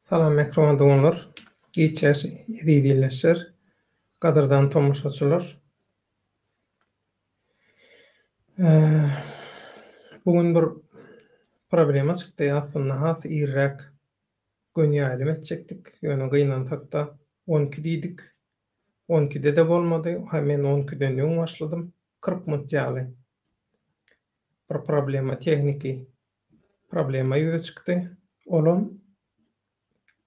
Salam mähriban doganlar, giç ýaş eziz ildeşler, gadyrdan tomaşaçylar. Bu gün bir problema çykdy, aslynda has irräk göni ýaýlym etjekdik, ýöne gynansakda 12 diýdik, 12-de-de bolmady, ha men 12-den öň başladym, 40 minut ýaly bir problema tehniki problema ýüze çykdy. Olam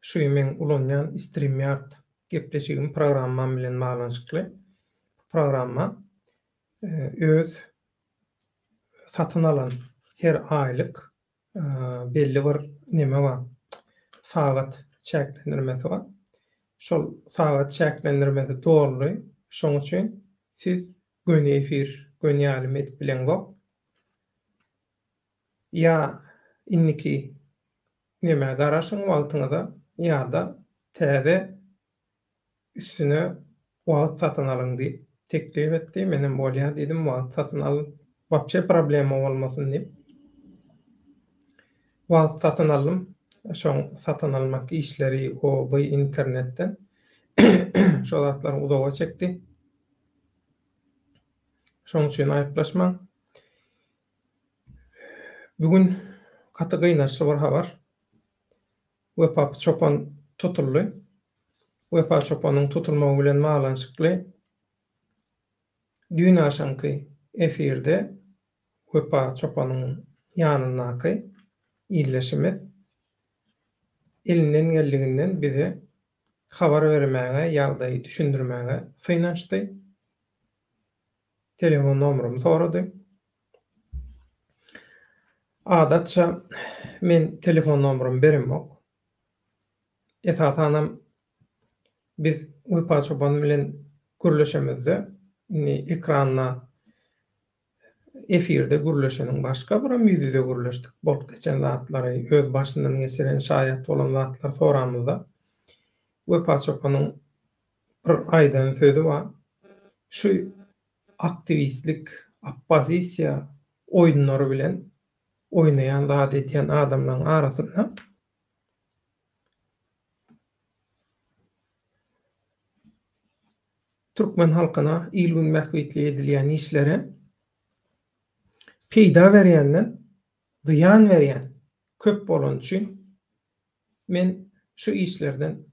şu meň ulanýan StreamYard gepleşigim programmam bilen baglanyşykly. Bu programma öz satyn alan her aýlyk belli bir neme bar, sagat çäklendirmesi bar. Şol sagat çäklendirmesi doldy. Şoň üçin siz göni efir, göni ýaýlym edip bileňzok. Ýa indiki nämä garaşyň wagtyňyza ýa-da täze üstüne wagt satyn alyň diýip teklip etdi. Menem bolýa diýdim, wagt satyn al, wapşe problema bolmasyn diýip. Wagt satyn aldym. Şoň satyn almak işleri o bu internetden şo zatlar uzaga çekdi. Şoň üçin aýyplaşmaň. Bu gün gaty gynançly bir habar. Wepa çopan tutuldy. Wepa çopanyň tutulmagy bilen baglanyşykly düýn agşamky efirde Wepa çopanyň ýanyndaky ildeşimiz elinden geldiginden bize habar bermäge, ýagdaýy düşündirmäge synanyşdy. Telefon nomerymy sorady. Adatça men telefon nomerymy beremok. Esasanam biz Wepa çopan bilen gürleşemizde indi ekranda efirde gürleşeniň başga biram ýüz-ýüze gürleşdik. Bolup geçen zatlary, öz başyndan geçiren, şaýat bolan zatlary soramyzda Wepa çopanyň bir aýdan sözi bar. Şu aktiwistlik, oppozisiýa oýunlary bilen oýnaýan, zat edýän adamlaryň arasynda türkmen halkyna il-gün bähbitli edilýän işlere peýda berýänden zyýan berýän köp bolany üçin Men şu işlerden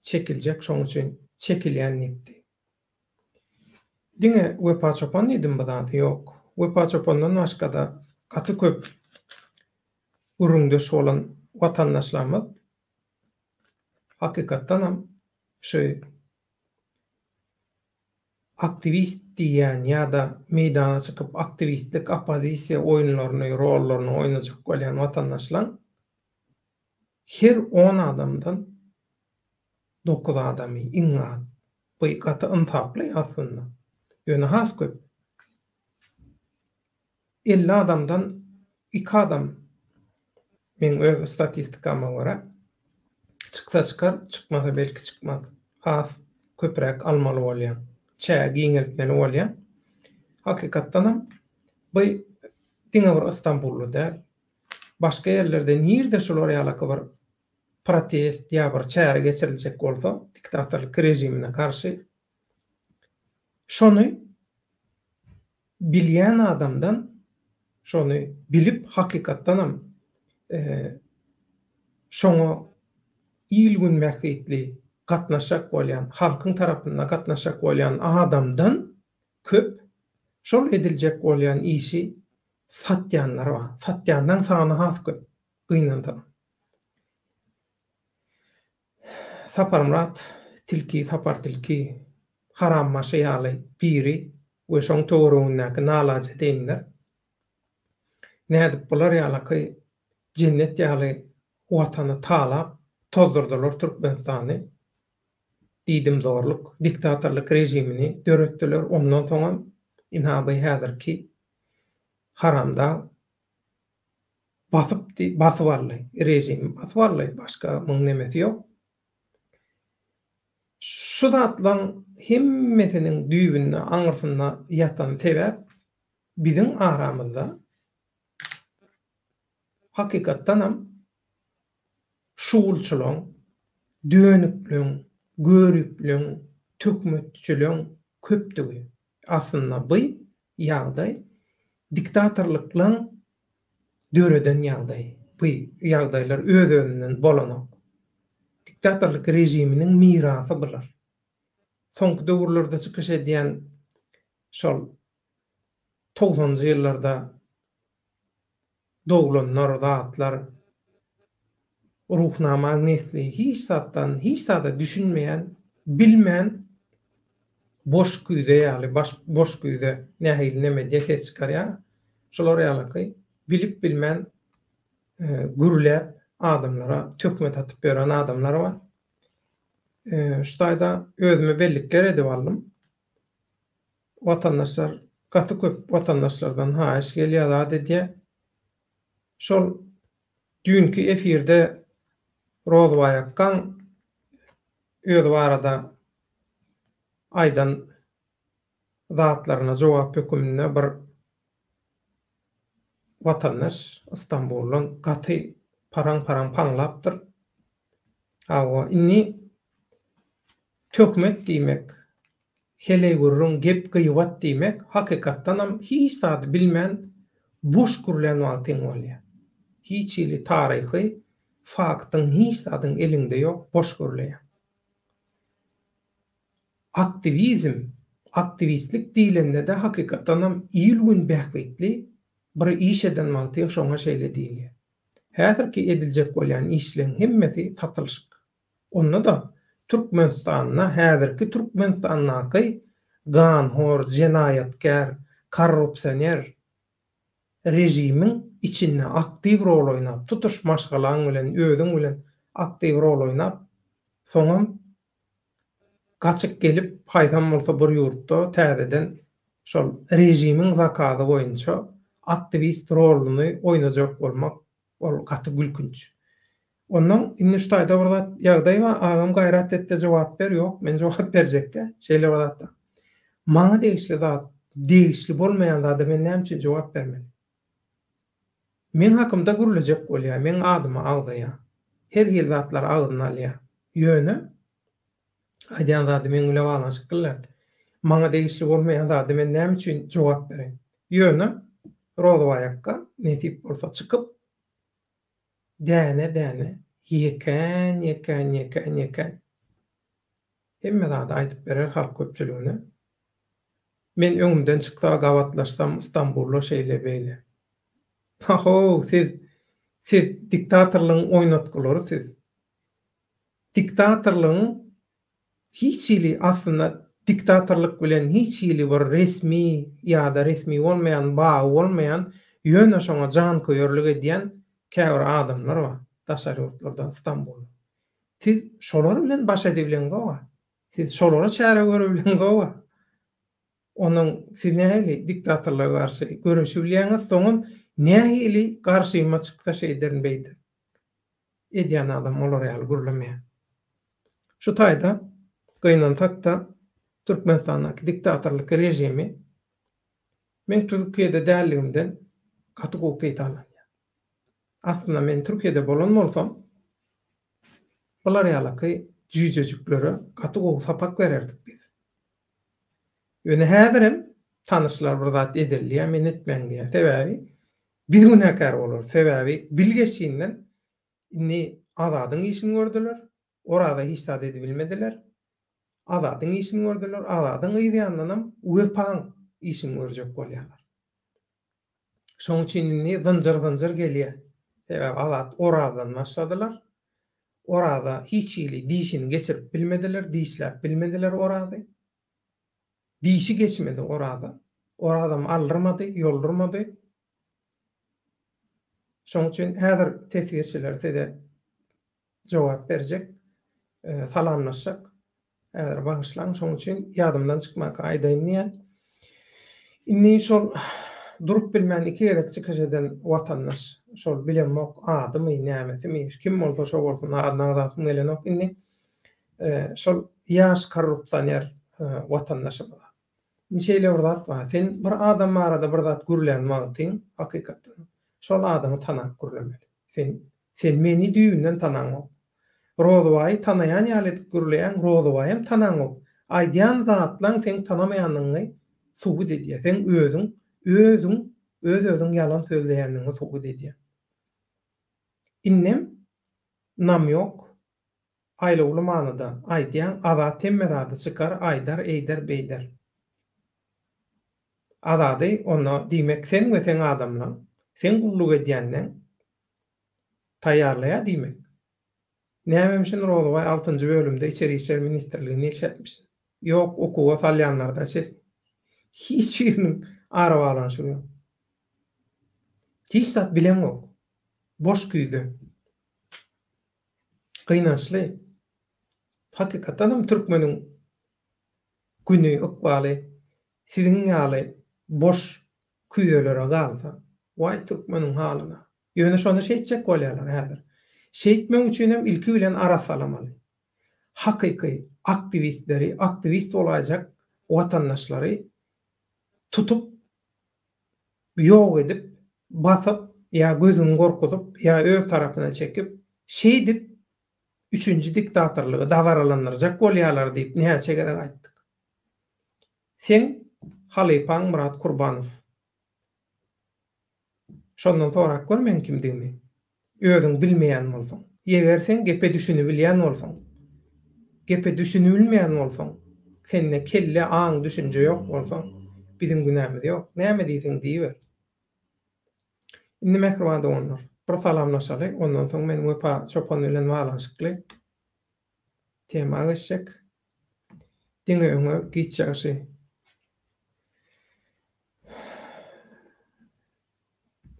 çekiljek şoň üçin çekilýän diýipdi. Diňe Wepa çopan diýdim bu zady ýok. Wepa çopandan başgada gaty köp gürrüňdeş bolan watandaşlarymyz hakykatdanam şu aktiwist diýýän ýa-da meýdana çykyp aktiwistlik oppozisiýa oýunlaryny rollaryny oýnajak bolýan watandaşlaň Her on adamdan dokuz adamy iň az. Bu gaty ynsaply aslynda. Ýöne has köp. 50 adamdan iki adam meň öz statistikama görä çyksa çykar, çykmasa belki çykmaz. Has köpräk almaly bolýar. Çägi giňeltmeli bolýar. Hakykatdanam bu diňe bir Istanbulda däl. Başga ýerlerde nirde şular ýalaky bir protest ýa bir çäre geçiriljek bolsa diktatorlyk režimine garşy şony bilýän adamdan şony bilip hakykatdanam şoňa il-gün bähbitli gatnaşjak bolýan halkyň tarapynda gatnaşjak bolýan adamdan köp şol ediljek bolýan işi Satýanlar bar. Satýanlaň sany has köp. Gynansagam. Saparmyrat tilki, Sapar tilki, harambaşy ýaly biri we şoň töweregindäki nalajedeýinler nädip bular ýalaky jennet ýaly watany talap tozdurdylar Türkmenistany diýdimzorluk diktatorlyk režimini döretdiler ondan soňam ynha bu häzirki Haramdag basypdy, basyp aldy, režimi basyp aldy, başga muň nemesi ýok. Şu zatlaň hemmesiniň düýbünde, aňyrsynda ýatan sebäp biziň aramyzda hakykatdanam şugulçylaň. Dönükleň, göripleň, töhmetçileň köpdügi. Aslynda by ýagdaý diktatorlyklaň döreden ýagdaýy. By ýagdaýlar öz-özünden bolanok. Diktatorlyk režiminiň mirasy bular. Soňky döwürlerde çykyş edýän şol togsanjy ýyllarda doglanlar, zatlar, Ruhnamaň nesli hiç zatdan, hiç zada düşünmeýän, bilmän boş küýze ýaly, baş boş küýze nähili neme edýär, ses çykarýar. Şolar ýalyky bilip bilmän gürläp adamlara töhmet atyp ýören adamlar bar. Şu taýda özüme bellikler edip aldym. Watandaşlar gaty köp watandaşlardan haýyş gelýär zat edýär. Şol düýnki efirde Rozbaý akgaň özi barada aýdan zatlaryna jogap höküminde bir watandaş Istanbuldan gaty paraň-paraň paňlapdyr. Hawa, indi töhmet diýmek Heleý gürrüň, gep gybat diýmek hakykatdanam hiç zady bilmän boş gürlän wagtyň bolýar. Hiç hili taryhy faktyň hiç zadyň eliňde ýok boş gürleýäň. Aktiwizm, aktiwistlik diýlende-de hakykatdanam il-gün bähbitli bir iş eden wagtyň şoňa şeýle diýilýär. Häzirki ediljek bolýan işleň hemmesi satylyşyk. Onda-da Türkmenistanda häzirki Türkmenistandaky ganhor, jenaýatkär, korrupsioner režimiň içinde aktiw rol oýnap, tutuş maşgalaň bilen, özüň bilen aktiw rol oýnap, soňam gaçyp gelip haýsam bolsa bir ýurtda täzeden şol režimiň zakazy boýunça aktiwist roluny oýnajak bolmak Ol gaty gülkünç. Onnoň indi şu taýda bir zat ýagdaý bar, agam gaýrat etde jogap ber, ýok men jogap berjekdä, şeýle bir zat bar. Maňa degişli zat, degişli bolmaýan zada men näme üçin jogap bermeli? Meň hakymda gürlejek bolýar, meň adymy agzaýar. Her hili zatlary agzyna alýar. Ýöne Aýdýan zady meň bile baglanyşykly däl. Maňa degişli bolmaýan zada men näme üçin jogap bereýin? Ýöne Rozbaý akga nesip bolsa çykyp däne-däne, ýekän-ýekän, ýekän-ýekän hemme zady aýdyp berer halk köpçüligine. Men öňümden çyksa gabatlaşsam Istanbulda şeýle-beýle. Hahow siz siz diktatorlygyň oýnatgylary siz. Diktatorlygyň hiç hili aslynda diktatorlyk bilen hiç hili bir resmi ýa-da resmi bolmaýan bagy bolmaýan ýöne şoňa janköýerlik edýän käbir adamlar bar daşary ýurtlarda Stambulda. Siz şolar bilen baş edibileňzog-a. Siz şolara çäre görübileňzog-a. Onuň siz nähili diktatorlyga garşy göreşibilýäňiz soňam nähili garşyma çyksa şeýderin beýderin. Edýän adam olar ýaly gürlemeýär. Şu taýda gynansak-da Türkmenistandaky diktatorlyk režimi men Türkiýede dälligimden gaty gowy peýdalanýar. Aslynda men Türkiýede bolan bolsam bular ýalaky jüýjejiklere gaty gowy sapak bererdik biz. Ýöne häzirem tanyşlar bir zat edeli diýýär, men etmäň diýýän. Sebäbi Biz günäkär bolarys. Sebäbi bilgeşinden indi Azadyň işini gördüler. Oraza hiç zat edibilmediler. Azadyň işini gördüler. Azadyň yz ýanyndanam Wepaň işini görjek bolýarlar. Şoň üçin indi zynjyr-zynjyr gelýär. Sebäbi Azat Orazdan başladylar. Oraza hiç hili dişini geçirip bilmediler, dişläp bilmediler Orazy. Dişi geçmedi Oraza. Orazam aldyrmady, ýoldurmady. Şoň üçin häzir teswirçiler size jogap berjek, salamlaşjak. Häzir bagyşlaň, şoň üçin ýadymdan çykmanka aýdaýyn diýýän. Indi şol durup bilmän iki gezek çykyş eden watandaş, şol bilemok adymy, nämesimi, kim bolsa şo bolsun, adyny agzasym gelenok indi. Şol ýaş korrupsioner watandaşymyza. Indi şeýle bir zat bar, sen bir adam barada bir zat gürlän wagtyň, hakykatdan, şol adamy tanap gürlemeli. Sen, sen meni düýbünden tanaňok. Rozybaýy tanaýan ýaly edip gürleýäň, Rozybaýam tanaňok. Aýdýan zatlaň seň tanamaýanyňy subut edýär. Seň özüň, özüň, öz-özüň ýalan sözleýändigiňi subut edýär. Indem ynam ýok. Aýlawly manyda aýdýaň, Azat hemme zady çykar, aýdar, eýder, beýder. Azady onda diýmek sen we seň adamlaň, seň gulluk edýänleň taýýarlaýar diýmek. Nämemişin Rozybaý altynjy bölümde içeri işler ministrliginde işläpmişin. Ýok okuwa salýanlardan şeý hiç biriniň arabaglanyşygy ýok. Hiç zat bileňok. Boş küýze. Gynançly. Hakykatdanam türkmeniň güni, ykbaly siziň ýaly boş küýzelere galsa, waý türkmeniň halyna. Ýöne şony şeýtjek bolýarlar häzir. Şeýtmek üçinem ilki bilen arassalamaly. Hakyky aktiwistleri, aktiwist bolaýjak watandaşlary tutup, ýok edip, basyp ýa gözüňi gorkuzyp, ýa öz tarapyna çekip, şeýdip üçünji diktatorlygy dabaralandyrjak bolýarlar diýip näçe gezek aýtdyk. Seň halypaň Myrat Kurbanow. Şondan sorap gör meň kimdigimi. Özüň bilmeýän bolsaň. Eger sen gepe düşünibilýän bolsaň. Gepe düşünibilmeýän bolsaň, sende kelle, aň, düşünje ýok bolsa, biziň günämiz ýok. Näme diýseň diýiber. Indi mähriban doganlar, bir salamlaşaly, ondan soň men Wepa çopan bilen baglanyşykly tema geçjek. Diňe öňe giç ýagşy.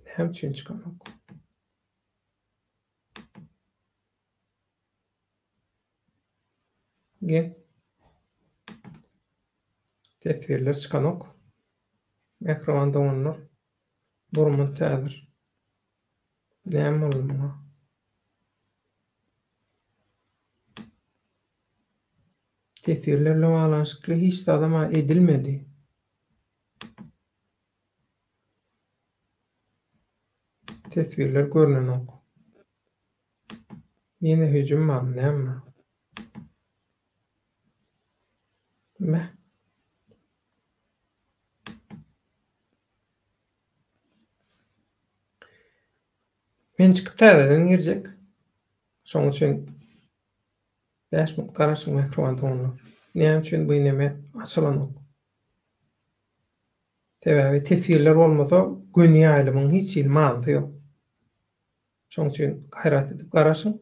Näme üçin çykanok? Ge. Teswirler çykanok. Mähriban doganlar. Burmut häzir. Näme boldy muňa? Teswirler bilen baglanyşykly hiç zadam-a edilmedi. Teswirler görnenok. Ýene hüjüm barmy näme bar? Meh. Men çykyp täzeden girjek. Şoň üçin 5 minut garaşyň mähriban doganlar. Näme üçin bu neme açylanok? Sebäbi teswirler bolmasa göni ýaýlymyň hiç hili manysy ýok. Şoň üçin gaýrat edip garaşyň.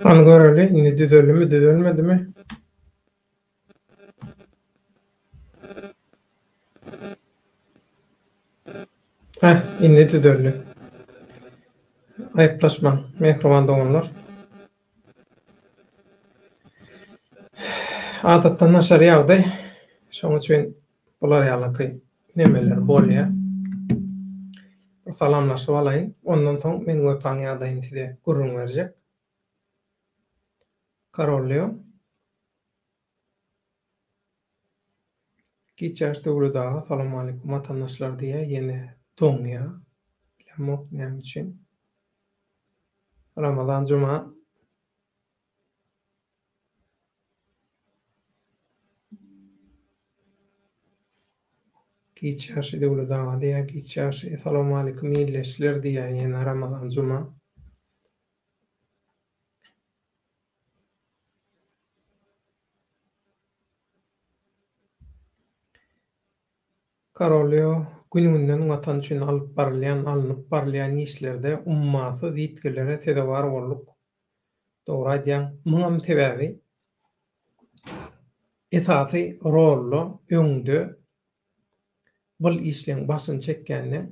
Hany göreli, indi düzeldimi, düzelmedimi? Heh, indi düzeldi. Aýyplaşmaň, mähriban doganlar. Adatdan daşary ýagdaý. Şonuň üçin bular ýalyky nemeler bolýar. Bir salamlaşyp alaýyn. Ondan soň men Wepaň ýagdaýyny size gürrüň berjek. Karol Leo. Giç ýaş Döwlet aga Salowmaleýkum watandaşlar diýýä ýene doňýa bilemok näme üçin. Ramazan Juma. Giç ýaşy Döwlet aga diýýä giç ýaşy Salowmaleýkum ildeşler diýýä ýene Ramazan Juma. Korolýow gün-günden Watan üçin alyp barylýan, alnyp barylýan işlerde ummasyz ýitgilere sezewar bolduk. Dogry aýdýaň. Muňam sebäbi esasy rolda, öňde bul işleň başyny çekýände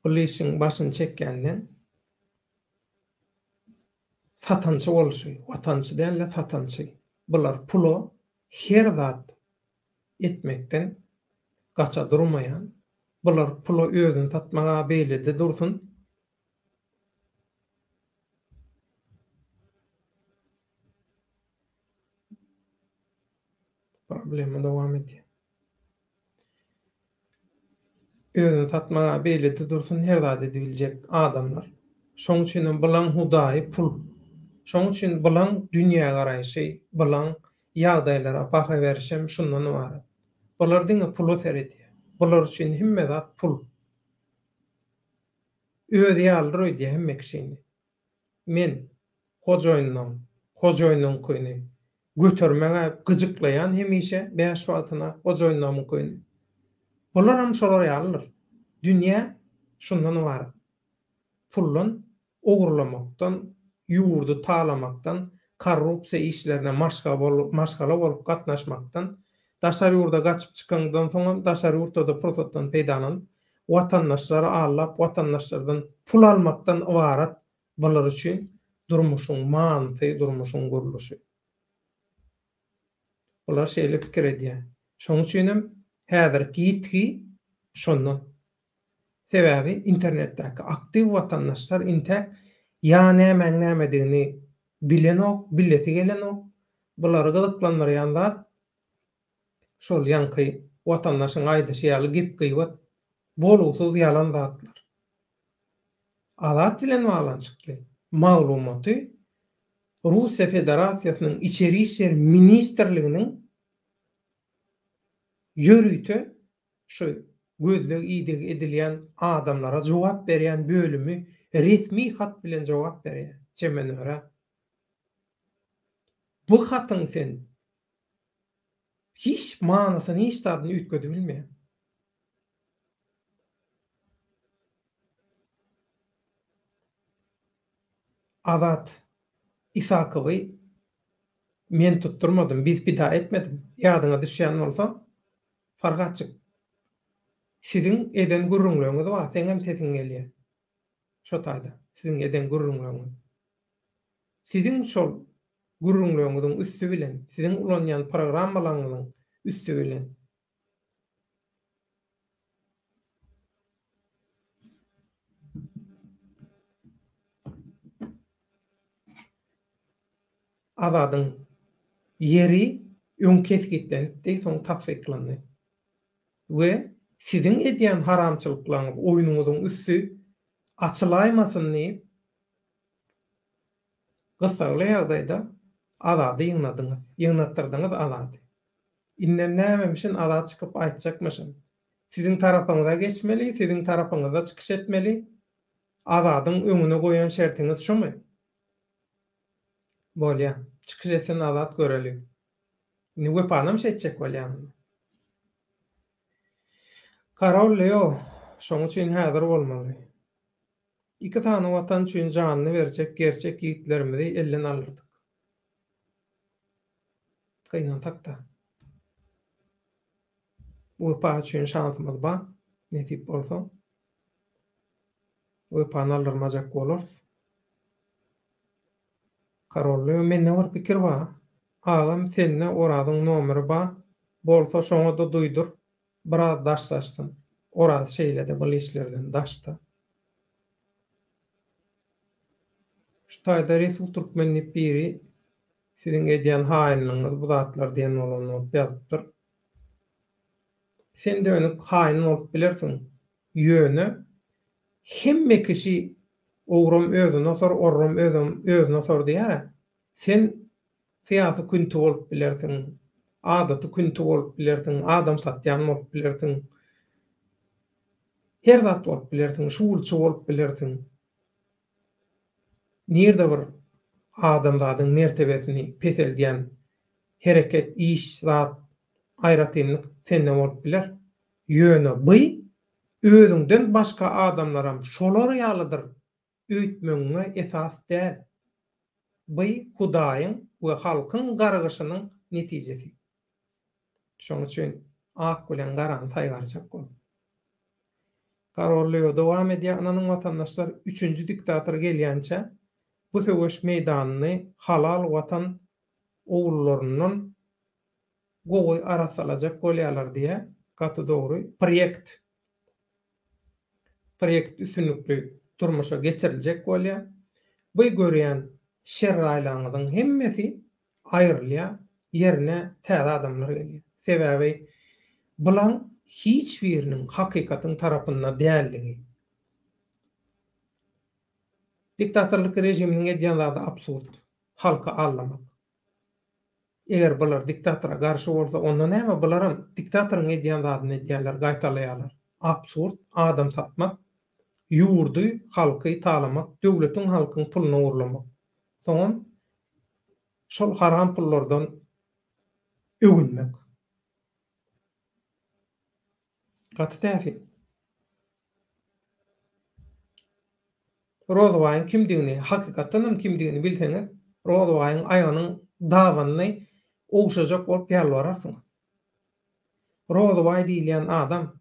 Bul işiň başyny çekýänden satançy bolşy, watançy däl-de satançy. Bular pula her zat etmekden gaça durmaýan, bular pula özüni satmaga beýlede dursun, Problema dowam edýär. Özüni satmaga beýlede dursun her zat edibiljek adamlar. Şoň üçinem bulaň hudaýy pul. Şoň üçin bulaň dünýägaraýşy, bulaň ýagdaýlara baha berişem şundan ybarat. Bular diňe pula seredýär. Bular üçin hemme zat pul. Özi ýalydyr öýdýär hemme kişini. Men hojaýynlaň hojaýynyňkyny götermeg-ä gyjyklaýan hemişe bäş wagtyna hojaýynlamyňkyny. Bularam şolar ýalydyr. Dünýä şundan ybarat. Puldan ogurlamakdan, ýurdy talamakdan, korrupsiýa işlerine maşgala bolup gatnaşmakdan, daşary ýurda gaçyp çykaňdan soňam daşary ýurtda-da pursatdan peýdalanyp, watandaşlary aldap, watandaşlardan pul almakdan ybarat bular üçin durmuşyň manysy, durmuşyň gurluşy. Bular şeýle pikir edýär. Şonuň üçinem häzirki ýitgi şondan. Sebäbi internetdäki aktiw watandaşlar intäk ýa nämäň nämedigini bilenok, bilesi gelenok. Bulary gyzyklandyrýan zat şol ýaňky watandaşyň aýdyşy ýaly gep-gybat, bolgusyz ýalan zatlar. Azat bilen baglanyşykly maglumaty Russiýa Federasiýasynyň Içeri işler ministrliginiň ýörite şu gözleg-ideg edilýän adamlara jogap berýän bölümi resmi hat bilen jogap berýär Çemenöre. Bu hatyň sen hiç manysyny, hiç zadyny üýtgedibilmeýäň. Azat Isakowy men tutdurmadym, biz pida etmedim. Ýadyňa düşýän bolsa, Farhatjyk, siziň eden gürrüňleriňiz bar, seňem sesiň gelýär. Şo taýda, siziň eden gürrüňleriňiz. Siziň şol gürrüňleriňiziň üsti bilen, siziň ulanýan programmalaryňyzyň üsti bilen Azadyň ýeri öň kesgitlenipdi, soň tassyklandy. We siziň edýän haramçylyklaryňyz, oýnuňyzyň üsti açylaýmasyn diýip, gyssagly ýagdaýda Azady ýygnadyňyz, ýygnatdyrdyňyz Azady. Indem nämemişin Azat çykyp aýtjakmyşyn. Siziň tarapyňyza geçmeli, siziň tarapyňyzda çykyş etmeli. Azadyň öňüne goýan şertiňiz şumy? Bolýa. Çykyş etsin Azat göreli. Indi Wepanam şeýtjek bolýamy? Karol Leo, şoň üçin häzir bolmaly. Iki sany watan üçin janyny berjek gerçek ýigitlerimizi elden aldyrdyk. Gynansak-da. Wepa üçin şansymyz bar, nesip bolsa. Wepany aldyrmajak bolarys. Karolly mende bir pikir bar. Agam sende Orazyň nomeri bar bolsa şoňada duýdur biraz daşlaşsyn. Oraz şeýlede bul işlerden daşda. Şu taýda Resul Türkmen diýip biri siziň edýän haýynlygyňyz bu zatlar diýen bolan bolup ýazypdyr. Sen dönük haýyn bolup bilersiň ýöne hemme kişi Ogram özüne osar, orram özem özüne osar diýýär-ä. Sen syýasy künti bolup bilersiň, adaty künti bolup bilersiň, adam satýan bolup bilersiň, her zat bolup bilersiň, şugulçy bolup bilersiň. Nirde bir adamzadyň mertebesini peseldýän hereket, iş, zat, aýratynlyk sende bolup biler. Ýöne by Özüňden başga adamlaram şolar ýalydyr öýtmegiňe esas däl. By Hudaýyň we halkyň gargyşynyň netijesi. Şoň üçin ak bilen garany saýgarjak bol. Karol Leo dowam edýär, Ynanyň watandaşlar, üçünji diktator gelýänçä bu söweş meýdanyny halal watan ogullaryndan gowy arassalajak bolýarlar diýýä gaty dogry proýekt proýekt üstünlikli durmuşa geçiriljek bolýa bu görýän şerraýlaňyzyň hemmesi aýrylýa ýerine täze adamlar gelýä sebäbi bulaň hiç biriniň hakykatyň tarapynda dälligi diktatorlyk režiminiň edýän zady absurd halky aldamak. Eger bular diktatora garşy bolsa onda näme bularam diktatoryň edýän zadyny edýärler gaýtalaýarlar. Absurd adam satmak, ýurdy, halky talamak, döwletiň halkyň puluny ogurlamak. Soňam şol haram pullardan öwünmek. Gaty täsin. Rozybaýyň kimdigini, hakykatdanam kimdigini bilseňiz, Rozybaýyň aýagynyň dabanyny ogşajak bolup ýalbararsyňyz. Rozybaý diýilýän adam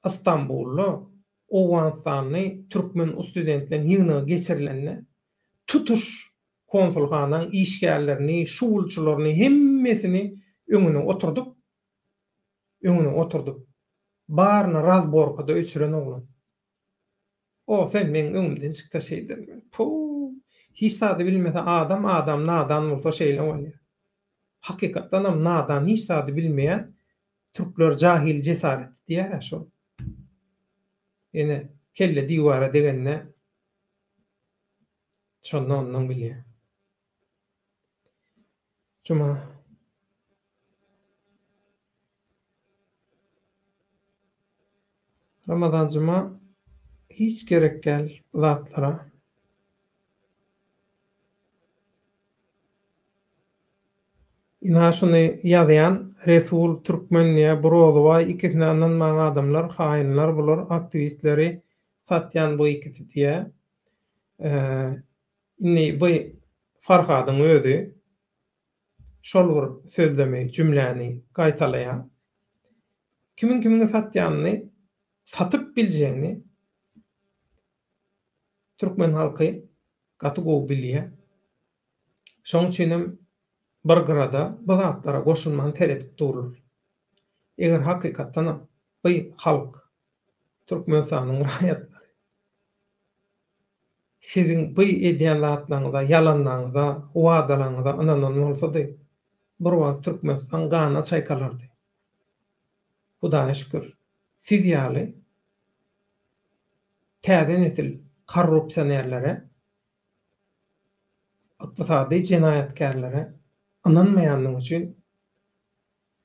Istanbulda owganystanly türkmen ustudentleň ýygnagy geçirilende tutuş konsulhanaň işgärlerini, şugulçylaryny hemmesini öňüne oturdyp, öňüne oturdyp, baryny razborkada öçüren oglan. O sen meň öňümden çyksa şeýdermen. Puw! Hiç zady bilmese adam adam nadan bolsa şeýle bolýar. Hakykatdanam nadan hiç zady bilmeýän türkler jahil jesareti diýýärä şol. Ýene kelle diwara degende şonda ondan bilýär. Juma. Ramazan Juma hiç gerek däl bu zatlara. Ynha şuny ýazýan Resul Türkmen diýä bu Rozybaý ikisine ynanmaň adamlar haýynlar bular aktiwistleri satýan bu ikisi diýä. Indi bu Farhadyň özi şol bir sözlemi, jümläni gaýtalaýar. Kimiň kimiňi satýanyny, satyp biljegini türkmen halky gaty gowy bilýär. Şonuň üçinem bir gyrada bu zatlara goşulman seredip durlar. Eger hakykatdanam bu halk, Türkmenistanyň raýatlary Siziň bu edýän zatlaryňyza, ýalanlaryňyza, wadalaryňyza ynanan bolsady, bir wagt Türkmenistan gana çaýkalardy. Hudaýa şükür, siz ýaly täze nesil korrupsionerlere, ykdysady jenaýatkärlere ynanmaýanlygy üçin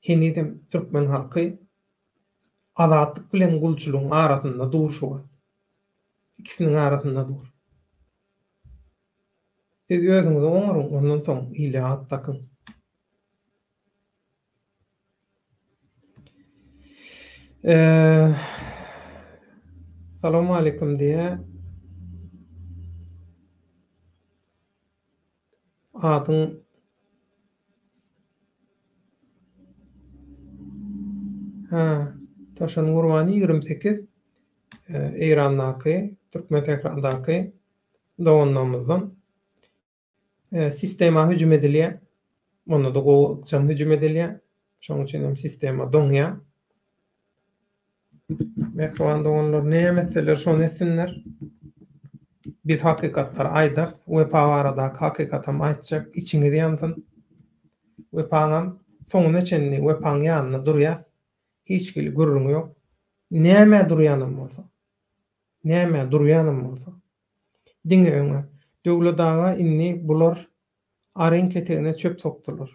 Henizem türkmen halky azatlyk bilen gulçulygyň arasynda dur şu wagt. Ikisiniň arasynda dur. Siz özüňizi oňaryň, ondan soň ile at dakyň. Salowmaleýkim diýýär. Adyň Hä, Taşan Gurbany 28 Eýrandaky, Türkmensähradaky doganlarymyzdan. Sistema hüjüm edilýär. Onda-da gowy ykjam hüjüm edilýär. Şonuň üçin hem sistema doňýar. Mähriban doganlar, näme etseler şony etsinler. Biz hakykatlary aýdarys. Wepa baradaky hakykatam aýtjak. Içiňiz ýansyn. Wepaňam soňuna çenli Wepaň ýanynda durýas. Hiç hili gürrüň ýok. Nämä durýanam bolsa. Nämä durýanam bolsa. Diňe öňe. Döwlet aga indi bular aryň ketegine çöp sokdular.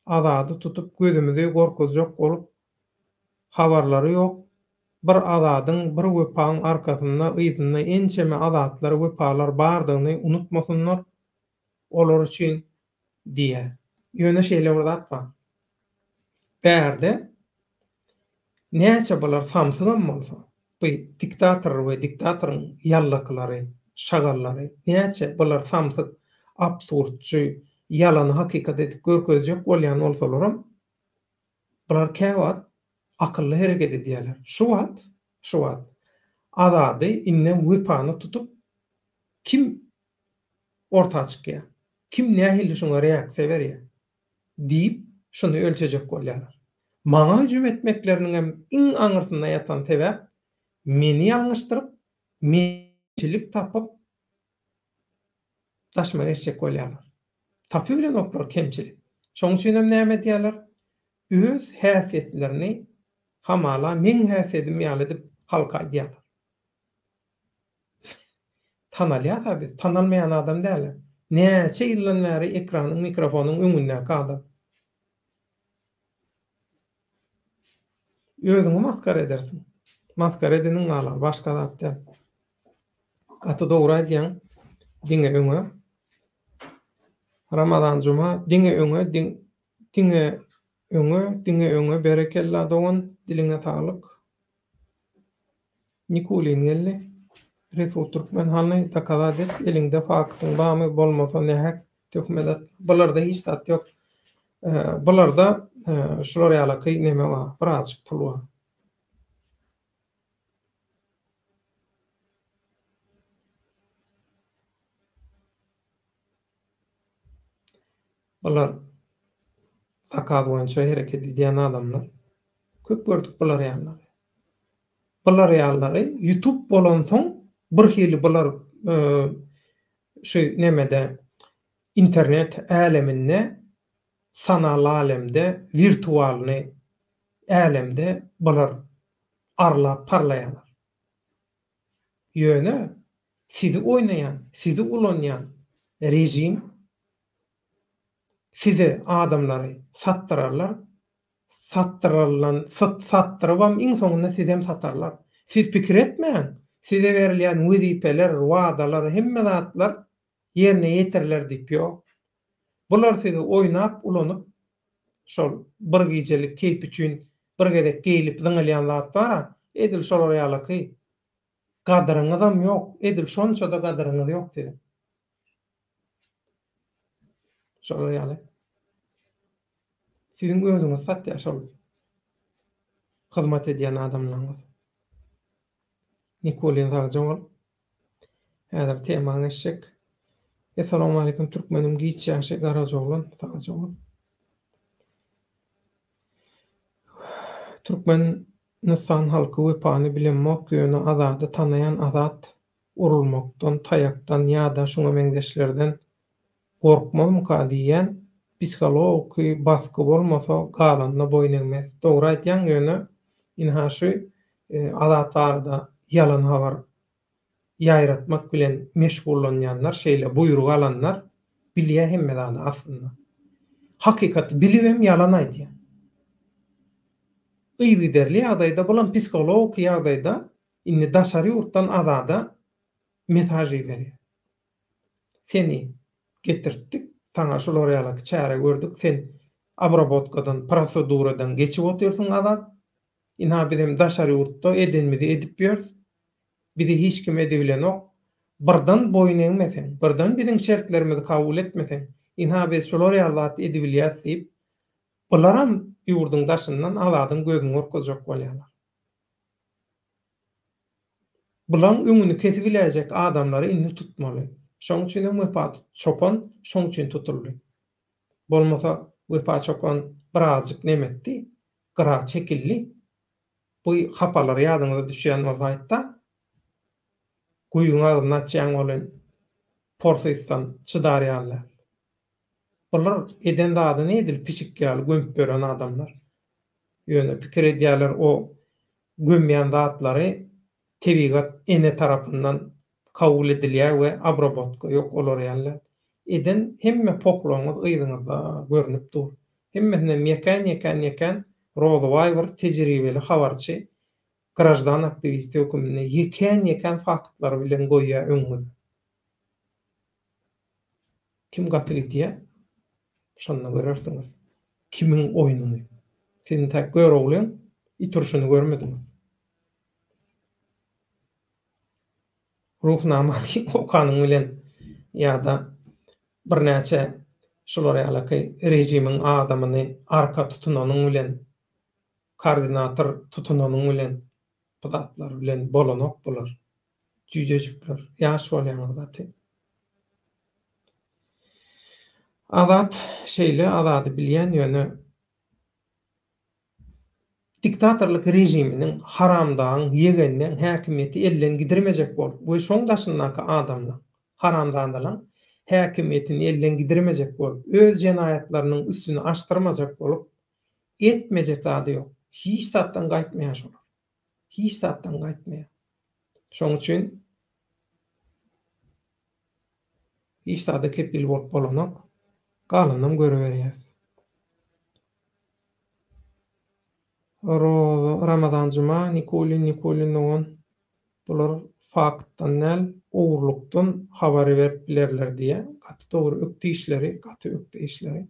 Azady tutup gözümizi gorkuzjak bolup habarlary ýok. Bir Azadyň bir Wepaň arkasynda yzynda ençeme Azatlar Wepalar bardygyny unutmasynlar olar üçin diýýä. Ýöne şeýle bir zat bar. Bärde näçe bular samsygam bolsa, bu diktator we diktatoryň ýallakylary, şagallary näçe bular samsyk, absurdçy, ýalany hakykat edip görkezjek bolýan bolsalaram, bular käwagt akylly hereket edýärler. Şu wagt, şu wagt Azady indem Wepany tutup kim orta çykýar? Kim nähili şuňa reaksiýa berýär? Diýip, şuny ölçejek bolýarlar. Maňa hüjüm etmekleriniňem iň aňyrsynda ýatan sebäp, meni ýalňyşdyryp, kemçilik tapyp, daşyma geçjek bolýarlar. Tapybilenoklar kemçilik. Şonuň üçinem näme edýärler? Öz häsiýetlerini hamala meň häsiýedim ýaly edip halka aýdýarlar. Tanalýas-a biz, tanalmaýan adam däl-ä. Näçe ýyldan bäri ekranyň, mikrofonyň öňündäki adam. Özüňi masgara edersiň. Masgara edeniň galar, başga zat däl. Gaty dogry aýdýaň. Diňe öňe. Ramazan Juma diňe öňe diňe öňe diňe öňe berekella dogan diliňe saglyk. Nikulin geldi. Resul Türkmen hany dokazat et eliňde faktyň bamy bolmasa nähak töhmet at bularda hiç zat ýok bularda şular ýalaky neme bar birazjyk pul bar. Bular zakaz boýunça hereket edýän adamlar. Köp gördük bular ýalylary. Bular ýalylary YouTube bolansoň bir hili bular şu nemede internet äleminde sanal alemde wirtualny älemde bular arlap parlaýarlar. Ýöne sizi oýnaýan, sizi ulanýan režim size adamlary satdyrarlar, satdyrylan, satdyrybam iň soňunda sizem satarlar. Siz pikir etmäň, size berilýän wezipeler, wadalar, hemme zatlar ýerine ýetiriler diýip ýok. Bular sizi oýnap, ulanyp, şol bir gijelik keýp üçin bir gezek geýlip zyňylýan zat bar-a, edil şolar ýalaky gadyryňyzam ýok, edil şonça-da gadyryňyz ýok siziň. Şolar ýaly. Siziň özüňiz satýar şol hyzmat edýän adamlaryňyz. Nikulin sagja bol. Häzir tema geçjek. Essalawmaleýkum türkmenim giç ýagşy Garajaoglan sagja bol. Türkmenistan halky Wepany bilemok ýöne Azady tanaýan Azat urulmakdan taýakdan ýada şuňa meňzeşlerden gorkmazmyka diýýän psihologiki basgy bolmasa galanyna boýun egmez dogry aýtýaň ýöne ynha şu Azat barada ýalan habar ýaýratmak bilen meşgullanýanlar, şeýle buýruk alanlar bilýär hemme zady aslynda. Hakykaty bilibem ýalan aýdýar. Yzygiderli ýagdaýda bulam psihologiki ýagdaýda indi daşary ýurtdan Azada mesaž iberýär. Seni getirtdik, saňa şular ýalaky çäre gördük, sen obrabotkadan, proseduradan geçip otyrsyň Azat. Ynha bizem daşary ýurtda edenimizi edip ýörüs. Bizi hiç kim edibilenok. Birden boýun egmeseň, birden biziň şertlerimizi kabul etmeseň, Ynha biz şular ýaly zat edibilýäs diýip, bularam ýurduň daşyndan Azadyň gözüni gorkuzjak bolýarlar. Bulaň öňüni kesibiläýjek adamlary indi tutmaly. Şoň üçinem Wepa çopan şoň üçin tutuldy. Bolmasa Wepa çopan birazjyk nemetdi, gyra çekildi. Bu hapalar ýadyňyza düşýän bolsa aýtda. Guýyň agzyny açýaň welin porsysdan çydar ýaly däl. Bular eden zadyny edil pişik ýaly gömüp ýören adamlar. Ýöne pikir edýärler o gömýän zatlary tebigat ene tarapyndan kabul edilýär we obrobotka ýok olar ýaly däl. Eden hemme pohlaňyz yzyňyzda görnüp dur. Hemmesinem ýekän ýekän ýekän Rozybaý bir tejribeli habarçy graždan aktiwisti höküminde ýekän ýekän faktlary bilen goýýar öňüňize. Kim gaty gidýär şonda görersiňiz kimiň oýnuny. Siz intäk Göroglyň it urşuny görmediňiz. Ruhnamany okanyň bilen ýa-da birnäçe şular ýalaky režimiň adamyny arka tutunanyň bilen, koordinator tutunanyň bilen bu zatlar bilen bolanok bular. Jüýjejikler, ýaş bolýaňyz gaty. Azat şeýle Azady bilýän ýöne Diktatorlyk režiminiň, haramdagyň, ýegenleň häkimiýeti elden gidirmejek bolup we şoň daşyndaky adamlaň, haramzadalaň häkimiýetini elden gidirmejek bolup, öz jenaýatlarynyň üstüni açdyrmajak bolup, etmejek zady ýok. Hiç zatdan gaýtmaýar şolar. Hiç zatdan gaýtmaýar. Şoň üçin hiç zada kepil bolup bolanok. Galanynam görüberýäs. Roza Ramazan Juma Nikulin Nikulin dogan bular faktdan däl ogurlykdan habary berip bilerler diýä gaty dogry ökde işleri gaty ökde işleri.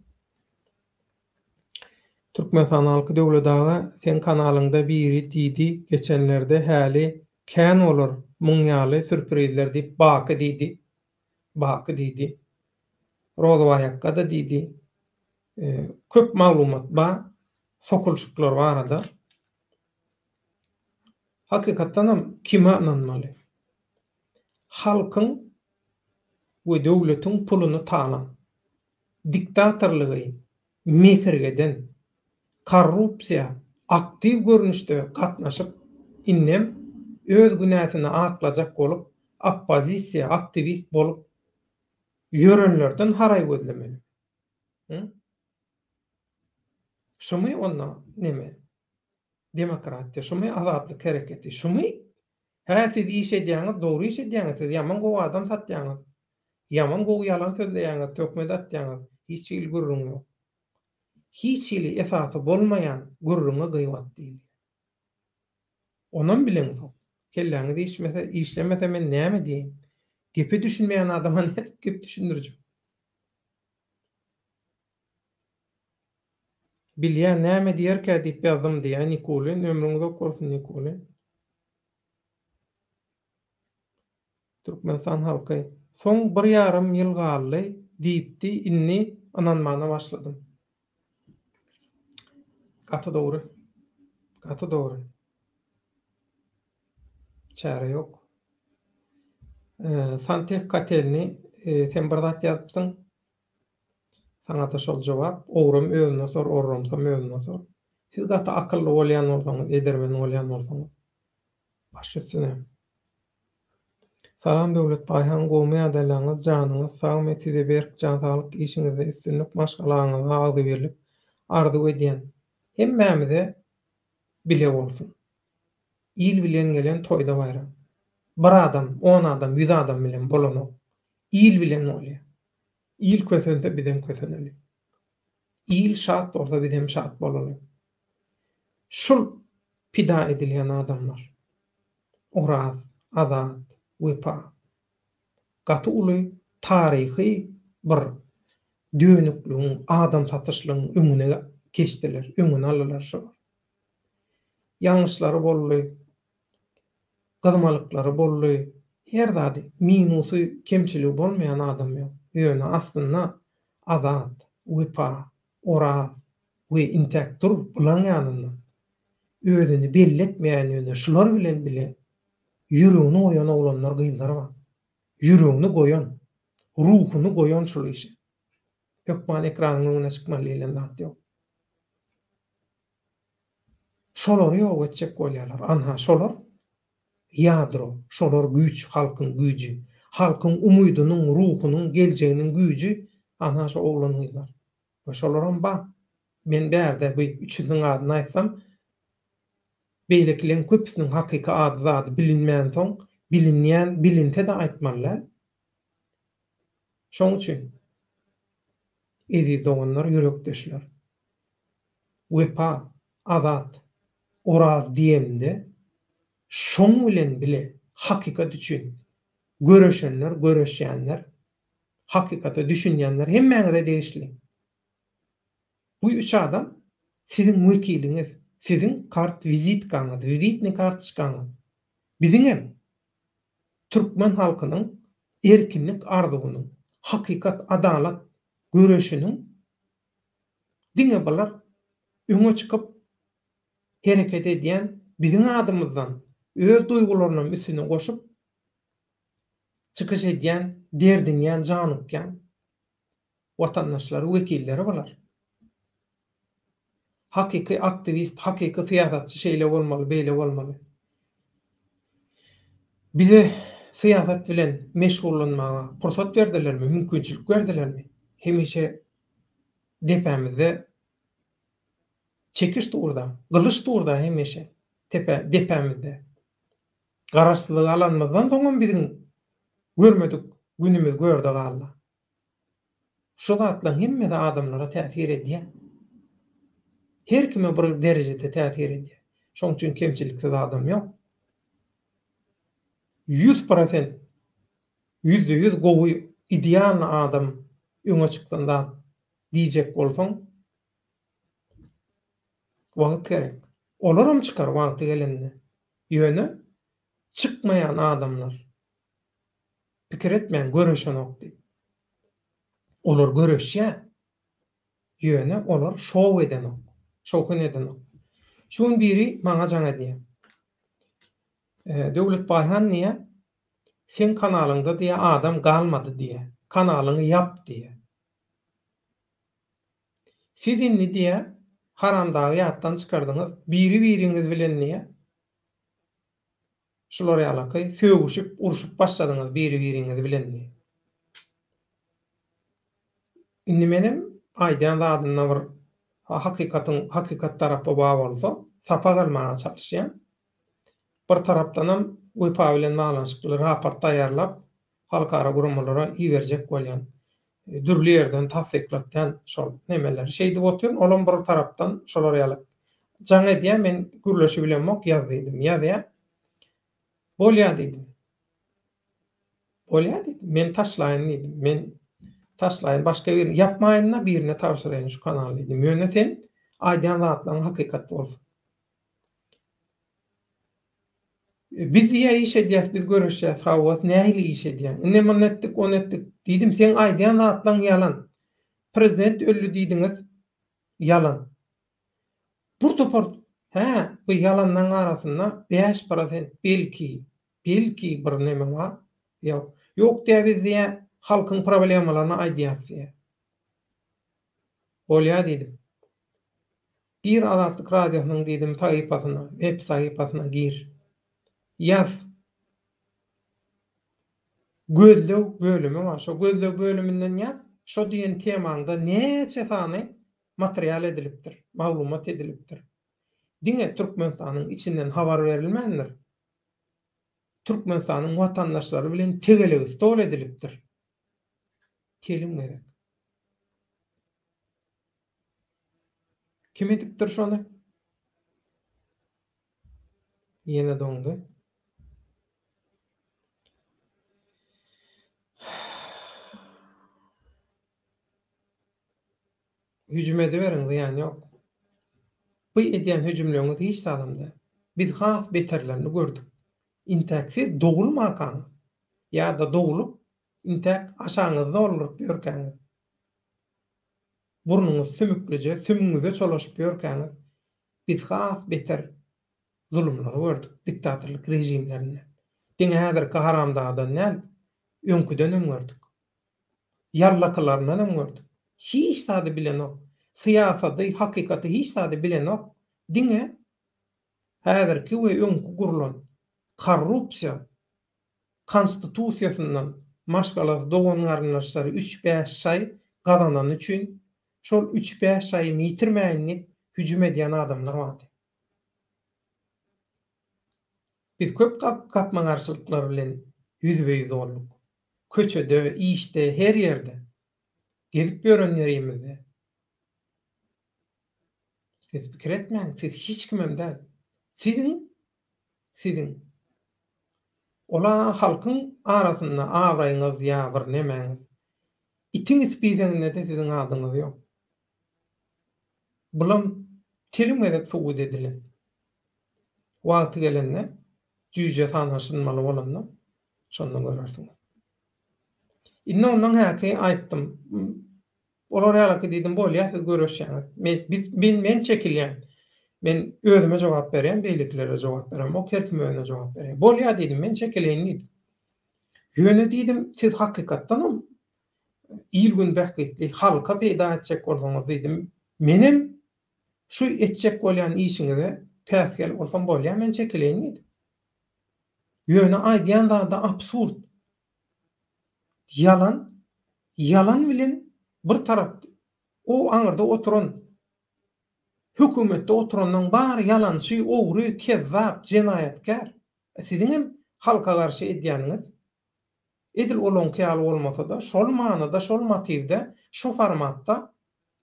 Türkmenistan halky Döwlet aga seň kanalyňda biri diýdi geçenlerde häli kän bolar muň ýaly sürprizler diýip Baky diýdi Baky diýdi Rozybaý akgada diýdi Köp maglumat bar sokulşyklar barada. Hakykatdanam kime ynanmaly? Halkyň we döwletiň puluny talan, diktatorlygy mesirgeden, korrupsiýa aktiw görnüşde gatnaşyp, indem öz günäsini aklajak bolup oppozisiýa aktiwist bolup ýörenlerden haraý gözlemeli. Hı? Şumy onda neme? Demokratiýa, şumy azatlyk hereketi, şumy? Hä, siz iş edýäňiz, dogry iş edýäňiz, siz ýaman gowy adam satýaňyz. Ýaman gowy ýalan sözleýäňiz, töhmet atýaňyz. Hiç hili gürrüň ýok. Hiç hili esasy bolmaýan gürrüňe gybat diýilýär. Onam bileňzok. Kelläňiz işmese, işlemese men näme diýeýin? Gepe düşünmeýän adama nädip gep düşündirjek? Bilýän näme diýerkä diýip ýazdym diýýä Nikulin ömrüň uzak bolsun Nikulin. Türkmenistan halky soň bir ýarym ýyl galdy diýipdi indi ynanmana başladym. Gaty dogry. Gaty dogry. Çäre ýok. Santeh kotelni sen bir zat ýazypsyň. Saňada şol jogap. Ogram özüne sor, orramsam özüne sor. Siz gaty akylly bolýan bolsaňyz, edermen bolýan bolsaňyz, baş üstüne. Salam Döwlet Baýhan gowmy ýagdaýlaryňyz janyňyz sagmy size berk jan saglyk işiňizde üstünlik maşgalaňyza agzybirlik arzuw edýän hemmämize bile bolsun. Il bilen gelen toýda baýram. Bir adam, on adam, ýüz adam bilen bolanok. Il bilen bolýar. Il kösense bizem köseneli. Il şat bolsa bizem şat bolaly. Şul pida edilýän adamlar. Oraz, Azat, Wepa. Gaty uly taryhy bir dönükligiň, adam satyşlygyň öňüne geçdiler, öňüni aldylar şolar. Ýalňyşlary boldy, gyzmalyklary boldy, her zady, minusy, kemçiligi bolmaýan adam ýok. Ýöne aslynda Azat, Wepa, Oraz we intäk dur bulaň ýanynda. Özüni belli etmeýän ýöne şular bilen bile ýüregini goýan oglanlar gyzlar bar. Ýüregini goýan, ruhuny goýan şul işe. Hökman ekranyň öňüne çykmaly diýlen zat ýok. Şolary ýok etjek bolýarlar. Anha şolar ýadro, şolar güýç, halkyň güýji. Halkyň umydynyň, ruhunyň, geljeginiň güýji anha şo oglan-gyzlar. We şolaram bar. Men bärde bu üçüsiniň adyny aýtsam, beýlekileň köpüsiniň hakyky ady-zady bilinmänsoň, bilinýän, bilinse-de aýtmaly däl. Şoň üçin, eziz doganlar, ýürekdeşler, Wepa, Azat, Oraz diýemde, şoň bilen bile hakykat üçin göreşenler, göreşýänler, hakykata düşünýänler hemmäňize degişli. Bu üç adam siziň wekiliňiz, siziň kart wizitkaňyz, wizitnyý kartoçkaňyz. Biziňem türkmen halkynyň erkinlik arzuwynyň, hakykat, adalat göreşiniň diňe bular öňe çykyp hereket edýän biziň adymyzdan öz duýgularynam üstüne goşup çykyş edýän, derdinýän, janykýan watandaşlary, wekilleri bular. Hakyky aktiwist, hakyky syýasatçy şeýle bolmaly, beýle bolmaly. Bize syýasat bilen meşgullanmaga pursat berdilermi, mümkinçilik berdilermi? Hemişe depämizde çekiş durda, gylyç durda hemişe tepe, depämizde. Garaşsyzlygy alanymyzdan soňam biziň görmedik günümiz görde galdy. Şu zatlaryň hemmesi adamlara täsir edýär. Her kime bir derejede täsir edýär. Şonuň üçin kemçiliksiz adam ýok. 100%, 100% gowy, idealny adam öňe çyksyn zat diýjek bolsaň, wagt gerek. Olaram çykar wagty gelende. Ýöne çykmaýan adamlar Pikir etmäň göreşenok diýip. Olar göreşýär. Ýöne olar şow edenok. Şowhun edenok. Şu gün biri maňa jaň edýär. Döwlet Baýhan diýýär, seň kanalyňda diýýär adam galmady diýýär. Kanalyňy ýap diýýär. Siz indi diýýär, Haramdagy ýatdan çykardyňyz, biri-biriňiz bilen diýýär, Şular ýalaky sögüşip, urşup başladyňyz biri-biriňiz bilen diýip. Indi menem aýdýan zadymda bir hakykatyň hakykat tarapy bar bolsa, sapak almaga çalyşýan. Bir tarapdanam Wepa bilen baglanyşykly raport taýýarlap, halkara guramalara iberjek bolýan. Dürli ýerden tassyklatýan şol nemeleri. Şeýdip otyryn, olam bir tarapdan şolar ýaly jaň edýär, men gürleşibilemok, ýaz diýdim. Ýazýar. Bolýar diýdim. Bolýar diýdim. Men taşlaýyn diýdim. Men taşlaýyn, başga birini ýapmaýyn-da, birine tabşyraýyn şu kanaly diýdim. Ýöne sen aýdýan zatlaryň hakykat bolsun. Biz diýýär iş edýäs, biz göreşýäs, hawa, nähili iş edýäň? Indi muny etdik, ony etdik. Diýdim, seň aýdýan zatlaň ýalan. Prezident öldi diýdiňiz, ýalan. Bir topar, hä, bu ýalanlaň arasynda 5% belki, belki bir neme bar. Ýok. Ýok diýýär, biz diýýär, halkyň problemalaryny aýdýas diýýär. Bolýar diýdim. Gir Azatlyk Radiosynyň diýdim sahypasyna, web sahypasyna gir. Ýaz. Gözleg bölümi bar. Şo gözleg bölüminden ýaz. Şo diýen temaňda näçe sany material edilipdir, maglumat edilipdir. Diňe Türkmenistanyň içinden habar berilmändir. Türkmenistanyň watandaşlary bilen tegelek stol edilipdir. Telim gezek. Kim edipdir şony? Ýene doňdy. Hüjüm ediberiň, zyýan ýok. Bu edýän hüjümleriňiz hiç zadam däl. Biz has beterlerini gördük. Intäk siz dogulmakaňyz ýa-da doglup, intäk aşagyňyzy dolduryp ýörkäňiz. Burnuňyz sümüklije, sümüňize çolaşyp ýörkäňiz, biz has beter zulumlary gördük diktatorlyk režimlerinden. Diňe häzirki haramzadadan däl, öňküdenem gördük. Ýallakylaryndanam gördük. Hiç zady bilenok. Syýasady, hakykaty hiç zady bilenok. Diňe häzirki we öňki gurlan korrupsiýa konstitusiýasyndan maşgalasy, dogan-garyndaşlary üç-bäş şaý gazanany üçin şol üç-bäş şaýymy ýitirmäýin diýip hüjüm edýän adamlar bardy. Biz köp gapma-garşylyklar bilen ýüzbe-ýüz bolduk. Köçede, işde, her ýerde. Gezip ýören ýerimizde. Siz pikir etmäň, siz hiç kimem däl. Siziň, siziň ola halkyň arasynda abraýyňyz ýa bir nemäňiz, itiň ispiseginde-de siziň adyňyz ýok. Bulam telim gezek subut edilen. Wagty gelende, jüýje sanaşylmaly bolanda, şonda görersiňiz. Indi ondan häki aýtdym. Olar ýalyky diýdim, bolýa siz göreşýäňiz. Men biz men men çekilýän. Men özüme jogap berýän, beýlekilere jogap beremok, her kim özüne jogap berýär. Bolýa diýdim, men çekileýin diýdim. Ýöne diýdim, siz hakykatdanam il-gün bähbitli, halka peýda etjek bolsaňyz diýdim, menem şu etjek bolýan işiňize päsgel bolsam bolýa, men çekileýin diýdim. Ýöne aýdýan zady absurd. Ýalan, ýalan bilen bir tarap o aňyrda oturan hökümetde oturanlaň bary ýalançy, ogry, kezzap, jenaýatkär. Siziňem halka garşy edýäniňiz edil olaňky ýaly bolmasa-da şol manyda, şol motiwde, şo formatda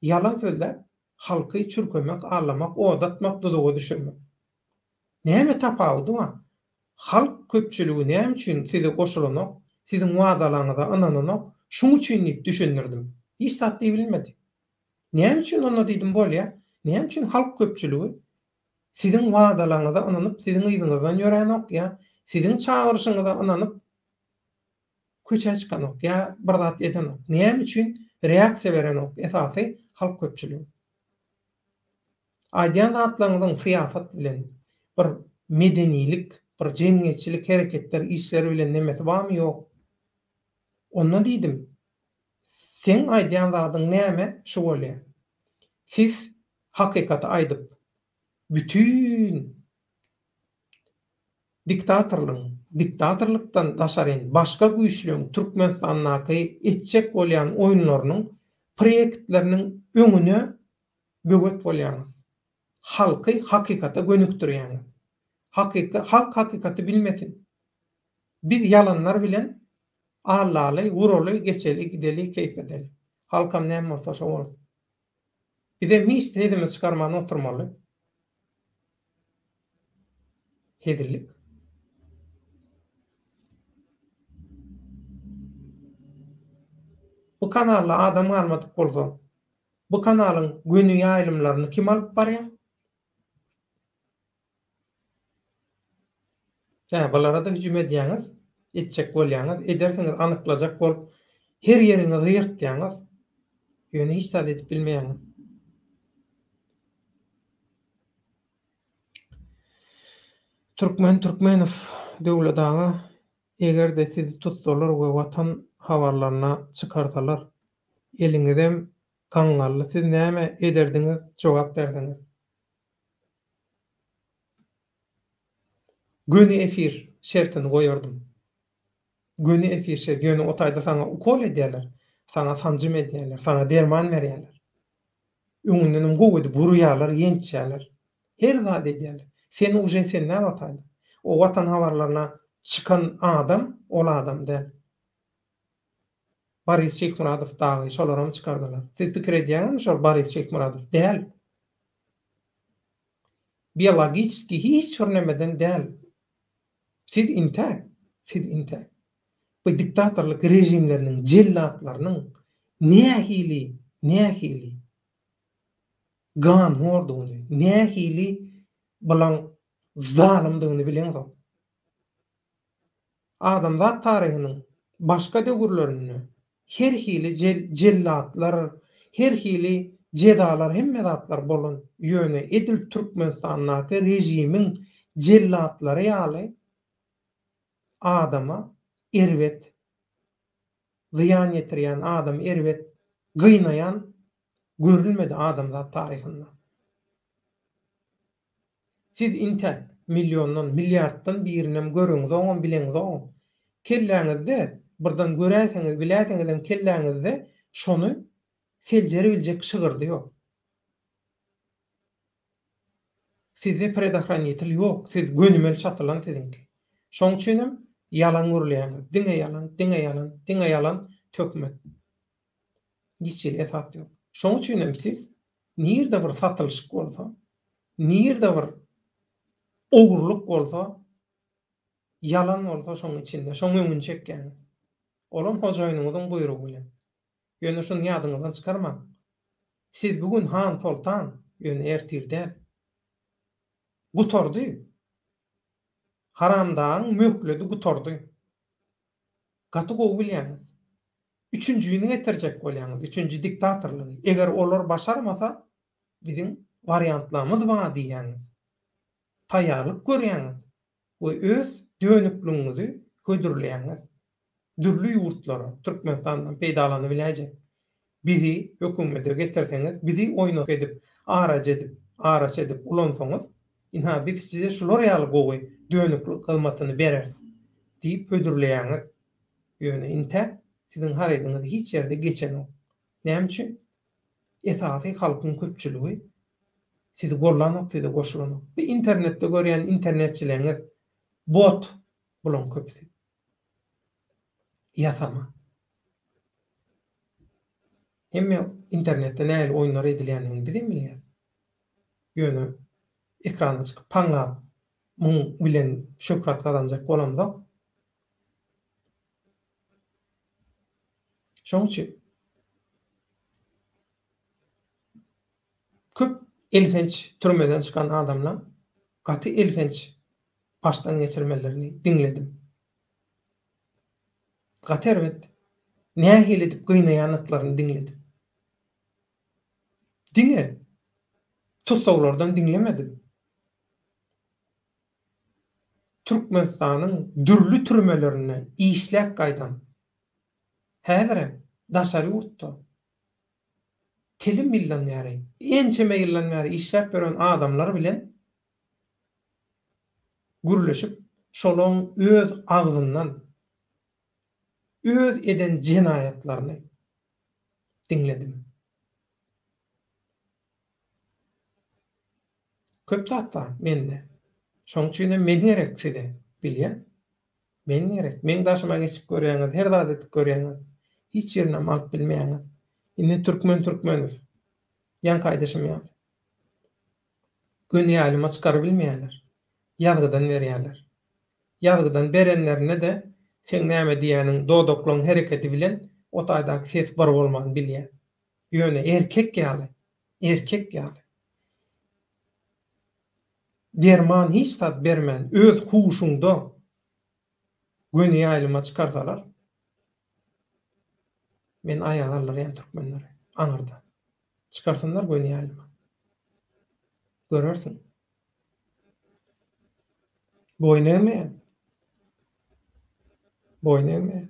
ýalan sözläp halky çürkemek, aldamak, oda atmak, duzaga düşürmek. Näme tapawudy bar? Halk köpçüligi näme üçin size goşulanok, siziň wadalaňyza ynananok, şuň üçin diýip düşündirdim. Hiç zat diýibilmedi. Näme üçin onda diýdim bolýa, näme üçin halk köpçüligi siziň wadalaňyza ynanyp siziň yzyňyzdan ýöränok ýa siziň çagyryşyňyza ynanyp köçä çykanok ýa bir zat edenok. Näme üçin reaksiýa berenok esasy halk köpçüligi. Aýdýan zatlaryňyzyň syýasat bilen, bir medenilik, bir jemgyýetçilik hereketler, işler bilen nemesi barmy ýok. Onda diýdim, seň aýdýan zadyň näme, şu bolýar. Siz hakykaty aýdyp, bütin diktatorlygyň, diktatorlykdan daşaryn başga güýçleň Türkmenistandaky etjek bolýan oýunlarynyň, proýektleriniň öňüne böwet bolýaňyz. Halky hakykata gönükdirýäňiz. Hakyky, halk hakykaty bilmesin. Biz ýalanlar bilen allaly, guraly, geçeli, gideli, keýp edeli. Halkam näme bolsa şo bolsun. Bizem hiç sesimizi çykarman oturmaly. Hezillik. Bu kanalda adam galmadyk bolsa, bu kanalyň göni ýaýlymlaryny kim alyp barýar? Hä, bulara-da hüjüm edýäňiz, etjek bolýaňyz, edersiňiz, anyklajak bolup her ýeriňizi ýyrtýaňyz, ýöne hiç zat edip bilmeýäňiz. Türkmen Türkmenow Döwlet aga, eger-de sizi tutsalar we Watan habarlaryna çykarsalar, eliňizem gaňňally siz näme ederdiňiz jogap berseňiz. Göni efir şertini goýardym. Göni efir şert, ýöne o taýda saňa ukol edýärler, saňa sanjym edýärler, saňa derman berýärler. Öňündenem gowy edip urýarlar, ýençýärler. Her zat edýärler. Sen uje sen däl o taýda. O Watan habarlaryna çykan adam ol adam däl. Boris Şyhmyradow dagy şolaram çykardylar. Siz pikir edýäňizmi şol Boris Şyhmyradow däl. Biologiçeskiý hiç bir nemeden däl. Siz intäk, siz intäk. Bu diktatorlyk režimleriniň jellatlarynyň nähili, nähili ganhordygyny, nähili bulaň zalymdygyny bileňzok. Adamzat taryhynyň başga döwürlerinde her hili jellatlar, Her hili jezalar hemme zatlar bolan, ýöne edil Türkmenistandaky režimiň jellatlary ýaly adama erbet zyýan ýetirýän, adamy erbet gynaýan görülmedi adamzat taryhynda. Siz intäk milliondan, milliarddan birinem göreňzogam, bileňzogam. Kelläňizde birden göräýseňiz, biläýseňizem kelläňizde şony seljeribiljek şygyrdy ýok. Sizde predohranitel ýok, siz gönümel çatylan siziňki. Şoň üçinem ýalan gürleýäňiz. Diňe ýalan, diňe ýalan, diňe ýalan, töhmet. Hiç hili esas ýok. Şoň üçinem siz nirde bir satylyşyk bolsa, nirde bir ogurlyk bolsa, ýalan bolsa şoň içinde, şoň öňüni çekýäňiz. Olam hojaýynyňyzyň buýrugy bilen. Ýöne şuny ýadyňyzdan çykarmaň. Siz bu gün han, soltan, ýöne ertir däl. Gutardy. Haramdagyň möhledi gutardy. Gaty gowy bilýäňiz. Üçünjini getirjek bolýaňyz, üçünji diktatorlygy. Eger olar başarmasa, biziň wariantlarymyz bar diýýäňiz. Taýýarlyk görýäňiz we öz dönükligiňizi hödürleýäňiz. Dürli ýurtlara Türkmenistandan peýdalanybiläýjek. Bizi hökümede getirseňiz, bizi oýnak edip, araç edip, araç edip ulansaňyz, ynha biz size şular ýaly gowy dönüklik hyzmatyny bereris diýip hödürleýäňiz. Ýöne intäk siziň harydyňyz hiç ýerde geçenok. Näme üçin? Esasy halkyň köpçüligi sizi gollanok, size goşulanok. Bu internetde görýän internetçileriňiz bot bulaň köpüsi. Ýasama. Hemme internetde nähili oýunlar edilýändigini bizem bilýäs. Ýöne ekrana çykyp paňlap muň bilen şöhrat gazanjak bolamzok. Şoň üçin köp elhenç türmeden çykan adamlaň gaty elhenç başdan geçirmelerini diňledim. Gaty erbet. Nähili edip gynaýandyklaryny diňledim. Diňe tussaglardan diňlemedim. Türkmenistanyň dürli türmelerinde işläp gaýdan, häzirem daşary ýurtda telim ýyldan bäri, ençeme ýyldan bäri işläp ýören adamlar bilen gürleşip, şolaň öz agzyndan öz eden jenaýatlaryny diňledim. Köp zat bar mende. Şoň üçinem men gerek size. Bilýän. Men gerek. Meň daşyma geçip görýäňiz, her zat edip görýäňiz. Hiç ýerinem alyp bilmeýäňiz. Indi Türkmen Türkmenow. Ýaňky aýdyşym ýaly. Göni ýaýlyma çykarybilmeýärler. Ýazgydan berýärler. Ýazgydan berenlerinde-de seň näme diýýäniň dodaklaň herekedi bilen o taýdaky ses bir bolman bilýär. Ýöne erkek ýaly, erkek ýaly. Derman hiç zat bermän öz huşuňda göni ýaýlyma çykarsalar men aýaga galdyrýan türkmenleri aňyrda. Çykarsynlar göni ýaýlyma. Görersiň. Boýun egmeýän. Boýun egmeýän.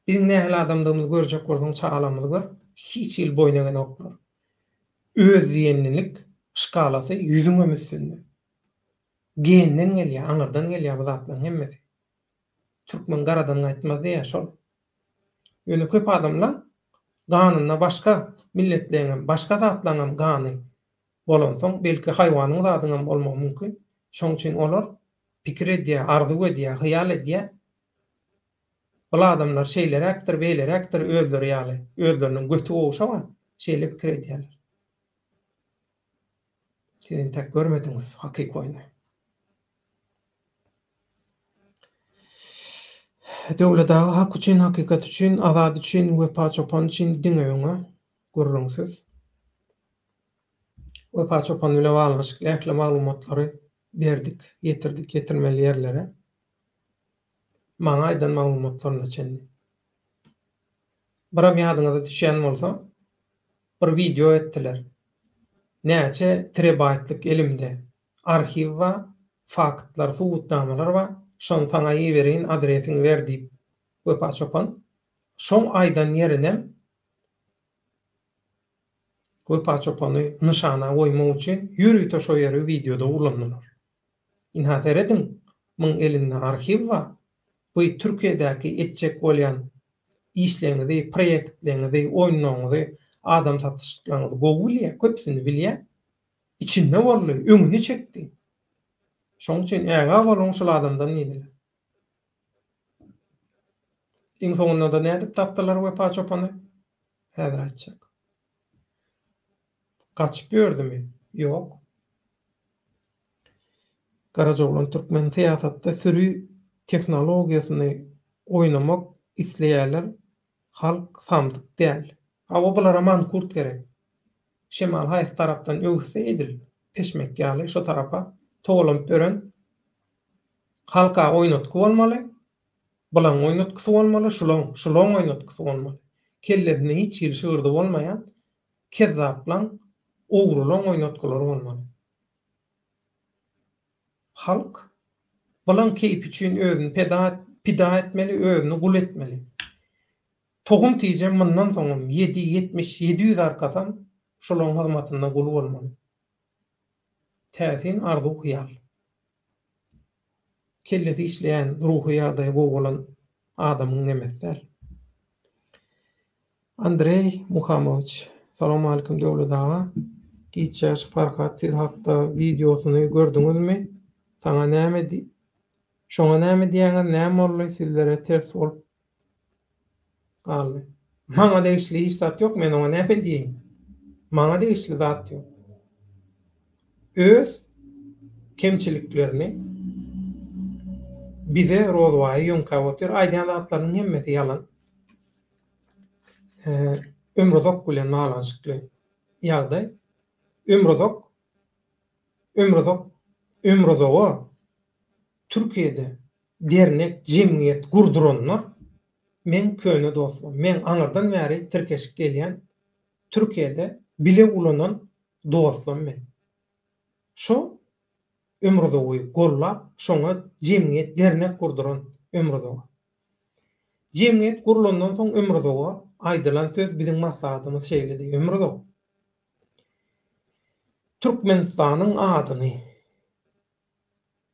Biziň nähili adamdygymyzy görjek bolsaň çagalarymyzy gör. Hiç hili boýun egenoklar. Özdiýenlilik şkalasy ýüzüňem üstünde. Genden gelýär, aňyrdan gelýär bu zatlaryň hemmesi. Türkmen garadan gaýtmaz diýýär şol. Ýöne köp adamlaň ganynda başga milletleňem, başga zatlaňam gany bolansoň, belki haýwanyň zadyňam bolmagy mümkin. Şoň üçin olar pikir edýär, arzuw edýär, hyýal edýär. Bul adamlar şeýleräkdir, beýleräkdir özleri ýaly, özleriniň göti gowşagan, şeýle pikir edýärler. Siz entäk görmediňiz hakyky oýny. Döwlet aga hak üçin, hakykat üçin, azat üçin, Wepa çopan üçin diňe öňe, gürrüňsiz. Wepa çopan bile baglanyşykly ähli maglumatlary berdik, ýetirdik ýetirmeli ýerlere. Maňa aýdan maglumatlaryna çenli. Biram ýadyňyza düşýän bolsa, bir wideo etdiler. Näçe terabaýtlyk elimde arhiw bar, faktlar, subutnamalar bar, şony saňa ibereýin, adresiňi ber diýip, Wepa çopan şoň aýdan ýerinem Wepa çopany nyşana goýmak üçin ýörite şo ýeri wideoda ulandylar. Ynha serediň, muň elinde arhiw bar, bu Türkiýedäki etjek bolýan işleňizi, proýektleňizi, oýunlaryňyzy, adam satyşyklaryňyzy gowy bilýär, köpüsini bilýär. Içinde boldy, öňüni çekdi. Şoň üçin ägä boluň şul adamdan diýdiler. Iň soňunda-da nädip tapdylar Wepa çopany? Häzir aýtjak. Gaçyp ýördümi? Ýok. Garajaoglan türkmen syýasatda süri tehnologiýasyny oýnamak isleýäler halk samsyk däl. Hawa bulara mankurt gerek. Şemal haýsy tarapdan öwüsse edil peşmek ýaly şo tarapa togalanyp ýören halka oýnatgy bolmaly, bulaň oýnatgysy bolmaly, şulaň, şulaň oýnatgysy bolmaly. Kellesinde hiç hili şygyrdy bolmaýan kezzaplaň, ogrulaň oýnatgylary bolmaly. Halk bulaň keýpi üçin özüni peda, pida etmeli, özüni gul etmeli. Tohum tijem mundan soňam ýedi, 70, 700 arkasam şolaň hyzmatynda gul bolmaly. Täsin arzuw-hyýal. Kellesi işleýän, ruhy ýagdaýy gowy bolan adamyň nemesi däl. Andreý Muhamowiç, Salowmalikim Döwlet aga. Giç ýaş Farhat siz hakda wideosyny gördüňizmi? Saňa näme Şoňa näme diýýäňiz näme boldy sizlere ters bolup galdy. Maňa degişli hiç zat ýok, men oňa näme diýeýin? Maňa degişli zat ýok. Öz kemçiliklerini bize Rozbaýa ýöňkäp otyr. Aýdýan zatlarynyň hemmesi ýalan. Ömruzak bilen baglanyşykly ýagdaý. Ömruzak Ömruzak Ömruzaga Türkiýede dernek, jemgyýet gurduranlar meň köne dostlarym. Meň aňyrdan bäri tirkeşip gelýän Türkiýede bile ulanan dostlarym meň. Şo Ömrüzowy gollap, şoňa jemgyýet, dernek gurduran Ömrüzowa. Jemgyýet gurlandan soň Ömrüzowa aýdylan söz biziň maslahatymyz şeýledi, Ömrüzow, Türkmenistanyň adyny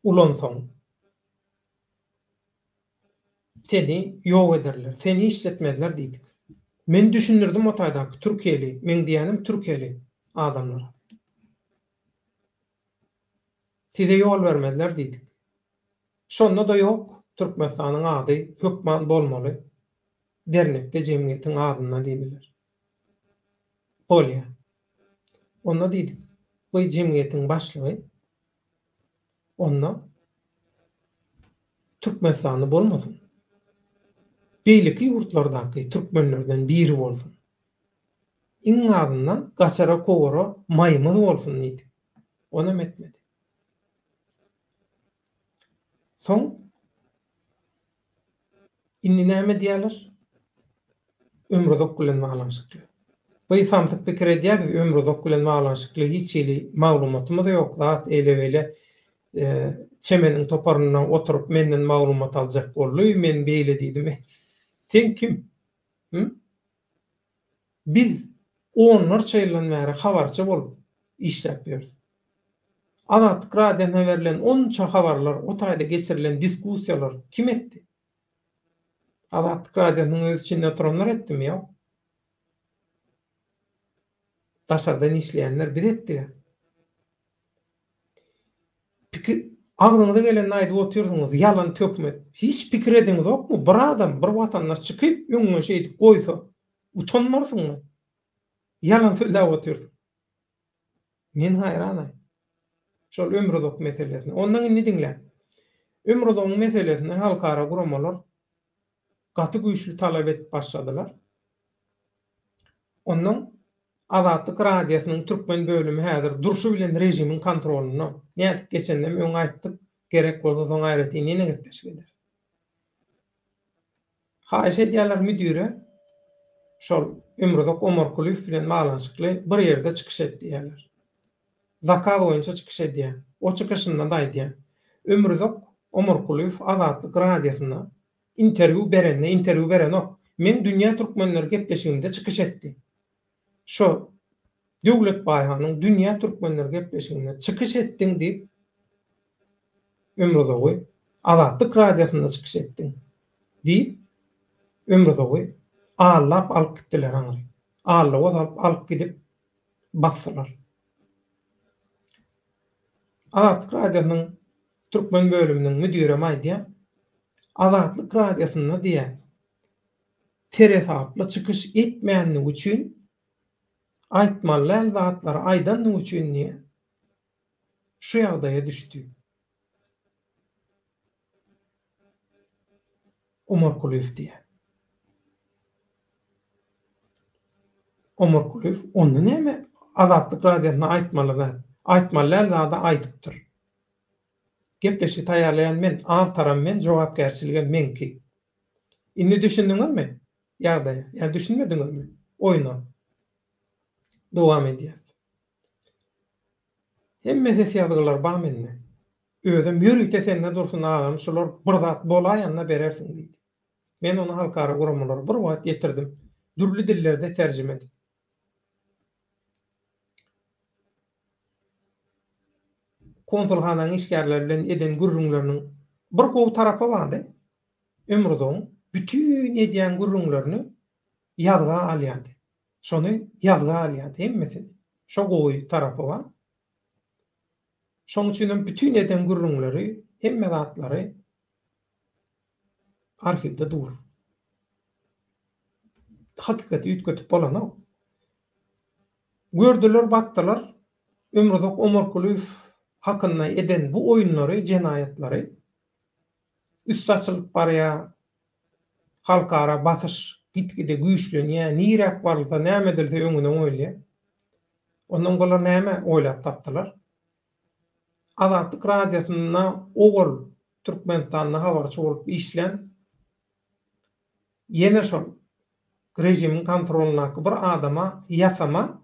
ulansaň, seni ýok ederler, seni işletmezler diýdik. Men düşündirdim o taýdaky türkiýeli, meň diýýänim türkiýeli adamlara. Size ýol bermezler diýdik. Şonda-da ýok, Türkmenistanyň ady hökman bolmaly dernekde jemgyýetiň adynda diýdiler. Bolýa. Onda diýdik, bu jemgyýetiň başlygy Onda Türkmenistanly bolmasyn. Beýleki ýurtlardaky türkmenlerden biri bolsun. Iň azyndan gaçara kowara maýymyz bolsun diýdik. Onam etmedi. Soň Indi näme diýýärler? Ömruzak bilen baglanyşykly. Bu samsyk pikir edýär, biz ömruzak bilen baglanyşykly hiç hili maglumatymyz ýok, zat eýle-beýle Çemeniň toparynda oturyp menden maglumat aljak boldy, men beýle diýdim. Sen kim? Hü? Biz onlarça ýyldan bäri habarçy bolup işläp ýörüs. Azatlyk Radiosyna berlen onça habarlar, o taýda geçirilen diskussiýalar kim etdi? Azatlyk Radiosynyň öz içinde oturanlar etdimi? Ýok. Daşardan işleýänler biz etdik. Pikir agzyňyza gelenini aýdyp otyrsyňyz, ýalan töhmet. Hiç pikir ediňizokmy? Bir adam, bir watandaş çykyp öňüňe şeýdip goýsa, utanmarsyňmy? Ýalan sözläp otyrsyň. Men haýran-aý. Şol Ömruzak meselesine. Ondan indi diňläň. Ömruzagyň meselesini halkara guramalar gaty güýçli talap edip başladylar. Ondan Azatlyk Radiosynyň türkmen bölümi häzir durşy bilen režimiň kontrolynda. Nädip geçeninem öň aýtdyk, gerek bolsa soň aýratyn ýene gepleşik ederis. Haýyş edýärler müdire. Şol Ömruzak Omarkulyýew bilen baglanyşykly bir ýerde çykyş et diýýärler. Zakaz boýunça çykyş edýär. O çykyşynda-da aýdýar. Ömruzak Omarkulyýew Azatlyk Radiosynda interwýu berende, interwýu berenok, Meň Dünýä türkmenleri gepleşigimde çykyş etdi. Şo Döwlet Baýhanyň Dünýä türkmenleri gepleşiginde çykyş etdiň diýip, Ömrüzogy Azatlyk Radiosynda çykyş etdiň diýip, Ömrüzogy allap alyp gitdiler aňry. Allawa salyp alyp gidip basdylar. Azatlyk Radiosynyň türkmen bölüminiň müdirem aýdýar, Azatlyk Radiosynda diýýär, seresaply çykyş etmänligi üçin, aýtmaly däl zatlary aýdanlygy üçin diýýär, şu ýagdaýa düşdi. Omarkulyýew diýýär. Omarkulyýew onda näme Azatlyk Radiosynda aýtmaly zat, aýtmaly däl zady aýdypdyr. Gepleşigi taýýarlaýan men, awtoram men, jogapkärçiligem meňki. Indi düşündiňizmi ýagdaýa? Ýa düşünmediňizmi oýna? Dowam edýäs. Hemme ses ýazgylar bar mende. Özem ýörite sende dursun agam şular bir zat bolaýanda berersiň diýdi. Men ony halkara guramalara bir wagt ýetirdim. Dürli dillerde terjime edip. Konsulhananyň işgärleri bilen eden gürrüňleriniň bir gowy tarapy bardy. Ömrüzogyň bütin edýän gürrüňlerini ýazga alýardy. Şony ýazga alýardy hemmesini. Şo gowy tarapy bar. Şoň üçinem bütin eden gürrüňleri, hemme zatlary arhiwde dur. Hakykaty üýtgetip bolanok. Gördüler, bakdylar, Ömruzak Omarkulyýew hakynda eden bu oýunlary, jenaýatlary üsti açylyp barýar, halkara basyş gitgide güýçlenýär, niräk barylsa, näme edilse öňüne goýulýar. Ondan bular näme oýlap tapdylar? Azatlyk Radiosynda owal Türkmenistanda habarçy bolup işlän, ýene şol režimiň kontrolyndaky bir adama ýasama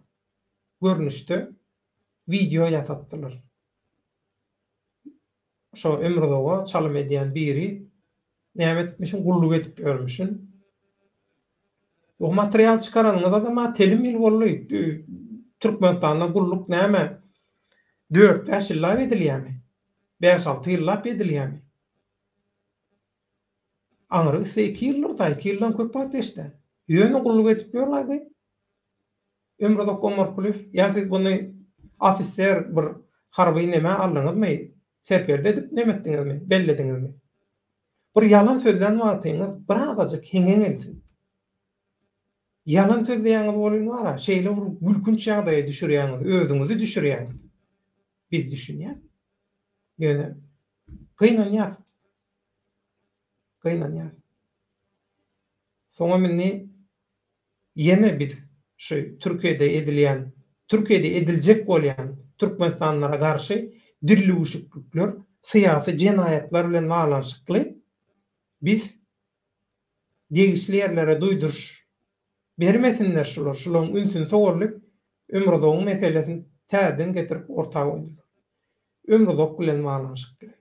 görnüşde wideo ýasatdylar. Şo Ömrüzoga çalym edýän biri näme etmişin, gulluk edip ýörmüşin. O material çykaranyňyzadam-a telim ýyl boldy. Türkmenistanda gulluk näme dört-bäş ýyllap edilýärmi? Bäş-alty ýyllap edilýärmi? Aňry gitse iki ýyldyr-da, iki ýyldan köp wagt geçdi. Ýöne gulluk edip ýörlaý bu. Ömruzak Omarkulyýew, ýa siz buny ofiser bir harby nemä aldyňyzmy, serkerde edip neme etdiňizmi, bellediňizmi? Bir ýalan sözlän wagtyňyz birazajyk heňe gelsin. Ýalan sözleýäňiz welin bar-a, şeýle bir gülkünç ýagdaýa düşürýäňiz, özüňizi düşürýäňiz. Biz düşünýäs. Ýöne gynanýas. Gynanýas. Soňam indi Ýene biz şu Türkiýede edilýän, Türkiýede ediljek bolýan türkmenistanlylara garşy dillüwüşiklikler, syýasy jenaýatlar bilen baglanyşykly biz degişli ýerlere duýduryş bermesinler şular, şularyň ünsüni sowaldyk, Ömrüzogyň meselesini täzeden getirip orta goýdular. Ömrüzok bilen baglanyşykly.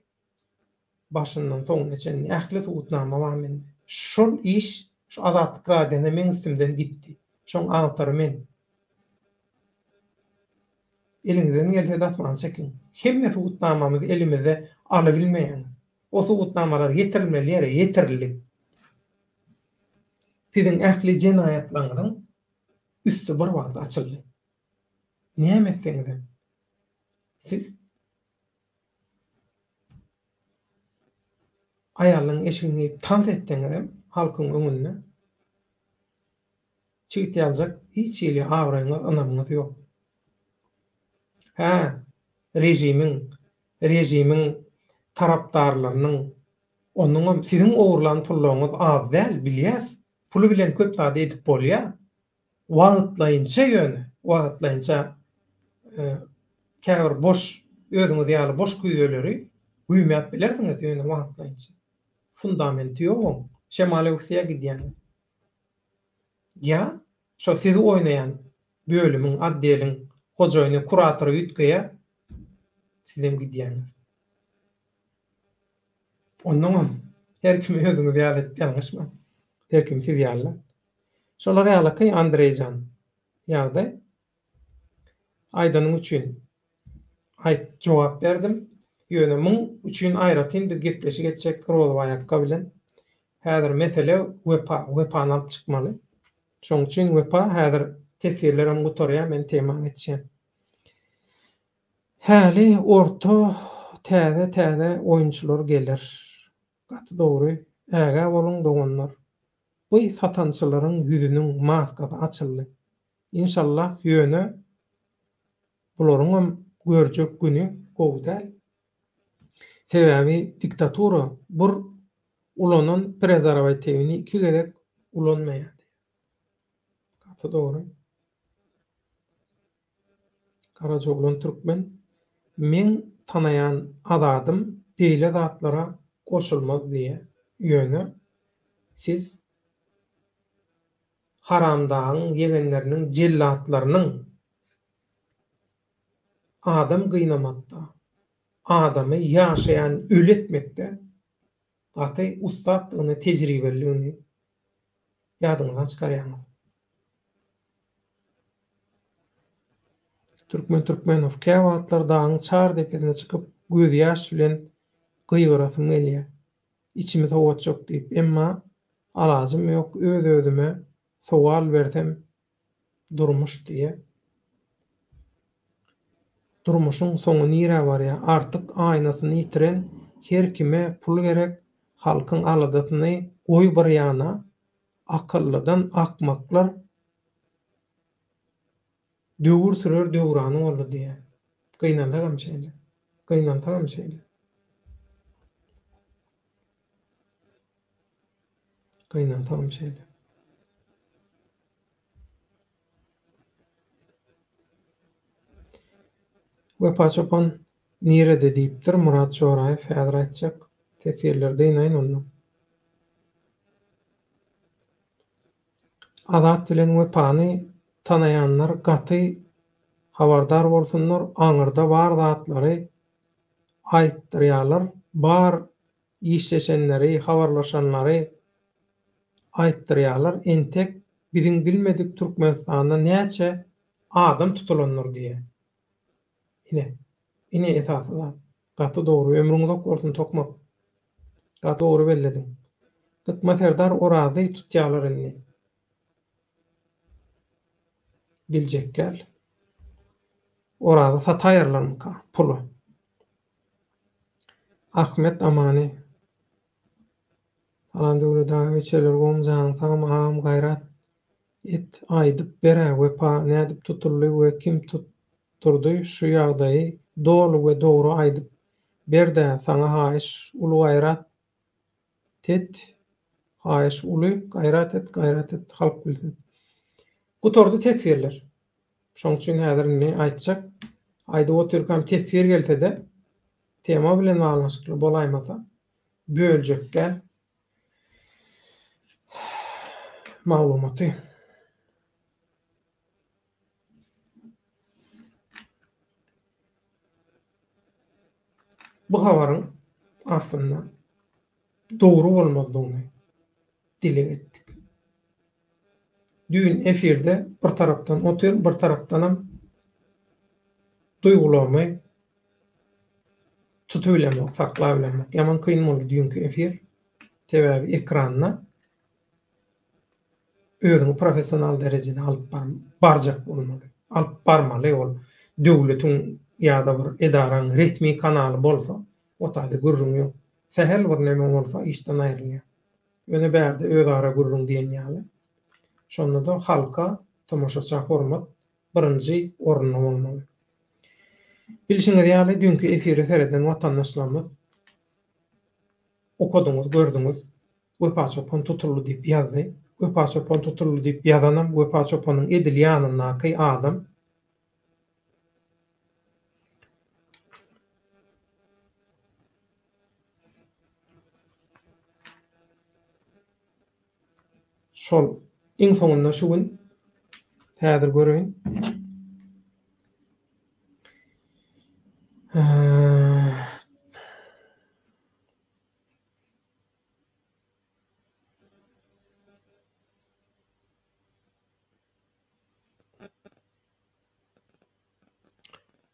Başyndan soňuna çenli ähli subutnama bar mende. Şol iş şu Azatlyk radiosynda meň üstümden gitdi. Şoň awtory men. Eliňizden gelse dasmany çekiň. Hemme subutnamamyzy elimizde alabilmeýäňiz. O subutnamalar ýetirilmeli ýere ýetirildi. Siziň ähli jenaýatlaryňyzyň üsti bir wagt açyldy. Näme etseňizem. Siz Aýalyň eşigini geýip tans etseňizem halkyň öňünde çigit ýaljak hiç hili abraýyňyz, ynamyňyz ýok. Hä, režimiň, režimiň tarapdarlarynyň, onnoňam siziň ogurlan pullaryňyz az däl, bilýäs, puly bilen köp zady edip bolýar. Wagtlaýynça ýöne, wagtlaýynça käbir boş, özüňiz ýaly boş küýzeleri güýmäp bilersiňiz, ýöne wagtlaýynça. Fundamenti ýok oň. Şemal öwüsýär gidýäňiz. Ýa şo sizi oýnaýan bölümiň, otdeliň hojaýyny, kuratory üýtgeýär, sizem gidýäňiz. Onnoňam her kimi özüňiz ýaly edip ýalňyşmaň. Her kim siz ýaly däl. Şolar ýalyky Andreýjan ýagdaý. Aýdanyň üçin aýt jogap berdim. Ýöne muň üçin aýratyn biz gepleşik etjek Rozow aýakga bilen. Häzir mesele Wepa, Wepany alyp çykmaly. Şoň üçin Wepa häzir teswirlerem gutarýar men tema geçýän. Häli orta täze täze oýunçylar geler. Gaty dogry. Ägä boluň doganlar. Bu satançylaryň ýüzüniň maskasy açyldy. Inşallah ýöne bularyňam görjek güni gowy däl. Sebäbi diktatura bur ulanan prezerwatiwini iki gezek ulanmaýar diýýär. Gaty dogry. Garajaoglan Türkmen meň tanaýan Azadym beýle zatlara goşulmaz diýýär. Ýöne siz Haramdagyň ýegenleriniň jellatlarynyň adam gynamakda, adamy ýaşaýan öli etmekde gaty ussatdygyny, tejribelidigini ýadyňyzdan çykarýaňyz. Türkmen Türkmenow, Käwagtlar dagyň çar depesine çykyp, gözýaş bilen gygyrasym gelýär. Içimi sowatjak diýip. Emma alajym ýok, öz-özüme sowal bersem durmuş diýýär. Durmuşyň soňy nirä barýar? Artyk aýnasyny ýitiren her kime pul gerek, halkyň aladasyny goý bir ýana, Akyllydan akmaklar döwür sürer döwrany boldy diýýär. Gynansagam şeýle. Gynansagam şeýle. Gynansagam şeýle. Wepa çopan nirede diýipdir Myrat Joraýew häzir aýtjak. Teswirleri dynaýyn onda. Azat bilen Wepany tanaýanlar gaty habardar bolsunlar aňyrda bar zatlary aýtdyrýalar bar işleşenleri habarlaşanlary aýtdyrýalar entek biziň bilmedik Türkmenistanda näçe adam tutulandyr diýýä. Ine. Ine esasy zat. Gaty dogry. Ömrüň uzak bolsun Tokmak. Gaty dogry bellediň. Dykma Serdar Orazy tutýalar indi. Biljekgäl. Orazy sataýarlarmyka pula. Ahmet Amany. Salam Döwlet aga öýçeler gowmy janyň sagmy agam gaýrat et aýdyp berä Wepa nädip tutuldy we kim tutdurdy şu ýagdaýy doly we dogry aýdyp berdä saňa haýyş uly gaýrat tet haýyş uly gaýrat et gaýrat et halk bilsin gutardy teswirler şoň üçin häzir indi aýtjak aýdyp otyrkam teswir gelsede tema bilen baglanyşykly bolaýmasa böljek däl maglumaty. Bu habaryň aslynda dogry bolmazlygyny dileg etdik. Düýn efirde bir tarapdan otyr, bir tarapdanam duýgularymy tutubilemok, saklabilemok. Ýaman kyn boldy düýnki efir. Sebäbi ekranda özüňi professional derejede alyp barjak bolmaly. Alyp barmaly ol döwletiň ýa-da bir edaraň resmi kanaly bolsa, o taýda gürrüň ýok. Sähel bir neme bolsa işden aýrylýar. Ýöne bärde özara gürrüň diýen ýaly. Şonda-da halka, tomaşaça hormat birinji orunda bolmaly. Bilşiňiz ýaly, düýnki efire sereden watandaşlarymyz okadyňyz, gördüňiz, Wepa çopan tutuldy diýip ýazdy. Wepa çopan tutuldy diýip ýazanam Wepa çopanyň edil ýanyndaky adam. Şol. Iň soňunda şu gün häzir göreýin.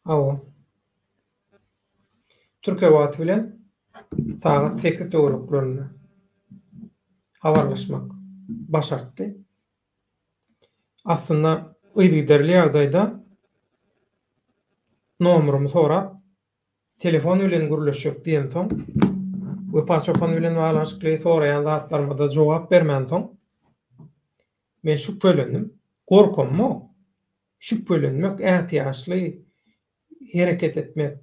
Hawa. Türkiýe wagty bilen sagat 8 töwereklerinde habarlaşmak başartdy. Aslynda yzygiderli ýagdaýda nomerymy sorap, telefon bilen gürleşjek diýensoň, Wepa çopan bilen baglanyşykly soraýan zatlaryma-da jogap bermänsoň, men şübhelendim. Gorkamok. Şübhelenmek, ätiýaçly hereket etmek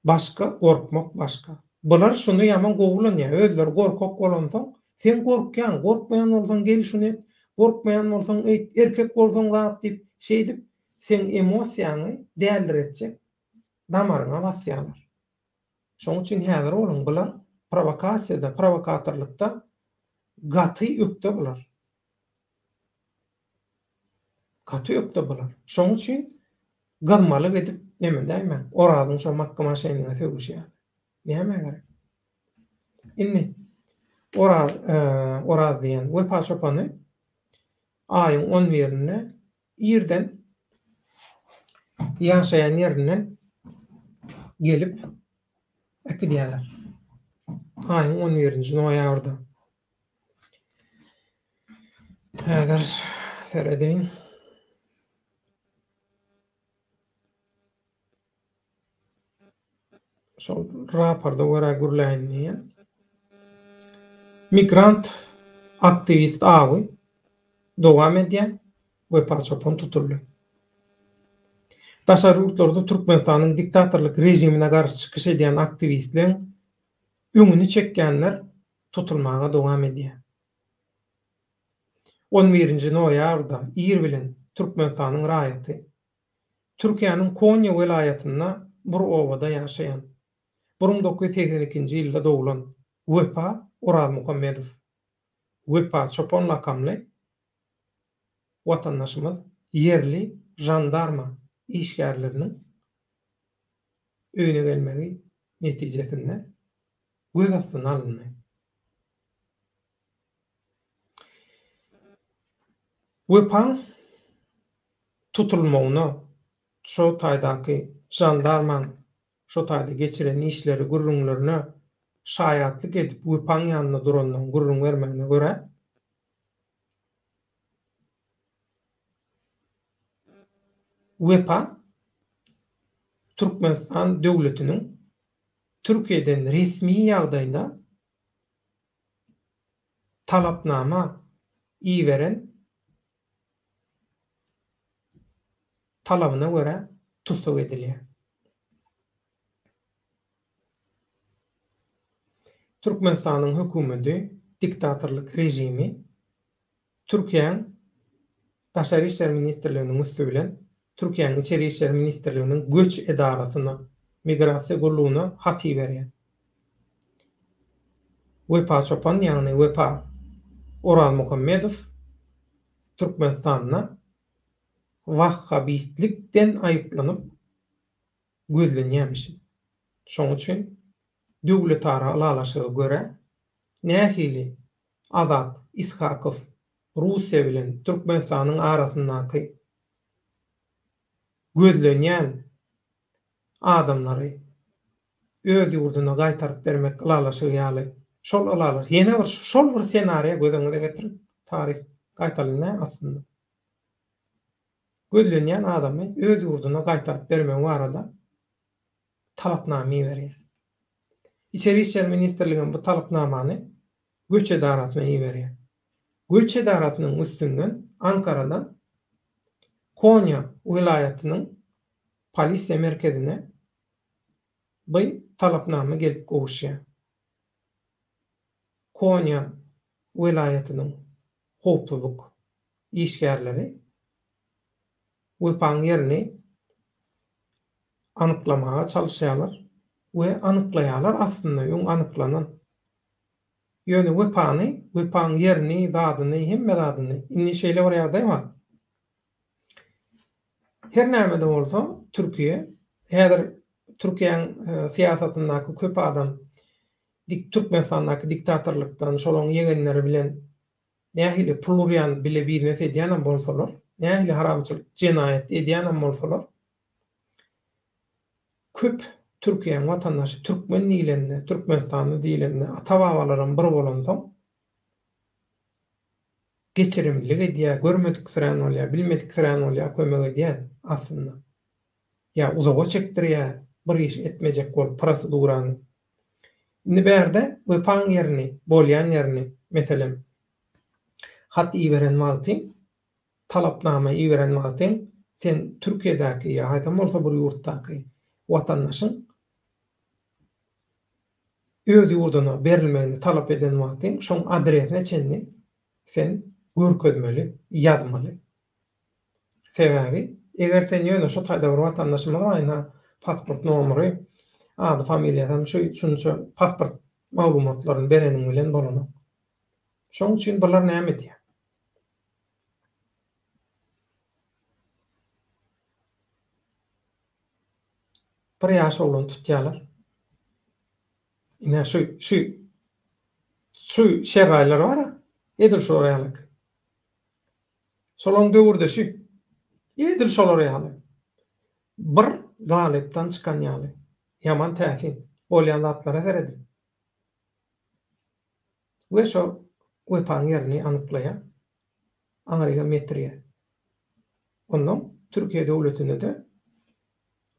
başga, gorkmak başga. Bular şuny ýaman gowy ulanýar. Özleri gorkak bolansoň, sen gorkýaň, gorkmaýan bolsaň gel şuny et, gorkmaýan bolsaň eýt, erkek bolsaň zat diýip, şeýdip seň emosiýaňy däldiretjek damaryňa basýarlar. Şoň üçin häzir boluň, bular prowokasiýada, prowokatorlykda gaty ökde bular. Gaty ökde bular. Şoň üçin gyzmalyk edip neme däýmäň. Orazyň şo makga maşynyna sögüşi ýaly. Nämä gerek? Indi Oraz Oraz diýen Wepa çopany aýyň on birinde irden ýaşaýan ýerinden gelip äkidýärler. Aýyň on birinji noýabrda. Häzir seredeýin. Şol raporda görä gürläýin diýýän. Migrant aktiwist awy dowam edýär, Wepa Çopan tutuldy. Daşary ýurtlarda Türkmenistanyň diktatorlyk režimine garşy çykyş edýän aktiwistleň öňüni çekýänler tutulmaga dowam edýär. On birinji noýabrda ir bilen Türkmenistanyň raýaty, Türkiýäniň Konýa welaýatynda bir obada ýaşaýan, 1982-nji ýylda doglan Wepa Orazmuhammedow, Wepa çopan lakamly watandaşymyz ýerli žandarma işgärleriniň öýüne gelmegi netijesinde göz astyna alyndy. Wepaň tutulmagyna şo taýdaky žandarmaň şo taýda geçiren işleri gürrüňlerine şaýatlyk edip Wepaň ýanynda duranlaryň gürrüň bermegine görä, Wepa Türkmenistan döwletiniň Türkiýeden resmi ýagdaýda talapnama iberen talabyna görä tussag edilýär. Türkmenistanyň hökümeti diktatorlyk režimi Türkiýäň Daşary işler ministrliginiň üsti bilen Türkiýäniň Içeri işler ministrliginiň göç edarasyna, migrasiýa gullugyna hat iberýär. Wepa Çopan, ýagny Wepa Orazmuhammedow Türkmenistanda wahhabistlikden aýyplanyp gözlenýärmişin. Şonuň üçin döwletara ylalaşyga görä nähili Azat Ishakow Russiýa bilen Türkmenistanyň arasyndaky gözlenýän adamlary öz ýurduna gaýtaryp bermek ylalaşygy ýaly şol ylalaşyk ýene bir şol bir ssenariýa göz öňüňize getiriň taryh gaýtalanýar aslynda gözlenýän adamy öz ýurduna gaýtaryp bermegi barada talapnama iberýär. Içeri işler ministrligem bu talapnamany göç edarasyna iberýär. Göç edarasynyň üstünden Ankaradan Konýa welaýatynyň polisiýa merkezine by talapnama gelip gowuşýar. Konýa welaýatynyň howpsuzlyk işgärleri Wepaň ýerini anyklamaga çalyşýarlar we anyklaýarlar aslynda öň anyklanan. Ýöne Wepany, Wepaň ýerini, zadyny, hemme zadyny. Indi şeýle bir ýagdaý bar. Her näme-de bolsa, Türkiýe, häzir Türkiýäň syýasatyndaky köp adam dik Türkmenistandaky diktatorlykdan, şolaň ýegenleri bilen nähili pul urýan, bile biznes edýänem bolsalar, nähili haramçylyk, jenaýat edýänem bolsalar, köp Türkiýäň watandaşy türkmen diýlende, türkmenistanly diýlende, ata-babalaram bir bolansoň, geçirimlilik edýär, görmediksirän bolýar, bilmediksirän bolýar, kömek edýär aslynda. Ýa uzaga çekdirýär, bir iş etmejek bolup prosedurany. Indi bärde Wepaň ýerini, bolýan ýerini, meselem, hat iberen wagtyň, talapnama iberen wagtyň sen Türkiýedäki ýa haýsam bolsa bir ýurtdaky watandaşyň öz ýurduna berilmegini talap eden wagtyň şoň adresine çenli sen görkezmeli, ýazmaly. Sebäbi, eger sen ýöne şo taýda bir watandaşymyz bar ynha pasport nomury, ady familiýasam şu şunça pasport maglumatlaryny bereniň bilen bolanok. Şoň üçin bular näme edýär? Bir ýaş oglany tutýarlar. Ine şu şu şu şerraýlar bar-a, edil şolar ýalyk. Şolaň döwürdeşi. Edil şolar ýaly. Bir galypdan çykan ýaly. Ýaman täsin. Bolýan zatlara serediň. We şo Wepaň ýerini anyklaýar. Aňrygam ýetirýär. Onnoň Türkiýe döwletine-de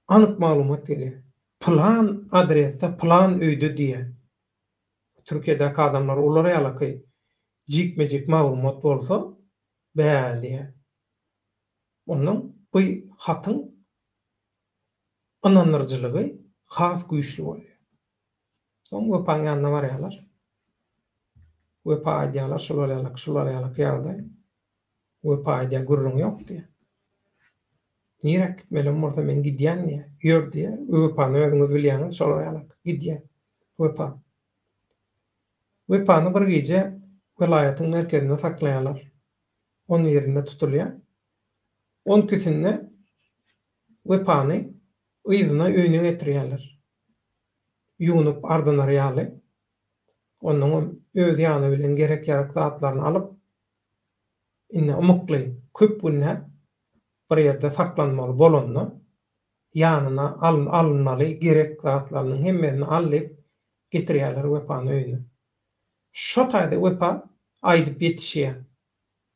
anyk maglumat gelýär. Pylan adresde, pylan öýde diýýär. Türkiýedäki adamlar olar ýalaky jikme-jik maglumat bolsa, bä diýýär. Onnoň bu hatyň ynandyryjylygy has güýçli bolýar. Soň Wepaň ýanyna barýarlar. Wepa aýdýarlar, şular ýalak, şular ýalak ýagdaý. Wepa aýdýar, gürrüň ýok diýýär. Niräk gitmelem bolsa men gidýän diýýär. Ýör diýýär. Wepany özüňiz bilýäňiz, şolar ýalak. Gidýär. Wepa. Wepany bir gije welaýatyň merkezinde saklaýarlar. On birinde tutulýar. On ikisinde Wepany yzyna öýüne getirýärler. Ýuwnup ardynar ýaly. Onnoňam öz ýany bilen gerek-ýarak zatlaryny alyp, indi ymykly köp günläp bir ýerde saklanmaly bolanda, ýanyna alynmaly gerek zatlarynyň hemmesini al diýip getirýärler Wepany öýüne. Şo taýda Wepa aýdyp ýetişýär.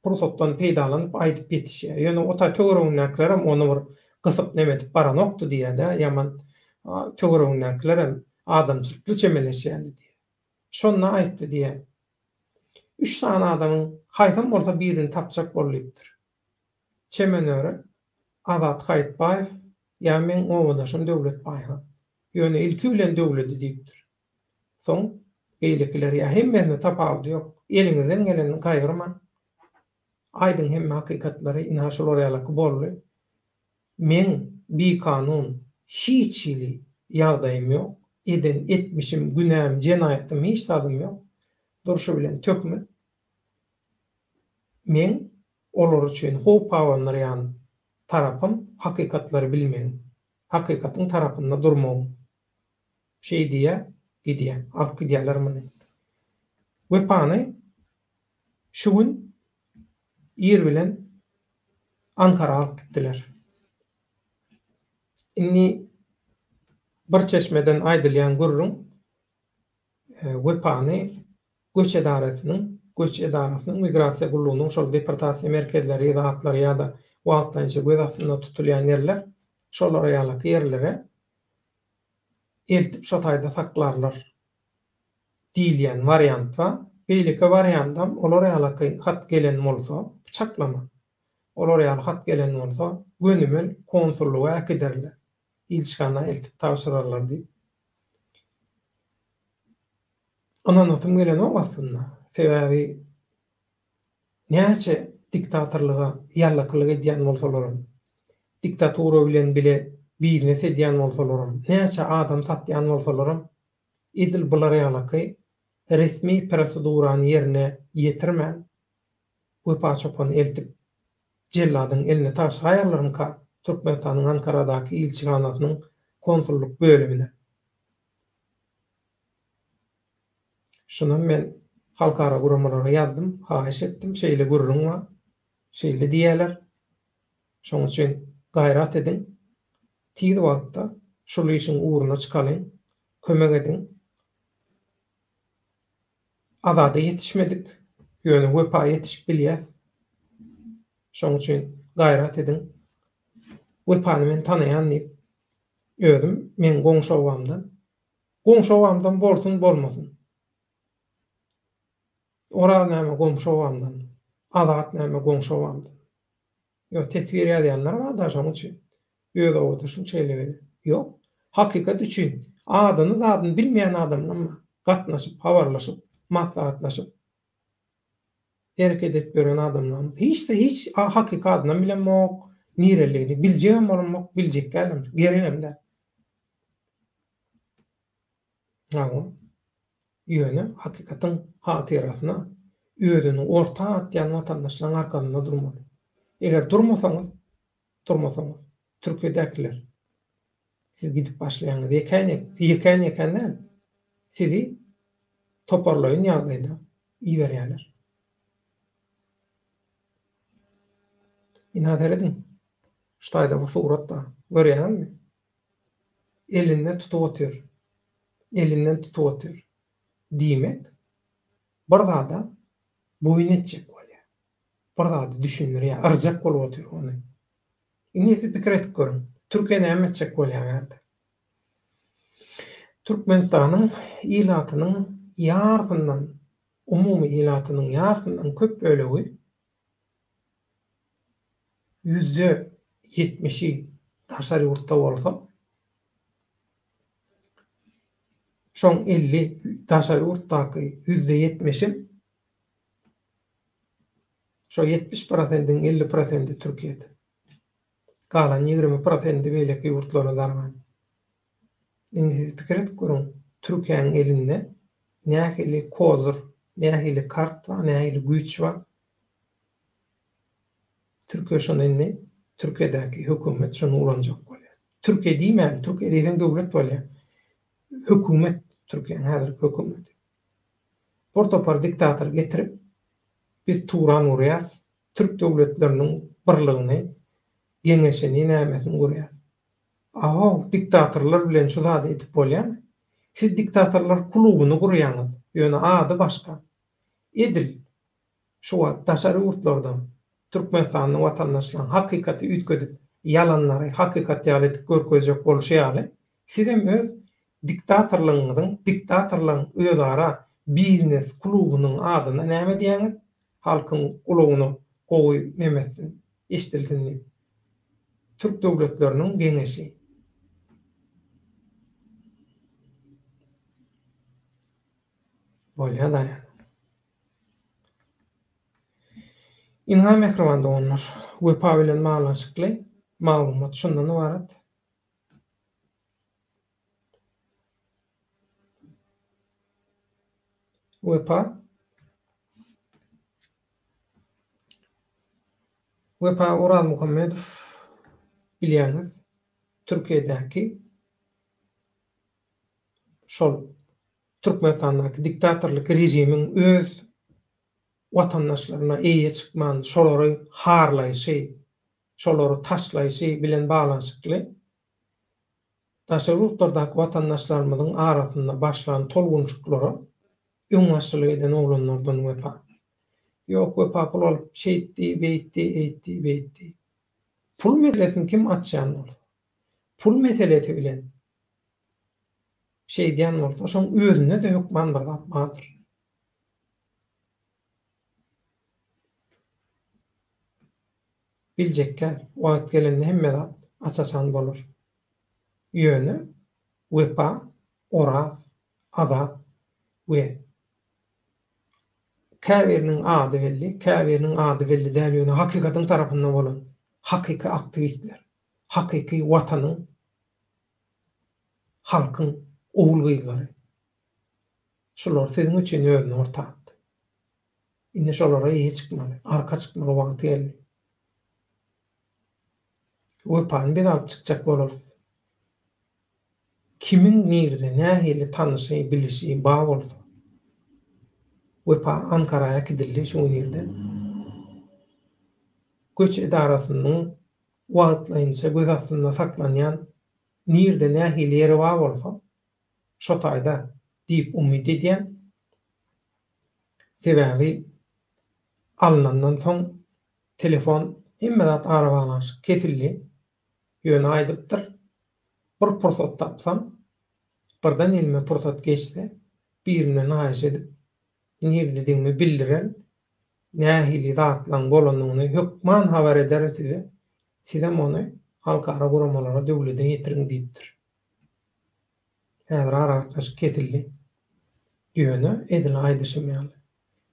Pursatdan peýdalanyp aýdyp ýetişýär. Ýöne o taý töweregindäkilerem ony bir gysyp neme edip baranokdy diýýär-dä, ýaman töweregindäkilerem adamçylykly çemeleşýärdi diýýär. Şonda aýtdy diýýär. Üç sany adamyň haýsam bolsa birini tapjak bol diýipdir. Çemen öre, Azat Haýytbaýew ýa meň obadaşym Döwlet Baýhan. Ýöne ilki bilen Döwledi diýipdir. Soň beýlekiler ýa hemmesinde tapawudy ýok. Eliňizden gelenini gaýgyrmaň. Aýdyň hemme hakykatlary ynha şular ýalaky boldy. Meň bikanun hiç hili ýagdaýym ýok. Eden etmişim, günäm, jenaýatym hiç zadym ýok. Durşy bilen töhmet. Meň olar üçin howp abandyrýan tarapym hakykatlary bilmegiň. Hakykatyň tarapynda durmagyň. Şeý diýýär, gidýär. Alyp gidýärler muny. Wepany şu gün ir bilen Ankara alyp gitdiler. Indi bir çeşmeden aýdylýan gürrüň Wepany göç edarasynyň, göç edarasynyň, migrasiýa gullugynyň şol deportasiýa merkezleri, zatlary ýa-da wagtlaýynça göz astynda tutulýan ýerler, şolar ýalaky ýerlere eltip şo taýda saklarlar diýilýän wariant bar. Beýleki wariantam olar ýalaky hat gelen bolsa, çaklama, olar ýaly hat gelen bolsa, gönümel konsullyga äkiderler, ilçihana eltip tabşyrarlar diýip. Ynanasym gelenok aslynda. Sebäbi Näçe diktatorlyga ýallakylyk edýän bolsalaram, diktatura bilen bile biznes edýän bolsalaram, näçe adam satýan bolsalaram, edil bular ýalaky Resmi prosedurany ýerine ýetirmän, Wepa çopany eltip, jelladyň eline tabşyraýarlarmyka Türkmenistanyň Ankaradaky ilçihanasynyň konsullyk bölümine? Şunam men halkara guramalara ýazdym, haýyş etdim, şeýle gürrüň bar, şeýle diýýärler. Şonuň üçin gaýrat ediň, tiz wagtda şul işiň ugruna çykalyň, kömek ediň. Azada ýetişmedik, ýöne Wepa ýetişip bilýäs. Şonuň üçin gaýrat ediň. Wepany men tanaýan diýip, özüm meň goňşy obamdan. Goňşy obamdan bolsun, bolmasyn. Oraz näme goňşy obamdan, Azat näme goňşy obamdan. Ýok, teswir ýazýanlar bar-da şonuň üçin. Öz obadaşyň şeýle beýle. Ýok. Hakykat üçin adyny zadyny bilmeýän adamlam bar. Gatnaşyp, habarlaşyp, maslahatlaşyp hereket edip ýören adamlarymyz. Hiç-de hiç hakyky adynam bilemok, nireliligini biljegem bolamok, biljek dälem, geregem däl. Hawa. Ýöne hakykatyň hatyrasyna özüni orta atýan watandaşlaryň arkasynda durmaly. Eger durmasaňyz, durmasaňyz, Türkiýedäkiler, siz gidip başlaýaňyz, ýekän-ýek, ýekän-ýekän däl, sizi toparlaýyn ýagdaýda iberýärler. Ynha serediň, şu taýda bir surat bar, görýäňizmi? Elinde tutup otyr. Elinden tutup otyr. Diýmek, bir zada boýun etjek bolýar. Bir zady düşündirýär, yrjak bolup otyr ony. Indi siz pikir edip görüň, Türkiýe näme etjek bolýar bärde? Türkmenistanyň ilatynyň ýarsyndan, umumy ilatynyň ýarsyndan köp bölegi Ýüzde ýetmişi daşary ýurtda bolsa, şoň 50 daşary ýurtdaky ýüzde ýetmişem şo 70 prosendiň 50 prosendi Türkiýede. Galan 20 prosendi beýleki ýurtlara dargan. Indi siz pikir edip görüň, Türkiýäniň elinde nähili kozur, nähili kart bar, nähili güýç bar. Türkiýe şony indi Türkiýedäki hökümet şony ulanjak bolýar. Türkiýe diýmäli, Türkiýe diýseň döwlet bolýar. Hökümet, Türkiýäniň häzirki hökümeti. Bir topar diktator getirip, biz Turan gurýas, türk döwletleriniň birligini, geňeşini, nämesini gurýas. Ahow, diktatorlar bilen şu zady edip bolýarmy? Siz diktatorlar klubuny gurýaňyz, ýöne ady başga. Edil Şu wagt daşary ýurtlarda Türkmenistanly watandaşlaryň hakykaty üýtgedip, ýalanlary hakykat ýaly edip görkezjek bolşy ýaly, sizem öz diktatorlygyňyzyň, diktatorlaryň özara biznes klubunyň adyna näme diýýäňiz? Halkyň gulagyna gowy neme etsin, eşdilsin diýip. Türk döwletleriniň geňeşi. Bolýa daýan. Ynha mähriban doganlar, Wepa bilen baglanyşykly maglumat şundan ybarat. Wepa Wepa Orazmuhammedow bilýäňiz, Türkiýedäki şol Türkmenistandaky diktatorlyk režimiň öz watandaşlaryna eýe çykman, şolary harlaýşy, şolary taşlaýşy bilen baglanyşykly daşary ýurtlardaky watandaşlarymyzyň arasynda başlan tolgunşyklara öňbaşçylyk eden oglanlardan Wepa. Ýok, Wepa pul alyp şeýtdi, beýtdi, eýtdi, beýtdi. Pul meselesini kim açýan bolsa, pul meselesi bilen Şeýdýän bolsa, şoň özünde-de hökman bir zat bardyr. Biljekgä, wagt gelende hemme zat aç-açan bolar. Ýöne Wepa, Oraz, Azat we käbiriniň ady belli, käbiriniň ady belli däl, ýöne hakykatyň tarapynda bolan hakyky aktiwistler, hakyky Watanyň halkyň ogul-gyzlary. Şular siziň üçin özüni orta atdy. Indi şolara eýe çykmaly, arka çykmaly wagty geldi. Wepany biz alyp çykjak bolarys. Kimiň nirde nähili tanyşy, bilişi ba bolsa. Wepa Ankara äkidildi şu gün irden. Göç edarasynyň wagtlaýynça göz astynda saklanýan nirde nähili ýeri ba bolsa, şo taýda diýip umyt edýän. Sebäbi alnandan soň telefon hemme zat arabaglanyşyk kesildi. Ýöne aýdypdyr, Bir pursat tapsam, birden elime pursat geçse, birinden haýyş edip, nirdedigimi bildirerin, nähili zatlaň bolanyny hökman habar ederin size, sizem ony halkara guramalara, döwlede ýetiriň diýipdir. Häzir aragatnaşyk kesildi. Ýöne, edil aýdyşym ýaly,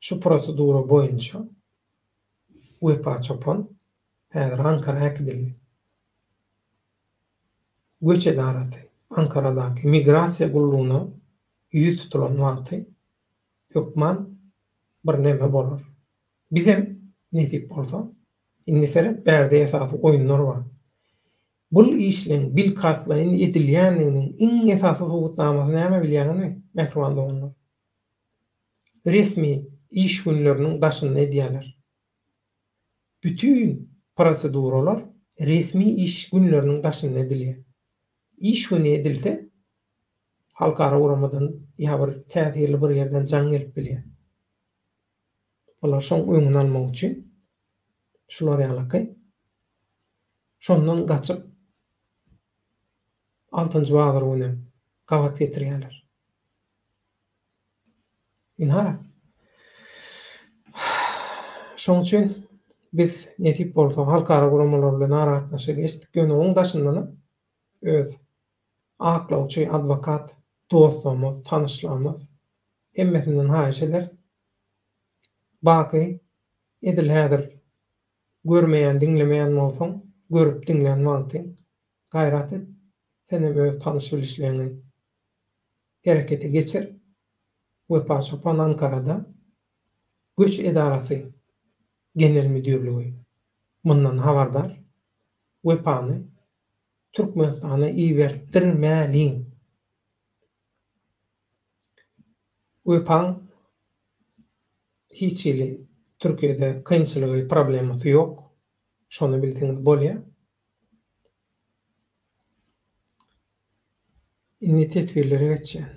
şu prosedura boýunça Wepa çopan häzir Ankara äkidildi. Göç edarasy Ankaradaky migrasiýa gullugyna ýüz tutulan wagty hökman birneme bolar. Bizem, nesip bolsa, indi seret bärde esasy oýunlar bar. Bul işleň bilkastlaýyn edilýändiginiň iň esasy subutnamasy näme bilýäňizmi, mähriban doganlar? Resmi iş günleriniň daşynda edýäler. Bütin proseduralar resmi iş günleriniň daşynda edilýär. Iş güni edilse, halkara guramadan ýa bir täsirli bir ýerden jaň gelip bilýär. Olar şoň öňüni almak üçin şular ýalaky şondan gaçyp altynjy bazar güni gabat getirýärler. Ynha. Şoň üçin biz nesip bolsa halkara guramalar bilen aragatnaşyga geçdik. Ýöne oň daşyndanam öz aklawçy, adwokat dostlarymyz, tanyşlarymyz hemmesinden haýyş ederis. Baky edil häzir görmeýän, diňlemeýän bolsaň, görüp diňlän wagtyň gaýrat et, senem öz tanyş-bilişleriňi herekete geçir. Wepa Çopan Ankarada Göç edarasy Genel müdirligi mundan habardar. Wepany Türkmenistana ibertdirmäliň. Wepaň hiç hili Türkiýede kynçylygy, problemasy ýok. Şony bilseňiz bolýar. Indi teswirlere geçýän.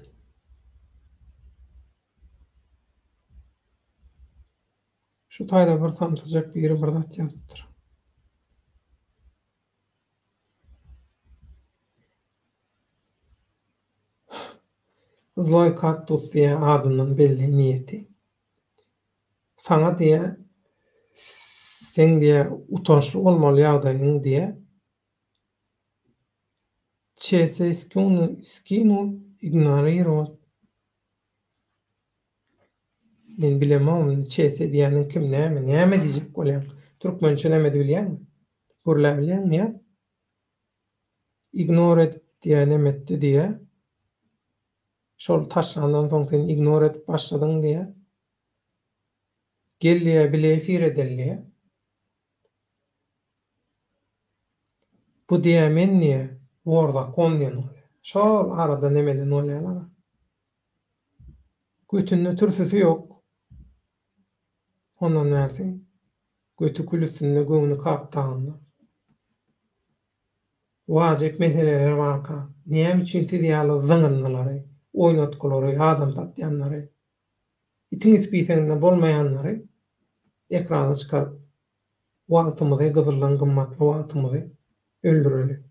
Şu taýda bir samsyjak biri bir zat ýazypdyr. Zloý kaktus diýýär adyndan belli niýeti. Saňa diýýär seň diýýär utançly bolmaly ýagdaýyň diýýär. Çese skinul ignorirowat. Men bilemok indi çese diýýäniň kim näme näme diýjek bolýaň türkmençe näme bilýäňmi gürläbilýäňmi ýaz ignor edip diýýä neme etdi diýýä şol taşlandan soň sen ignor edip başladyň diýýä gel diýýä bile efir edeli diýýä. Bu diýä men diýä wor zakon diýen bolýa. Şol arada nemeden bolýalar. Götünde türsüsi ýok. Ondan bärsi göti kül üstünde göwni kap dagynda. Wajyp meseleler barka näme üçin siz ýaly zyňyndylary, oýnatgylary, adam satýanlary, itiň ispiseginde bolmaýanlary ekrana çykaryp Wagtymyzy gyzyldan gymmatly wagtymyzy öldüreli.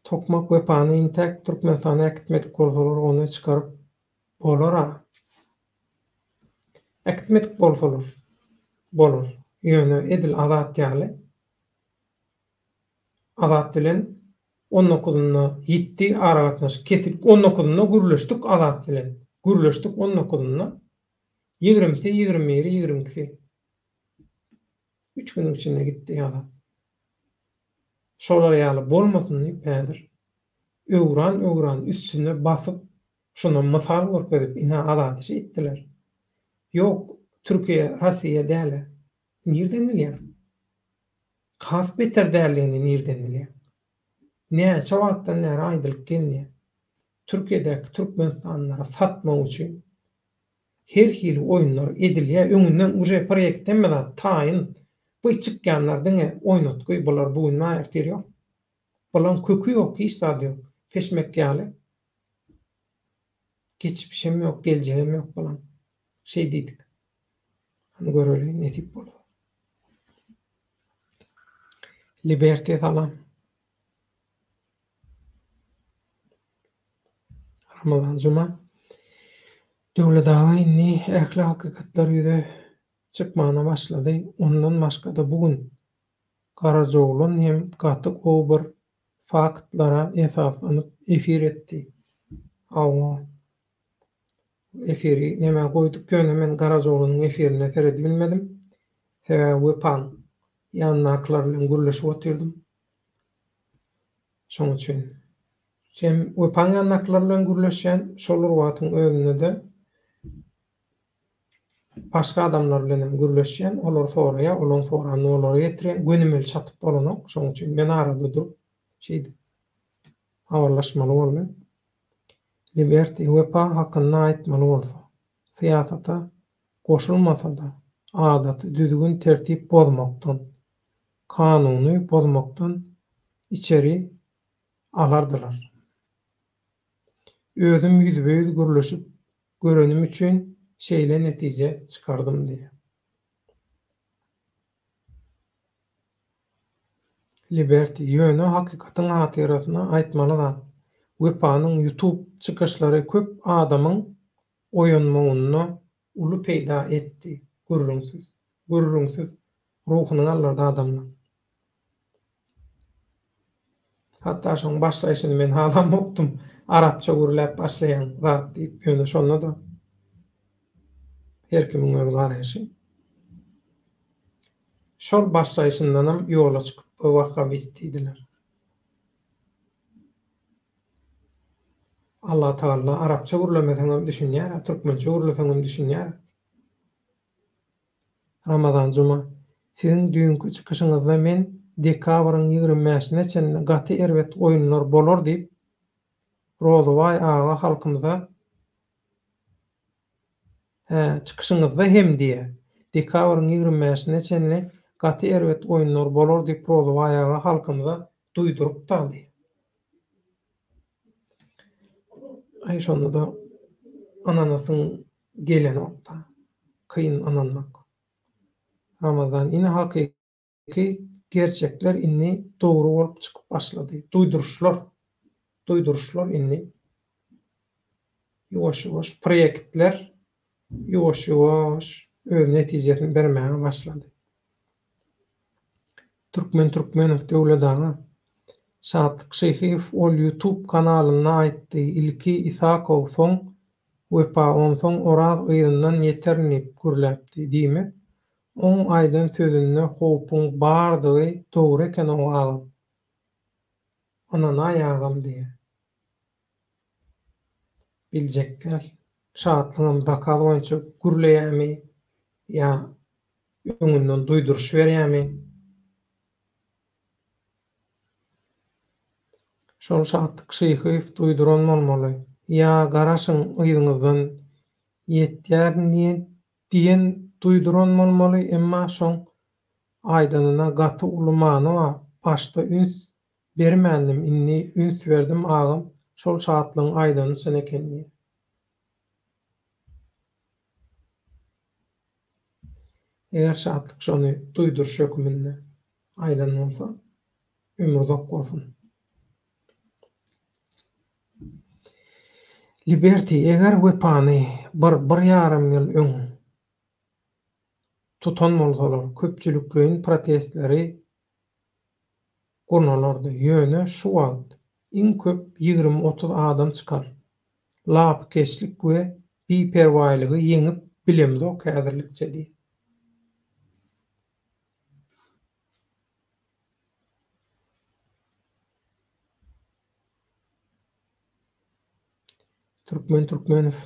Tokmak Wepany intäk Türkmenistana äkitmedik bolsalar ony çykaryp bolara. Äkitmedik bolsalar bolar. Ýöne edil Azat ýaly Azat bilen on dokuzynda ýitdi aragatnaşyk kesilip on dokuzynda gürleşdik Azat bilen gürleşdik on dokuzynda ýigrimisi ýigrimi biri ýigrimi ikisi üç günüň içinde gitdi Azat şolar ýaly bolmasyn diýip häzir. Öwran-öwran üstüne basyp, şuna mysal görkezip, ine Azady şeýtdiler. Ýok, Türkiýe Rossiýa däl-ä. Nirden bilýäň? Has beter däldigini nirden bilýäň? Näçe wagtdan bäri aýdylyp gelinýär. Türkiýedäki türkmenistanlylary satmak üçin her hili oýunlar edilýär. Öňünden uje proýekt hemme zat taýyn. Bu çykýanlar diňe oýnatgy, bular bu gün bar, ertir ýok. Bulaň köki ýok, hiç zady ýok. Peşmek ýaly. Geçmişem ýok, geljegem ýok bulaň. Şeý diýdik. Hany göreli, nesip bolsa. Liberty salam. Ramazan Juma. Döwlet aga indi ähli hakykatlar ýüze çykmana başlady. Ondan başgada bu gün Garajaoglan hem gaty gowy bir faktlara esaslanyp efir etdi. Hawa. Efiri nämä goýduk ýöne men Garajaoglanyň efirine seredibilmedim. Sebäbi Wepaň ýanyndakylar bilen gürleşip otyrdym. Şoň üçin. Hem Wepaň ýanyndakylar bilen gürleşýän, şol bir wagtyň özünde-de başga adamlar bilen hem gürleşýän, olar soraýar, olaň soranyny olara ýetirýän, gönümel çatyp bolanok, şoň üçin men arada durup şeýdip habarlaşmaly boldy. Liberty, Wepa hakynda aýtmaly bolsa, syýasata goşulmasa-da, adaty düzgün-tertip bozmakdan, kanuny bozmakdan içeri alardylar. Özüm ýüzbe-ýüz gürleşip görenim üçin şeýle netije çykardym diýýär. Liberty, ýöne hakykatyň hatyrasyna aýtmaly zat, Wepanyň YouTube çykyşlary köp adamyň oýanmagynda uly peýda etdi, gürrüňsiz. Gürrüňsiz, ruhuny galdyrdy adamlaň. Hatda şoň başlaýşyny men halamokdym, arapça gürläp başlaýaň zat diýip, ýöne şonda-da her kimiň öz garaýşy. Şol başlaýşyndanam ýola çykyp bu wahhabist diýdiler. Allatagalla arapça gürlemeseňem düşünýär, türkmençe gürleseňem düşünýär. Ramazan Juma, siziň düýnki çykyşyňyzda men dekabryň 25-ine çenli gaty erbet oýunlar bolar diýip, Rozybaý aga halkymyza Hä, çykyşyňyzda hem diýýä, dekabryň 25-ine çenli gaty erbet oýunlar bolar diýip Rozybaý aga halkymyza duýdurypda diýýä. Aý şonda-da ynanasyň gelenok-da. Kyn ynanmak. Ramazan ine hakyky gerçekler indi dogry bolup çykyp başlady. Duýduryşlar. Duýduryşlar indi ýuwaş-ýuwaş proýektler ýuwaş-ýuwaş öz netijesini bermäge başlady. Türkmen Türkmenow Döwlet aga. Şatlyk Şyhyýew ol ýutub kanalynda aýtdy ilki Isakow soň Wepa onsoň Oraz yzyndan ýeterin diýip gürläpdi diýmek oň aýdan sözünde howpuň bardygy dogry ekenow agam. Ynanaý agam diýýä. Biljek däl. Şatlygam zakaz boýunça gürleýämi ýa öňünden duýduryş berýämi? Şol Şatlyk Şyhyýew duýduran bolmaly. Ýa garaşyň yzyňyzdan ýetýärin diýen duýduran bolmaly emma şoň aýdanyna gaty uly many bar başda üns bermändim indi üns berdim agam şol Şatlygyň aýdany çyn eken diýýär. Eger Şatlyk şony duýduryş höküminde aýdan bolsa, ömri uzak bolsun. Liberty, eger Wepany bir, bir ýarym ýyl öň tutan bolsalar, köpçülikleýin protestleri gurnalardy. Ýöne şu wagt iň köp 20-30 adam çykar. Lapykeçlik we biperwaýlygy ýeňip bilemzok häzirlikçe diýip. Türkmen Türkmenow.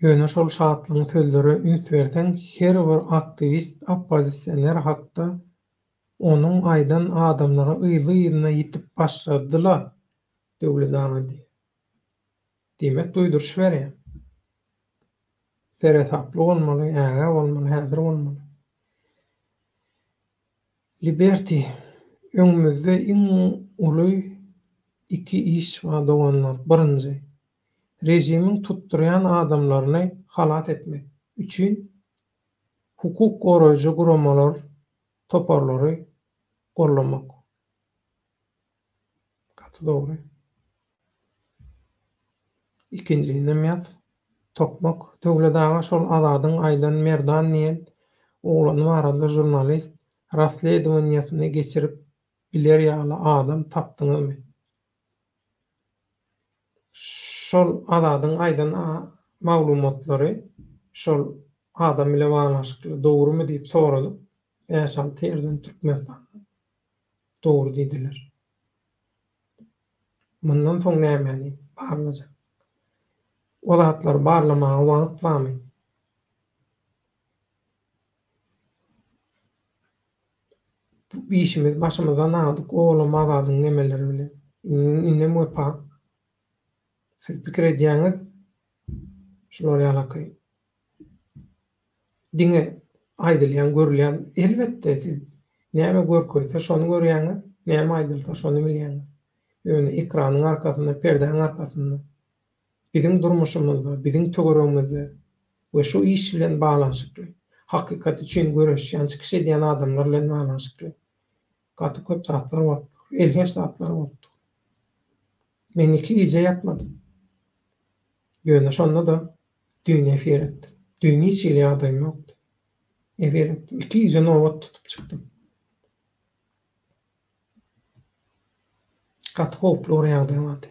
Ýöne şol Şatlygyň sözlere üns berseň her bir aktiwist oppozisioner hakda onuň aýdan adamlary yzly-yzyna ýitip başladyla Döwlet aga diýýär. Diýmek duýduryş berýär. Seresaply bolmaly, ägä bolmaly, häzir bolmaly. Liberty, öňümizde iň uly iki iş bar doganlar, birinji, režimiň tutdurýan adamlaryny halas etmek üçin hukuk goraýjy guramalar, toparlary gollamak. Gaty dogry. Ikinjinem ýaz. Tokmak. Döwlet aga şol Azadyň aýdan Merdan diýen oglany barada žurnalist rasledowaniýasyny geçirip biler ýaly adam tapdyňyzmy? Şol Azadyň aýdan maglumatlary şol adam bile baglanyşykly dogrumy diýip soradyk. Bäş-alty ýerden Türkmenistandan dogry diýdiler. Mundan soň nämäni barlajak? O zatlary barlamaga wagt barmy? Bu işimiz başymyzdan agdyk olam Azadyň nemeleri bilen. Indem Wepa. Siz pikir edýäňiz şular ýalaky Diňe aýdylýan, görülýän, elbetde, siz näme görkezse şony görýäňiz, näme aýdylsa şony bilýäňiz. Ýöne ekranyň arkasynda, perdäň arkasynda biziň durmuşymyzda, biziň töweregimizde we şu iş bilen baglanyşykly, hakykat üçin göreşýän, çykyş edýän adamlar bilen baglanyşykly gaty köp zatlar bolup dur, elhenç zatlar bolup dur. Men iki gije ýatmadym. Ýöne şonda-da düýn efir etdim. Düýn hiç hili ýagdaýym ýokdy. Efir etdim. Iki gije nobat tutup çykdym. Gaty howply bir ýagdaý bardy.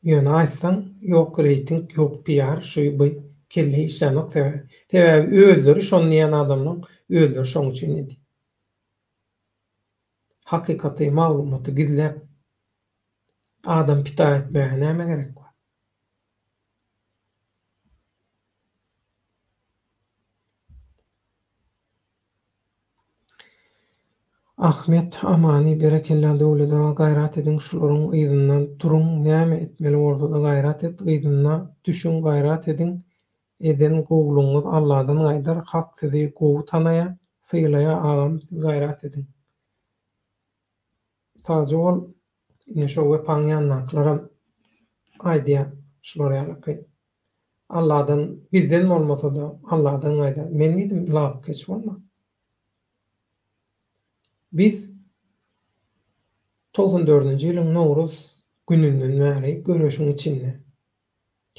Ýöne aýtsaň, ýok reýting, ýok PR, şu bu kelle işlänok sebäbi. Sebäbi özleri şony diýen adamlaň özleri şoň üçin edýär. Hakykaty, maglumaty gizläp adam pida etmäge näme gerek bar? Ahmet Amany berekella Döwlet aga gaýrat ediň şularyň yzynda duruň näme etmeli bolsada gaýrat et yzynda düşüň gaýrat ediň eden gowlugyňyz Alladan gaýdar hak sizi gowy tanaýa sylaýa agam siz gaýrat ediň sagja bol ine şo Wepaň ýanyndakylaram aýdýa şular ýalyky Alladan bizden bolmasada Alladan gaýdar men diýdim lapykeç bolma. Biz 94 dördünji ýylyň Nowruz gününden bäri göreşiň içinde.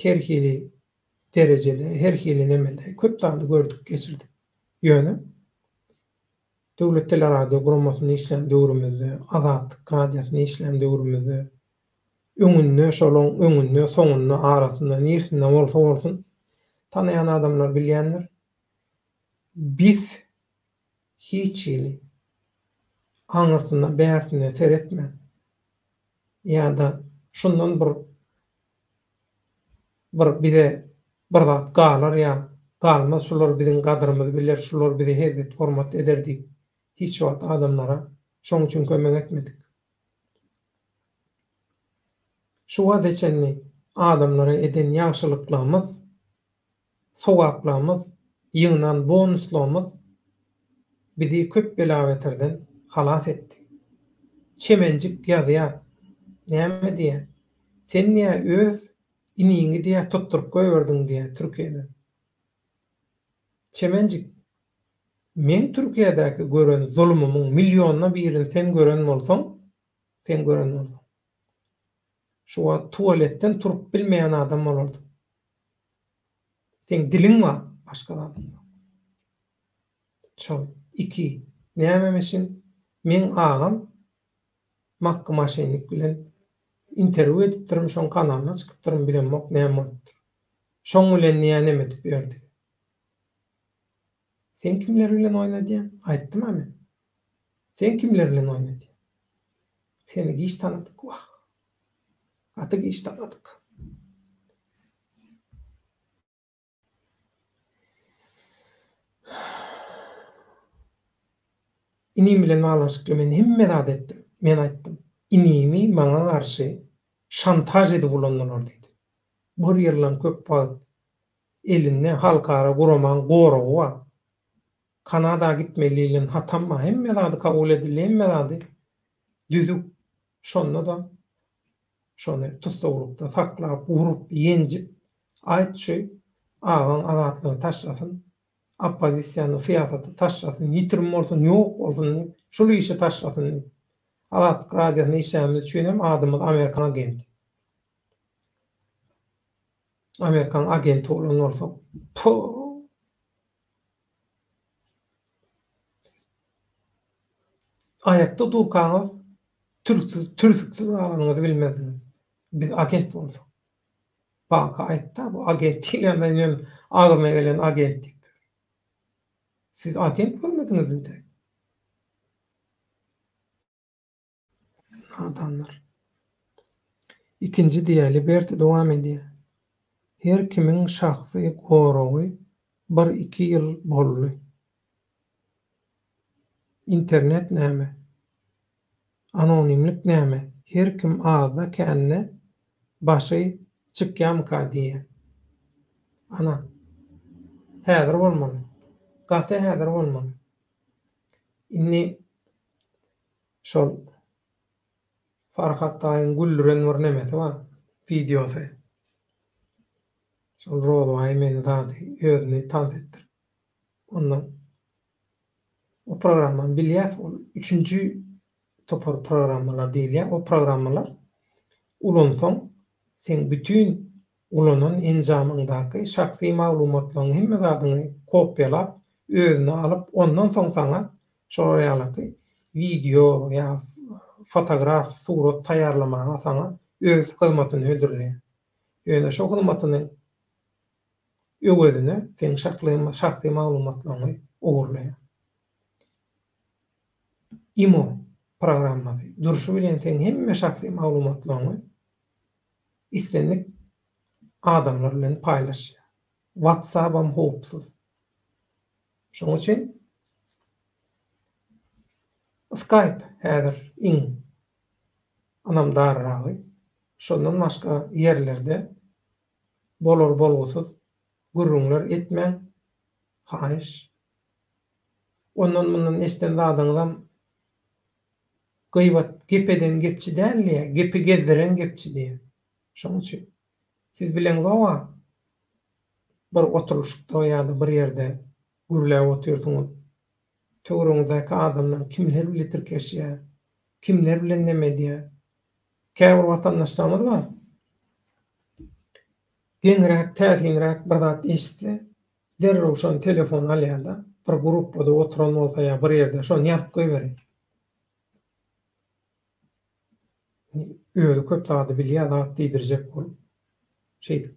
Her hili derejede, her hili nemede köp zady gördük, geçirdik. Ýöne Döwlet teleradio guramasynda işlän döwrümizde, Azatlyk radiosynda işlän döwrümizde, öňünde, şolaň öňünde, soňunda, arasynda, nirsinde bolsa bolsun, tanaýan adamlar bilýändir. Biz hiç hili aňyrsyna bärsine seretmän ýa-da şundan bir bir bize bir zat galar ýa galmaz şular biziň gadyrymyzy biler şular bize hezzet hormat eder diýip hiç wagt adamlara şoň üçin kömek etmedik. Şu wagta çenli adamlara eden ýagşylyklarymyz Sogaplarymyz, ýygnan bonuslarymyz bizi köp bela-beterden halas etdi. Çemenjik ýazýar. Näme diýýär? Sen diýýär, öz iniňi diýýär, tutduryp goýberdiň diýýär, Türkiýede. Çemenjik, meň Türkiýedäki gören zulumymyň millionda birini sen gören bolsaň, sen gören bolsaň, şu wagt tualetden turup bilmeýän adam bolardyň. Seň diliň bar, başga zadyň ýok. Şol, iki, nämemişin, meň agam Makgy maşennik bilen interwýu edipdirin, şoň kanalyna çykypdyryn, bilemok näme bolupdyr. Şoň bilen diýýä neme edip ýördi. Sen kimler bilen oýnadýaň? Aýtdym-a men. Sen kimler bilen oýnadýaň? Seni giç tanadyk, wah. Gaty giç tanadyk. Inim bilen baglanyşykly men hemme zady etdim. Men aýtdym. Inimi maňa garşy şantaž edip ulandylar diýdim. Bir ýyldan köp wagt elinde halkara guramaň goragy bar. Kanada gitmeli diýlen hatam bar. Hemme zady kabul edildi, hemme zady düzük. Şonda-da şony tussaglykda saklap, urup, ýenjip, aýt şu agaň azatlygy taşlasyn, oppozisiýany, syýasaty taşlasyn, ýitirim bolsun, ýok bolsun diýip, şul işi taşlasyn diýip. Azatlyk Radiosynda işlänimiz üçin hem adymyz amerikan agenti. Amerikan agenti bolan bolsak, po! Aýakda durkaňyz türksüz, türsüksiz galanyňyzy bilmezdiňiz. Biz agent bolsak. Baka aýtda bu agent diýýän ýöne agzyna gelen agent diýip. Siz agent görmediňiz intäk. Nadanlar. Ikinji diýýär, Liberty dowam edýär. Her kimiň şahsy goragy bir-iki ýyl boldy. Internet näme? Anonimlik näme? Her kim azda-kände başy çykýamyka diýýän. Ana. Häzir bolmaly. Gaty häzir bolmaly. Indi Şol Farhat daýyň güldüren bir nemesi bar, wideosy. Şol Rozbaý meni zady özüni tans etdirip. Ondan o programmany bilýäs, ol üçünji topar programmalar diýilýär. O programmalar ulansaň seň bütin ulanan enjamyňdaky şahsy maglumatlaryň hemme zadyňy kopýalap özüne alyp ondan soň saňa şolar ýalyky wideo ýa fotograf surat taýýarlamaga saňa öz hyzmatyny hödürleýär. Ýöne şo hyzmatynyň öwezine seň şahsy maglumatlaryňy ogurlaýar. Imo programmasy durşy bilen seň hemme şahsy maglumatlaryňy islendik adamlar bilen paýlaşýar. WhatsApp-am howpsuz. Şonuň üçin Skype häzir iň ynamdarragy. Şondan başga ýerlerde bolar-bolgusyz gürrüňler etmäň, haýyş. Ondan-mundan eşiden zadyňyzam Gybat gep eden gepçi däl diýýär, gepi gezdiren gepçi diýýär. Şonuň üçin siz bileňzog-a, bir oturylyşykda ýa-da bir ýerde gürläp otyrsyňyz, töweregiňizdäki adamlar kimler bile tirkeşýär, kimler bilen neme edýär. Käbir watandaşlarymyz bar, geňräk, täsinräk bir zat eşitse, derrew şony telefona alýar-da, bir gruppada oturan bolsa ýa bir ýerde şony ýazyp goýberýär. Özi köp zady bilýär zat diýdirjek bolup şeýdip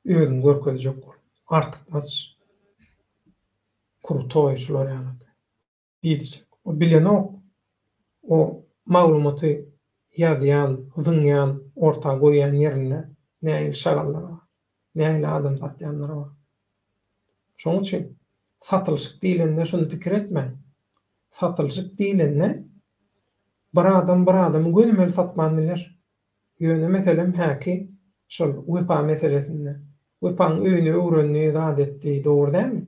özüni görkezjek bolup artykmaç krutoý şular ýaly diýdirjek. O bilenok o maglumaty ýazýan zyňýan orta goýýan ýerinde nähili şagallar bar. Nähili adam satýanlar bar. Şonuň üçin satylyşyk diýlende şuny pikir etmäň. Satylyşyk diýlende bir adam bir adamy gönümel satman biler. Ýöne meselem häki şol Wepa meselesinde. Wepaň öýüni öwrendi, zat etdi, dogry dälmi?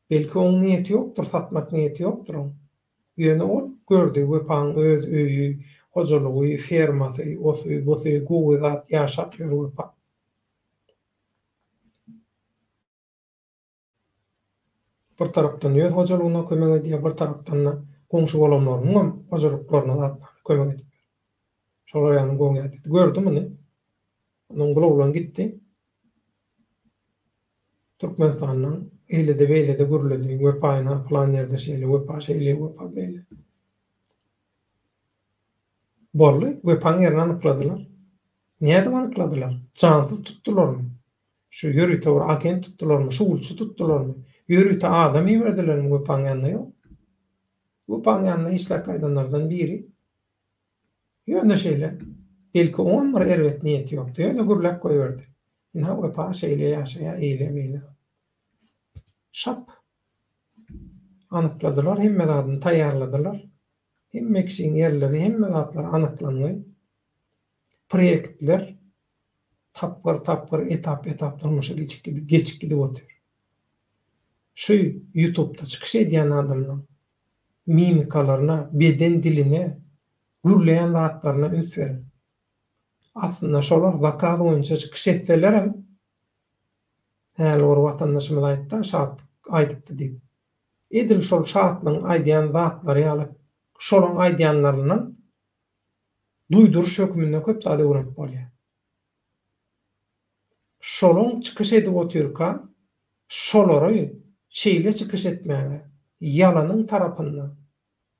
Belki oň niýeti ýokdur, satmak niýeti ýokdur oň. Ýöne ol gördi Wepaň öz öýi, hojalygy, fermasy, osy, busy, gowy zat ýaşap ýör Wepa. Bir tarapdan öz hojalygyna kömek edýär, bir tarapdan-da goňşy-golamlarynyňam hojalyklaryna zatlaryna kömek edip ýör. Şolar ýaly gowy ýa diýdi. Gördi muny. Ondan bul oglan gitdi. Türkmenistandan eýlede-beýlede gürledi. Wepa ynha pylan ýerde şeýle, Wepa şeýle, Wepa beýle. Boldy. Wepaň ýerini anykladylar. Nädip anykladylar? Jansyz tutdularmy? Şu ýörite bir agent tutdularmy, şugulçy tutdularmy? Ýörite adam iberdilermi Wepaň ýanyna? Ýok. Wepaň ýanyna işläp gaýdanlardan biri ýöne şeýle. Belki oňam bir erbet niýeti ýokdy, ýöne gürläp goýberdi. Ynha Wepa şeýle ýaşaýar, eýle-beýle. Şap. Anykladylar, hemme zadyny taýýarladylar. Hemme kişiň ýerleri, hemme zatlar anyklandy. Proýektler tapgyr-tapgyr, etap-etap durmuşa geçip gidip otyr. Şu ýutubda çykyş edýän adamlaň mimikalaryna, beden diline, gürleýän zatlaryna üns beriň. Aslynda şolar zakaz boýunça çykyş etselerem, häli bir watandaşymyz aýtdy-a Şatlyk aýdypdy diýip. Edil şol Şatlygyň aýdýan zatlary ýaly şolaň aýdýanlaryndan duýduryş hökmünde köp zat öwrenip bolýar. Şolaň çykyş edip otyrka şolary şeýle çykyş etmäge ýalanyň tarapynda,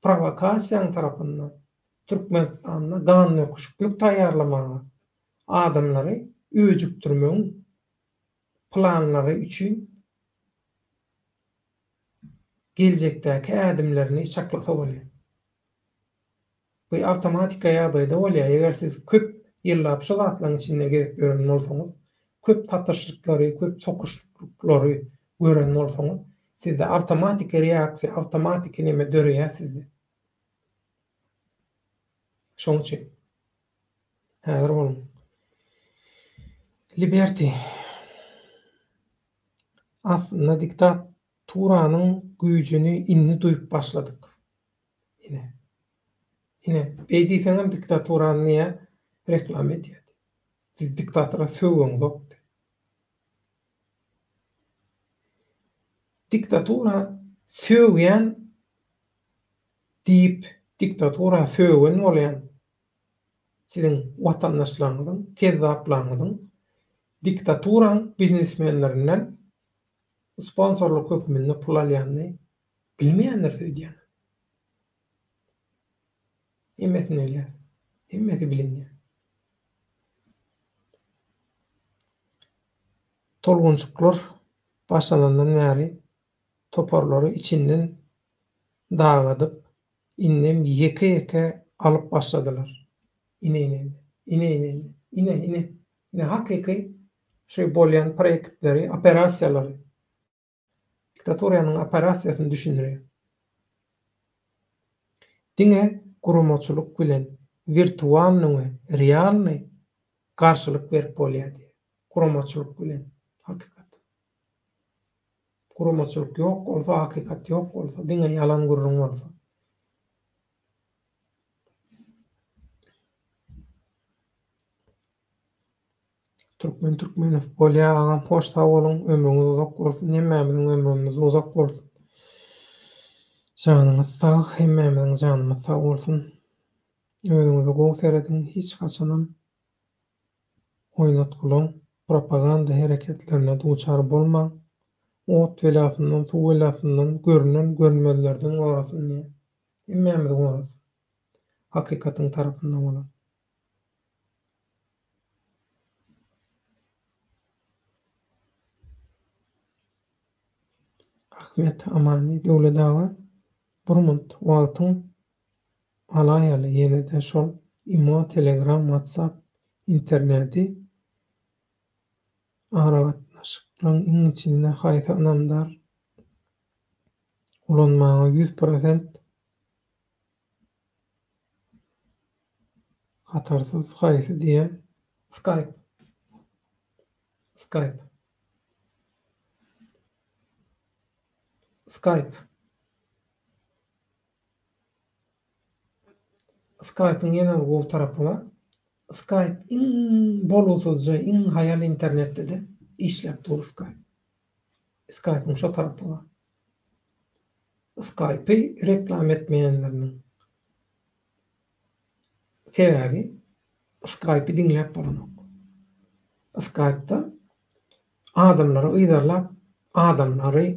prowokasiýaň tarapynda Türkmenistanda gandöküşiklik taýýarlamaga adamlary öjükdirmegiň planlary üçin geljekdäki ädimlerini çaklasa bolýar. Bu awtomatika ýagdaýda bolýar, eger siz köp ýyllap şu zatlaryň içinde gezip ýören bolsaňyz, köp sataşlyklary, köp sokuşlyklary gören bolsaňyz, sizde awtomatiki reaksiýa, awtomatiki neme döreýär sizde. Şoň üçin häzir boluň. Liberty. Aslynda diktaturanyň güýjüni indi duýup başladyk. Ine. Ine, beý diýseňem diktaturany niýe reklama edýärdi. Siz diktatora söweňzokdy. Diktatura sögýän diýip, diktatura sögen bolýan siziň watandaşlaryňyzyň, kezzaplaryňyzyň diktaturaň biznesmenlerinden sponsorlyk hökmünde pul alýanyny Bilmeýändiris öýdýän. Hemmesini bilýär. Hemmesi bilinýär. Tolgunşyklar başlanandan bäri toparlary içinden dagadyp, indem ýeke-ýeke alyp başladylar. Ine, ine, ine. Ine, ine, ine. Ine, ine. Ine hakyky şu bolýan proýektleri, operasiýalary. Diktaturanyň operasiýasyny düşündirýär. Diňe guramaçylyk bilen wirtualnyý we realnyý garşylyk berip bolýar diýýär. Guramaçylyk bilen hakykat. Guramaçylyk ýok bolsa, hakykat ýok bolsa, diňe ýalan gürrüň bolsa. Türkmen Türkmenow bolýa agam hoş sag boluň ömrüňiz uzak bolsun hemmämiziň ömrümiz uzak bolsun janyňyz sag hemmämiziň janymyz sag bolsun özüňize gowy serediň hiç haçanam oýnatgylaň propaganda hereketlerine duçar bolmaň ot belasyndan suw belasyndan görünen görünmezlerden gorasyn diýýän hemmämizi gorasyn hakykatyň tarapynda bolan. Ahmet Amany Döwlet aga bir munt wagtyň alaýaly ýenede şol imo telegram watsap internedi aragatnaşyklaň iň içinde haýsy ynamdar ulanmaga 100% Hatarsyz haýsy diýä Skype. Skype. Skype. Skype-yň ýene bir gowy tarapy bar. Skype iň bolgusyzja, iň haýal internetde-de işläp dur Skype. Skype-yň şo tarapy bar. Skype-y reklama etmeýänleriniň sebäbi Skype-y diňläp bolanok. Skype-da adamlary yzarlap, adamlary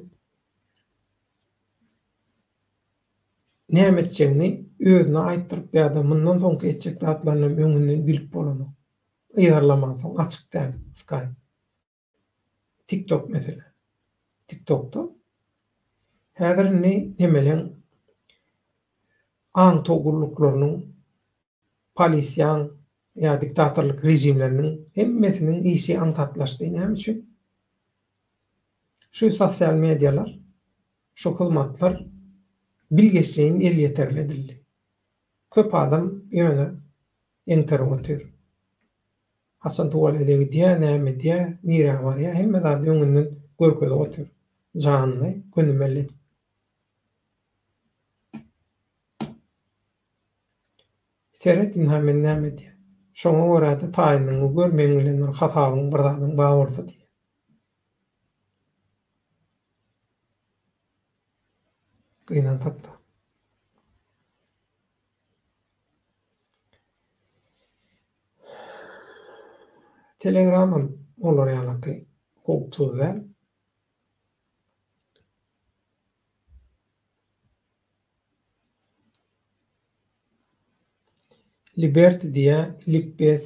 näme etjegini özüne aýtdyryp ýa-da mundan soňky etjek zatlaryny hem öňünden bilip bolanok. Yzarlamansoň açyk däl Skype. TikTok meselem. TikTokda häzir indi nemeleň aňtaw gulluklarynyň, polisiýaň. ýa diktatorlyk režimleriniň hemmesiniň işi aňsatlaşdy. Näme üçin? Şu sosial medialar, şu hyzmatlar bilgeşleýin elýeterli edildi. Köp adam ýöne eňterip otyr. Haçan tualete gidýär, näme edýär, nirä barýar, hemme zady öňünden görkezip otyr. Janly, gönümel edip. Seret ynha men näme edýän. Şoňa görä-de taýynyňy gör meň bilen bir hasabyň bir zadyň bar bolsa diýýär. Gynansak-da. Telegramam olar ýalaky howpsuz däl. Liberty diýýä likbez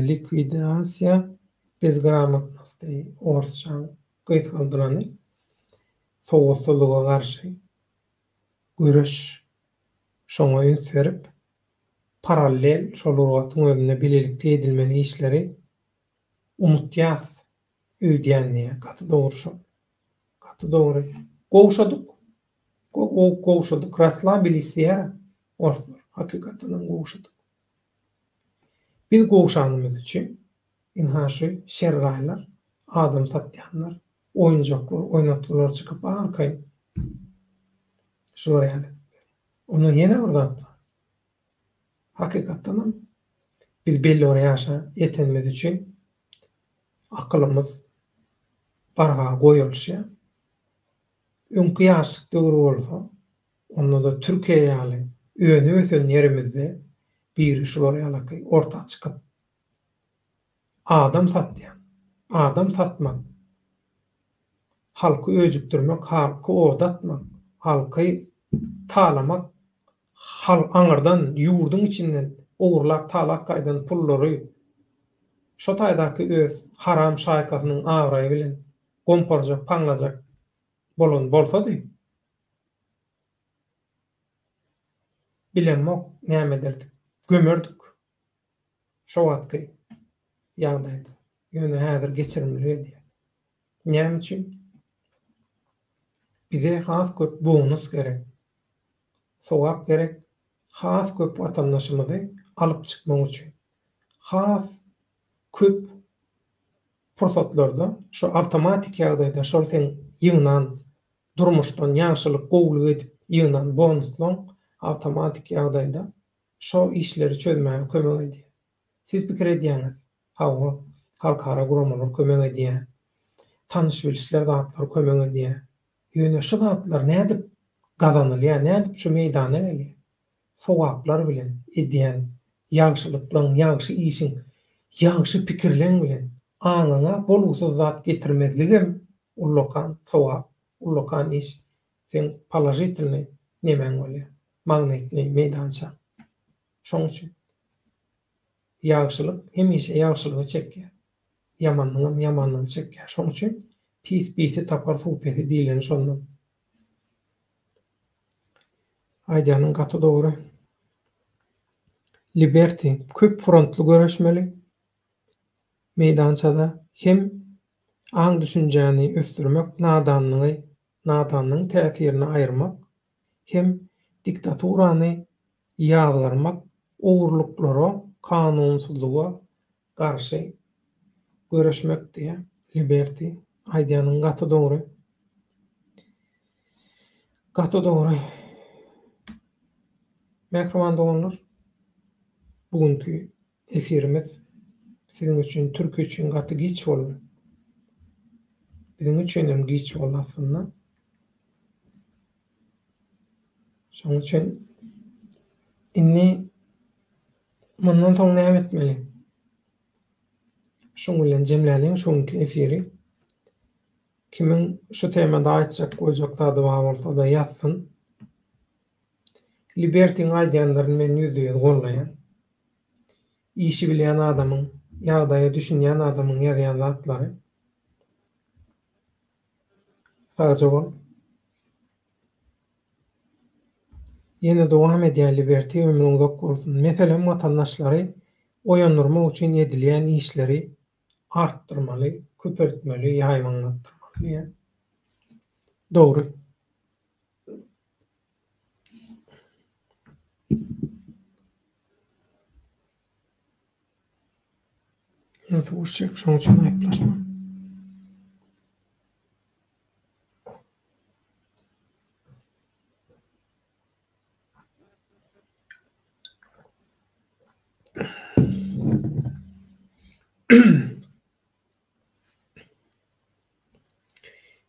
likwidasiýa bezgramotnosti orsçaň gysgaldylany sowatsyzlyga garşy göreş şoňa üns berip parallel şol bir wagtyň özünde bilelikde edilmeli işleri unutýas öýdýän diýýä gaty dogry şol. Gaty dogry. Gowşadyk. Gowşadyk. Rasslabilis diýýär orslar. Hakykatdanam gowşadyk. Biz gowşanymyz üçin ynha şu şerraýlar, adam satýanlar, oýunjaklar, oýnatgylar çykyp arkaýyn şular ýaly. Ondan ýene bir zat bar. Hakykatdanam biz belli bir ýaşa ýetenimiz üçin akylymyz barha goýalyşýar. Öňki ýaşlyk döwri bolsa, onda-da Türkiýe ýaly önüp-ösen ýerimizde biri şular ýalaky orta çykyp, adam satýan, adam satmak, halky öjükdirmek, halky oda atmak, halky talamak, hal aňyrdan ýurduň içinden ogurlap talap gaýdan pullary şo taýdaky öz haram şaýkasynyň abraýy bilen gomparjak paňlajak bolan bolsady bilemok näme ederdik gömerdik şo wagtky ýagdaýda ýöne häzir geçirimlilik edýär näme üçin bize has köp bonus gerek Sogap gerek has köp watandaşymyzy alyp çykmak üçin. Has köp pursatlarda şo awtomatik ýagdaýda şol seň ýygnan durmuşdan ýagşylyk gowulyk edip ýygnan bonuslaň awtomatik ýagdaýda şo işleri çözmäge kömek edýär. Siz pikir edýäňiz, hawa, halkara guramalar kömek edýär, tanyş-bilişler zatlar kömek edýär. Ýöne şu zatlar nädip gazanylýar, nädip şu meýdana gelýär? Sogaplar bilen, edýän ýagşylyklaň, ýagşy işiň, ýagşy pikirleň bilen aňyňa bolgusyz zat getirmezligem ullakan sogap, ullakan iş. Seň položitelnyý nemäň bolýar, magnitnyý meýdançaň. Şoň üçin ýagşylyk hemişe ýagşylygy çekýär. Ýamanlygyňam ýamanlygy çekýär. Şoň üçin pis pisi tapar suw pesi diýleni şondan. Aýdýanyň gaty dogry. Liberty köp frontly göreşmeli. Meýdançada hem aň-düşünjäni ösdürmek, nadanlygy, nadanlygyň täsirini aýyrmak, hem diktaturany ýazgarmak, ogurlyklara, kanunsyzlyga garşy göreşmek diýýär Liberty. Aýdýanyň gaty dogry. Gaty dogry. Mähriban doganlar, bu günki efirimiz siziň üçin, türki üçin gaty giç boldy. Biziň üçin hem giç boldy aslynda. Şonuň üçin indi Mundan soň näme etmeli? Şuň bilen jemläliň şu günki efiri. Kimiň şu temada aýtjak goýjak zady bar bolsa-da ýazsyn. Libertiň aýdýanlaryny men 100% gollaýan. Işi bilýän adamyň, ýagdaýa düşünýän adamyň ýazýan zatlary. Sagja bol. Ýene dowam edýär Liberty ömrüň uzak bolsun. Meselem watandaşlary oýandyrmak üçin edilýän işleri artdyrmaly, köpeltmeli, ýaýbaňlatdyrmaly diýýär. Dogry. Men suw içjek, şonuň üçin aýyplaşmaň.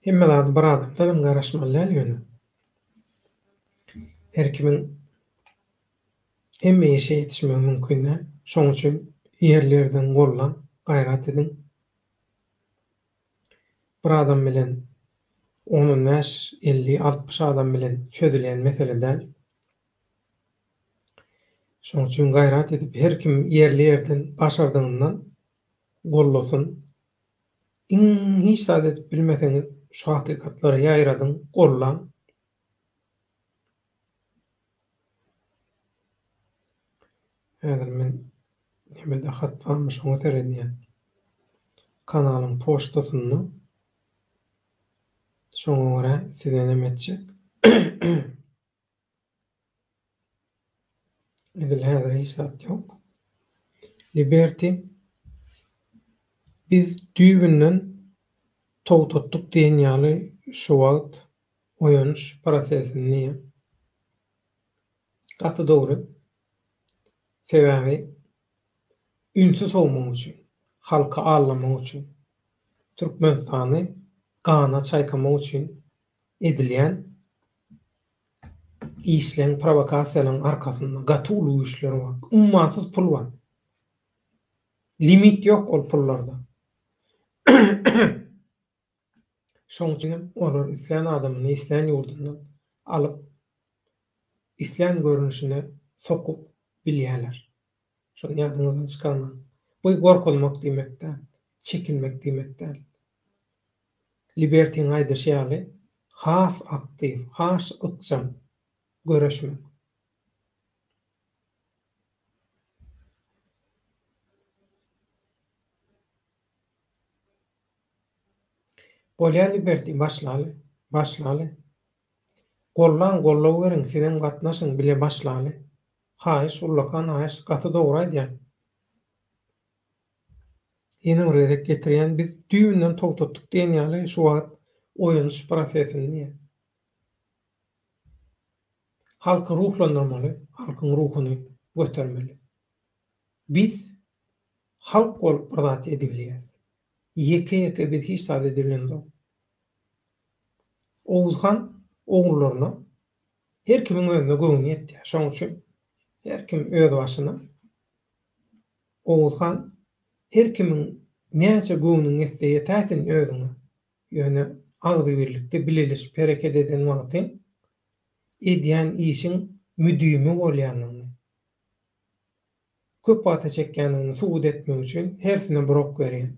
Hemme zady bir adamdanam garaşmaly däl ýöne. Her kimiň hemme işe ýetişmegi mümkin däl. Şonuň üçin ýerli-ýerden gollaň, gaýrat ediň. Bir adam bilen on-on bäş, 50, 60 adam bilen çözülýän mesele däl. Şonuň üçin gaýrat edip her kim ýerli-ýerden başardygyndan gollasyn. Iň hiç zat edip bilmeseňiz şu hakykatlary ýaýradyň, gollaň. Häzir men nemede hat barmy şoňa seredýän. Kanalyň poçtasynda. Şoňa görä size neme etjek. Edil häzir hiç zat ýok. Liberty biz düýbünden togtatdyk diýen ýaly şu wagt oýanyş prosesini diýýär. Gaty dogry. Sebäbi ünsi sowmak üçin, halky aldamak üçin, Türkmenistany gana çaýkamak üçin edilýän işleň, prowokasiýalaryň arkasynda gaty uly güýçler bar. Ummasyz pul bar. Limit ýok ol pullarda. Şoň üçin hem olar islän adamyny islän ýurdundan alyp, islän görnüşine sokup bilýärler. Şony ýadyňyzdan çykarmaň. Bu gorkuzmak diýmek däl, çekinmek diýmek däl. Libertiň aýdyşy ýaly, has aktiw, has ykjam göreşmek. Bolýa Liberty başlaly, başlaly. Gollaň gollaw beriň sizem gatnaşyň bile başlaly. Haýyş ullakan haýyş gaty dogry aýdýaň. Ýene bir gezek getirýän biz düýbünden togtatdyk diýen ýaly şu wagt oýanyş prosesini diýýär. Halky ruhlandyrmaly, halkyň ruhuny götermeli. Biz halk bolup bir zat edibilýäs. Ýeke-ýeke biz hiç zat edibilemzok. Oguz han ogullaryna her kimiň özüne göwni ýetýär. Şonuň üçin her kim öz başyna. Oguz han her kimiň näçe göwnüň ýetse ýetäýsin özüňe. Ýöne agzybirlikde bileleşip hereket eden wagtyň edýän işiň müdimi bolýanyny, köp wagta çekýändigini subut etmek üçin hersine bir ok berýär.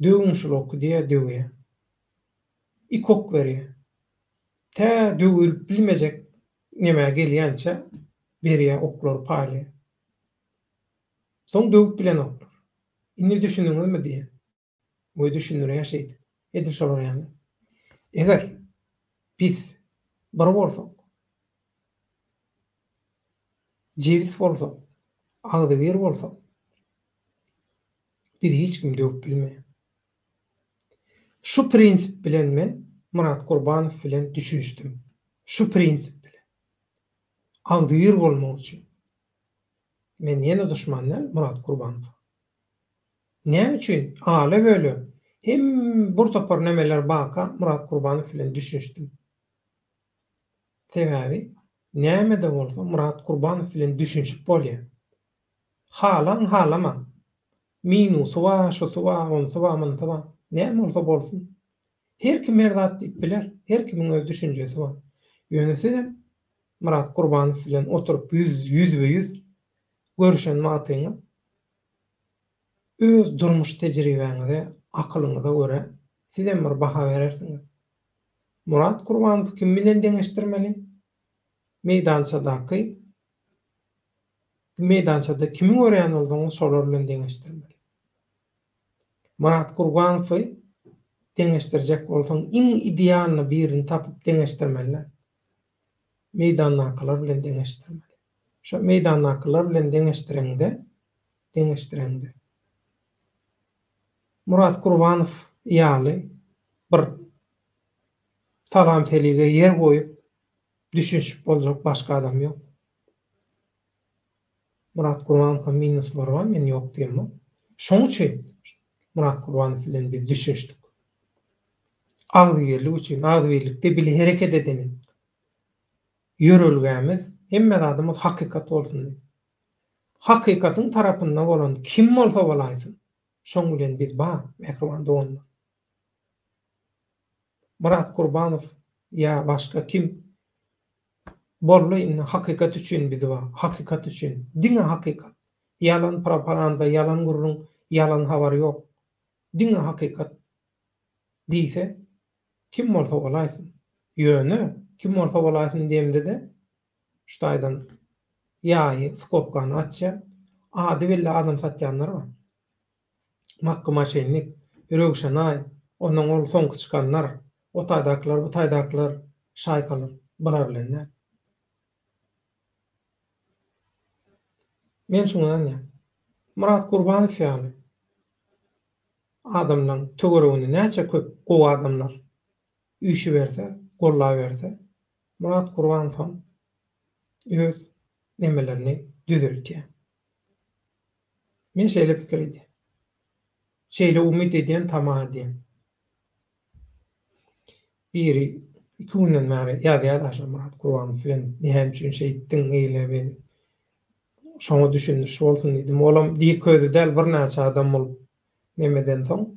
Döwüň şul oky diýýär, döwýär. Iki ok berýär. Tä döwülip bilmejek nemä gelýänçä berýär oklary paýlaýar. Soň döwüp bilenoklar. Indi düşündiňizmi diýýär. We düşündirýär şeýdip. Edil şolar ýaly. Eger biz bir bolsak, jebis bolsak, agzybir bolsak, bizi hiç kim döwüp bilmeýär. Şu prinsip bilen men Myrat Gurbanow bilen düşünişdim. Şu prinsip bilen. Agzybir bolmak üçin. Men ýene duşman däl Myrat Gurbanowa. Näme üçin ala-böle hem bir topar nemeler barka Myrat Gurbanow bilen düşünişdim. Sebäbi näme-de bolsa Myrat Gurbanow bilen düşünişip bolýar. Halaň halamaň. Minusy bar, şusy bar, onsy bar, munsy bar. Näme bolsa bolsun. Her kim her zat diýip biler. Her kimiň öz düşünjesi bar. Ýöne sizem Myrat Gurbanow bilen oturyp ýüz ýüzbe-ýüz görüşen wagtyňyz öz durmuş tejribäňize, akylyňyza görä sizem bir baha berersiňiz. Myrat Gurbanowy kim bilen deňeşdirmeli? Meýdançadaky meýdançada kimi görýän bolsaňyz şolar bilen deňeşdirmeli. Myrat Gurbanowy deňeşdirjek bolsaň iň idealny birini tapyp deňeşdirmeli. Meýdandakylar bilen deňeşdirmeli. Şo meýdandakylar bilen deňeşdireňde deňeşdireňde Myrat Gurbanow ýaly bir salam-selige ýer goýup düşünişip boljak başga adam ýok. Myrat Gurbanowyň minuslary bar, men ýok diýemok. Şoň üçin Myrat Gurbanow bilen biz düşünişdik. Agzybirlik üçin, agzybirlikde bile hereket edeliň. Ýörelgämiz, hemme zadymyz hakykat bolsun diýip. Hakykatyň tarapynda bolan kim bolsa bolaýsyn, şoň bilen biz bar, mähriban doganlar. Myrat Gurbanow ýa başga kim boldy indi hakykat üçin biz bar, hakykat üçin, diňe hakykat. Ýalan propaganda, ýalan gürrüň, ýalan habar ýok. Diňe hakykat diýse kim bolsa bolaýsyn. Ýöne kim bolsa bolaýsyn diýemde-de şu taýdan ýaýy, skobkany açýan, ady belli adam satýanlar bar. Makgy maşennik, Röwşenaý, onnoň ol soňky çykanlar, o taýdakylar, bu taýdakylar, şaýkalar, bular bilen däl. Men şuňa ynanýan. Myrat Gurbanow ýaly adamlaň töwereginde näçe köp gowy adamlar üýşüberse, gollaberse, Myrat Gurbanowam öz nemelerini düzeltýär. Men şeýle pikir edýän. Şeýle umyt edýän, tama edýän. Biri iki günden bäri ýazýar-da şo Myrat Gurbanow bilen näme üçin şeýtdiň eýle beýle. Şoňa düşündiriş bolsun diýdim. Olam dik özi däl birnäçe adam bolup nemeden soň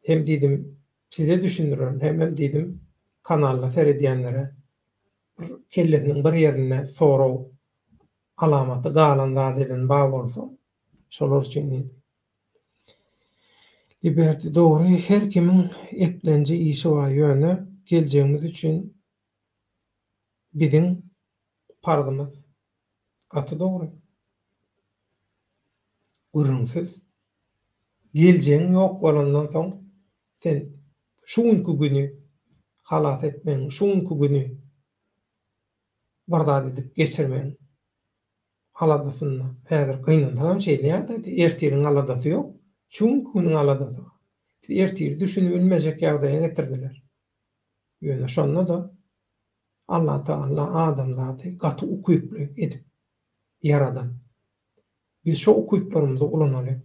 hem diýdim size düşündirerin hemem diýdim kanalda seredýänlere bir kellesiniň bir ýerinde sorag alamaty galan zat eden bar bolsa şolar üçin diýdim. Liberty dogry her kimiň eklenji işi bar ýöne geljegimiz üçin biziň parzymyz. Gaty dogry. Gürrüňsiz. Geljegiň ýok bolandan soň sen şu günki güni halas etmegiň, şu günki güni bir zat edip geçirmegiň aladasynda. Häzir gynansagam şeýle ýagdaýda. Ertiriň aladasy ýok. Şu günki günüň aladasy bar. Bizi ertiri düşünibilmejek ýagdaýa getirdiler. Ýöne şonda-da Allatagala adamzady gaty ukyply edip ýaradan. Biz şo ukyplarymyzy ulanaly.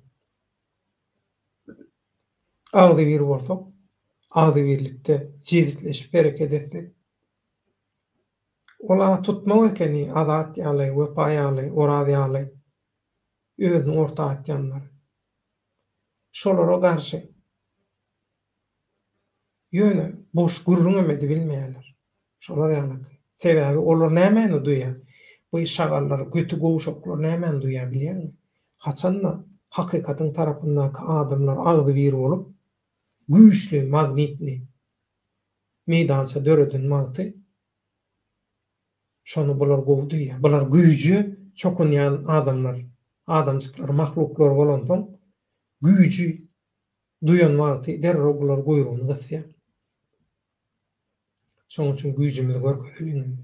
Agzybir bolsak, agzybirlikde jebisleşip hereket etsek, Ol-a tutmak ekeni Azat ýaly, Wepa ýaly, Oraz ýaly özüni orta atýanlary. Şolara garşy ýöne boş gürrüňem edibilmeýärler. Şolar ýalyky. Sebäbi olar nämäni duýýar? Bu şagallar, göti gowşaklar nämäni duýýar bilýäňmi? Haçan-da hakykatyň tarapyndaky adamlar agzybir bolup, güýçli magnitni meýdança döreden wagty şony bular gowy duýýar. Bular güýje çokunýan adamlar, adamjyklar, mahluklar bolansoň, güýji duýan wagty derrew bular guýrugyny gysýar. Şonuň üçin güýjümizi görkezeliň indi.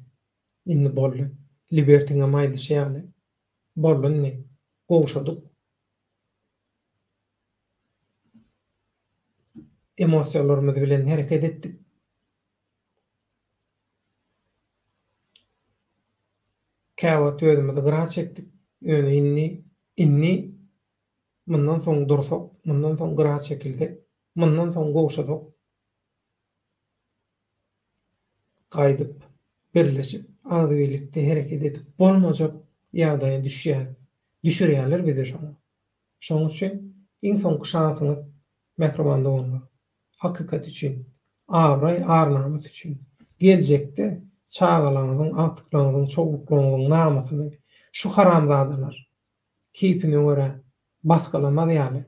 Indi boldy. Libertiňem aýdyşy ýaly, boldy indi. Gowşadyk. Emosiýalarymyz bilen hereket etdik. Käwagt özümizi gyra çekdik. Ýöne indi, indi mundan soň dursak, mundan soň gyra çekilsek, mundan soň gowşasak, gaýdyp birleşip, agzybirlikde hereket edip bolmajak ýagdaýa düşýäris. Düşürýärler bizi şoňa. Şonuň üçin iň soňky şansyňyz, mähriban doganlar, hakykat üçin, abraý, ar-namys üçin, geljekde çagalaryňyzyň, agtyklaryňyzyň, çowluklaryňyzyň namysyny şu haramzadalar keýpine görä basgylamaz ýaly,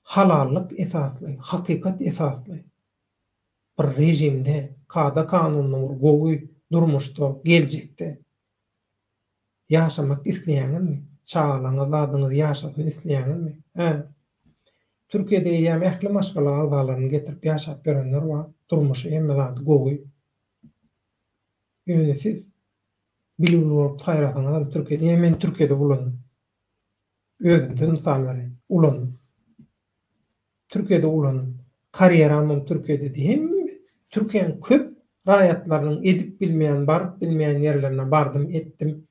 halallyk esasly, hakykat esasly bir režimde, kada-kanunda bir gowy. durmuşda, geljekde ýaşamak isleýäňizmi? Çagalaryňyz zadyňyz ýaşasyn isleýäňizmi? Hä? Türkiýede eýýäm ähli maşgala agzalaryny getirip ýaşap ýörenler bar. Durmuşy hemme zady gowy. Ýöne siz bilbil bolup saýrasaňyzam Türkiýede, ýa men Türkiýede ulandym. Özümden mysal bereýin. Ulandym. Türkiýede ulandym. Karýeramam Türkiýededi. Hemme Türkiýäniň köp raýatlarynyň edip bilmeýän, baryp bilmeýän ýerlerine bardym, etdim.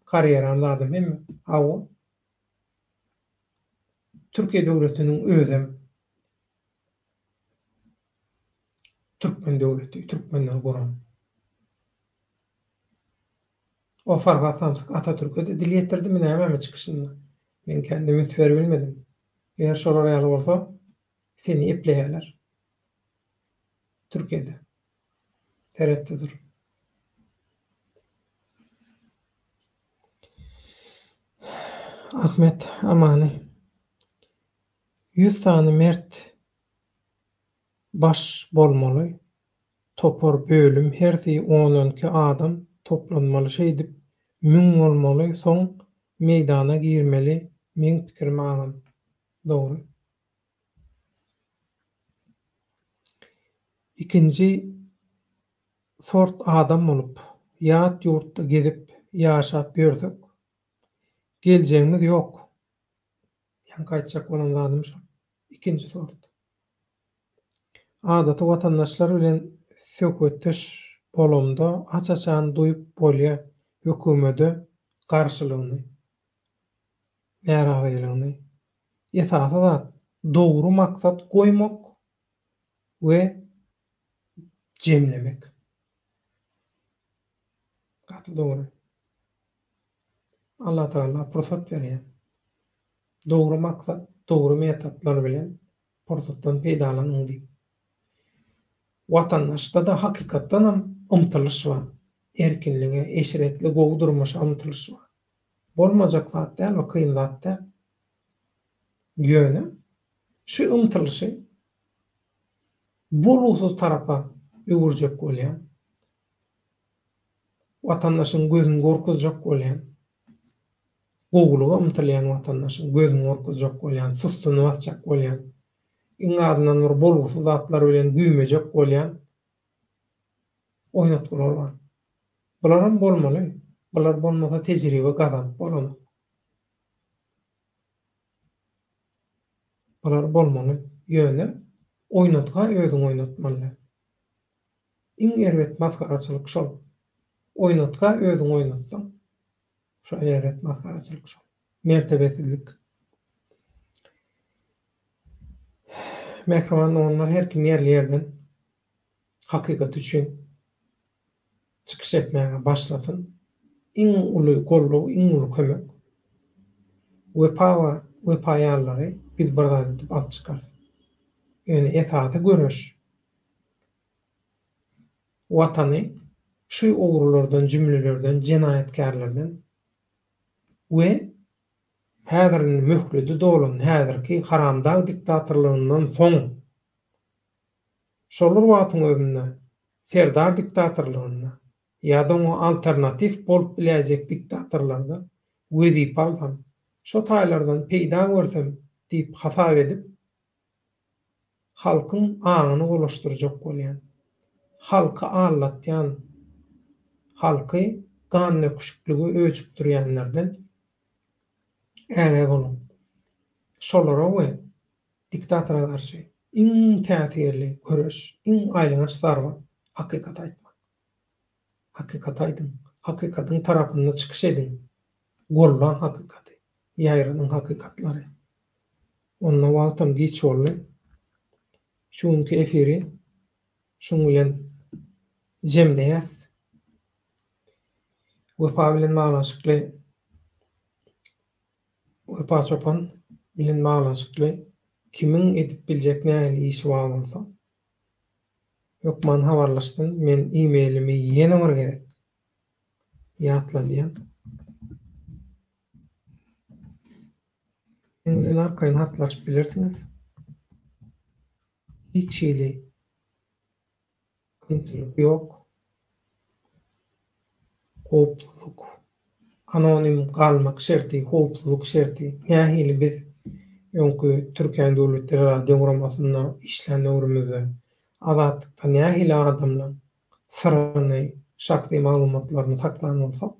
Karýeram zadym hemme. Hawa. Türkiýe döwletiniň özem türkmen döwleti, türkmenler guran. O Farhat samsyk Atatürke-de dil ýetirdimi nämemi çykyşynda? Men kendim üns beribilmedim. Eger şolar ýaly bolsa, seni epleýärler. Türkiýede. Seretde dur. Ahmet Amany. Ýüz sany mert baş bolmaly. Topar bölüm hersi on-onki adam toplanmaly şeýdip müň bolmaly soň meýdana girmeli meň pikirim agam. Dogry. Ikinji sort adam bolup ýat ýurtda gezip ýaşap ýörsek geljegimiz ýok. Ýaňky aýtjak bolan zadym şol. Ikinji sort. Adaty watandaşlar bilen söhbetdeş bolamda aç-açan duýup bolýa hökümede garşylygyny, närazylygyny. Esasy zat dogry maksat goýmak we jemlemek. Gaty dogry. Allatagala pursat berýär. Dogry maksat, dogry metodlar bilen pursatdan peýdalanyň diýip. Watandaşda-da hakykatdanam ymtylyş bar. Erkinlige, eşretli, gowy durmuşa ymtylyş bar. Bolmajak zat däl bu, kyn zat däl. Ýöne şu ymtylyşy bolgusyz tarapa öwürjek bolýan, watandaşyň gözüni gorkuzjak bolýan, gowulyga ymtylýan watandaşyň gözüni gorkuzjak bolýan, sussuny basjak bolýan, iň azyndan bir bolgusyz zatlar bilen güýmejek bolýan oýnatgylar bar. Bularam bolmaly. Bular bolmasa tejribe gazanyp bolanok. Bular bolmaly. Ýöne oýnatga özüň oýnatmaly däl. Iň erbet masgaraçylyk şol. Oýnatga özüň oýnatsaň. Şo erbet masgaraçylyk şol. Mertebesizlik. Mähriban doganlar her kim ýerli ýerden hakykat üçin çykyş etmäge başlasyn. Iň uly goldaw, iň uly kömek Wepa we Wepa ýalylary biz bir zat edip alyp çykarys. Ýöne esasy göreş Watany şu ogrulardan, jümlelerden, jenaýatkärlerden we häzir indi möhledi dolan häzirki haramdag diktatorlygyndan soň şol bir wagtyň özünde serdar diktatorlygynda ýa-da oňa alternatiw bolup biläýjek diktatorlarda wezipe alsam, şo taýlardan peýda görsem diýip hasap edip, Halkyň aňyny bulaşdyrjak bolýan, halky aldatýan, halky gandöküşiklige öjükdirýänlerden ägä boluň. Şolara we diktatora garşy iň täsirli göreş, iň aýylganç zarba hakykaty aýtmak. Hakykaty aýdyň, hakykatyň tarapynda çykyş ediň, gollaň hakykaty, ýaýradyň hakykatlary. Onda wagtam giç boldy. Şu günki efiri şuň bilen jemleýäs. Wepa bilen baglanyşykly Wepa çopan bilen baglanyşykly kimiň edip biljek nähili işi bar bolsa, hökman habarlaşsyn. Men e-mailimi ýene bir gezek ýatladýan. Meň bilen arkaýyn hatlaşyp bilersiňiz. Hiç hili kynçylyk ýok. Howpsuzlyk, anonim galmak şerti, howpsuzlyk şerti nähili biz öňki Türkiýäniň Döwlet teleradio guramasynda işlän döwrümizde Azatlykda nähili adamlaň syryny, şahsy maglumatlaryny saklan bolsak,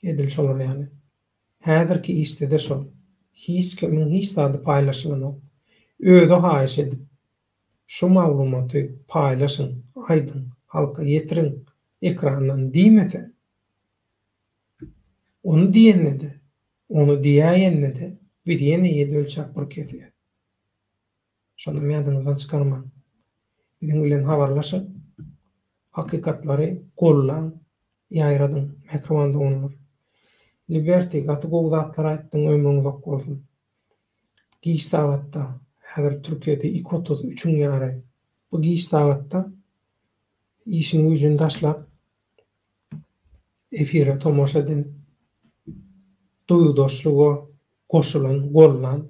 edil şolar ýaly. Häzirki işde-de şol. Hiç kimiň hiç zady paýlaşylanok. Özi haýyş edip, şu maglumaty paýlaşyň, aýdyň, halka ýetiriň ekrandan diýmese, ony diýende-de, ony diýäýende-de biz ýene ýedi ölçäp bir kesýäs. Şonam ýadyňyzdan çykarmaň. Biziň bilen habarlaşyň, hakykatlary gollaň, ýaýradyň, mähriban doganlar. Liberty, gaty gowy zatlar aýtdyň, ömrüň uzak bolsun. Giç sagatda, häzir Türkiýede iki otuz, üçüň ýary, bu giç sagatda işini güýjüni taşlap efire tomaşa eden, duýgudaşlyga goşulan, gollan,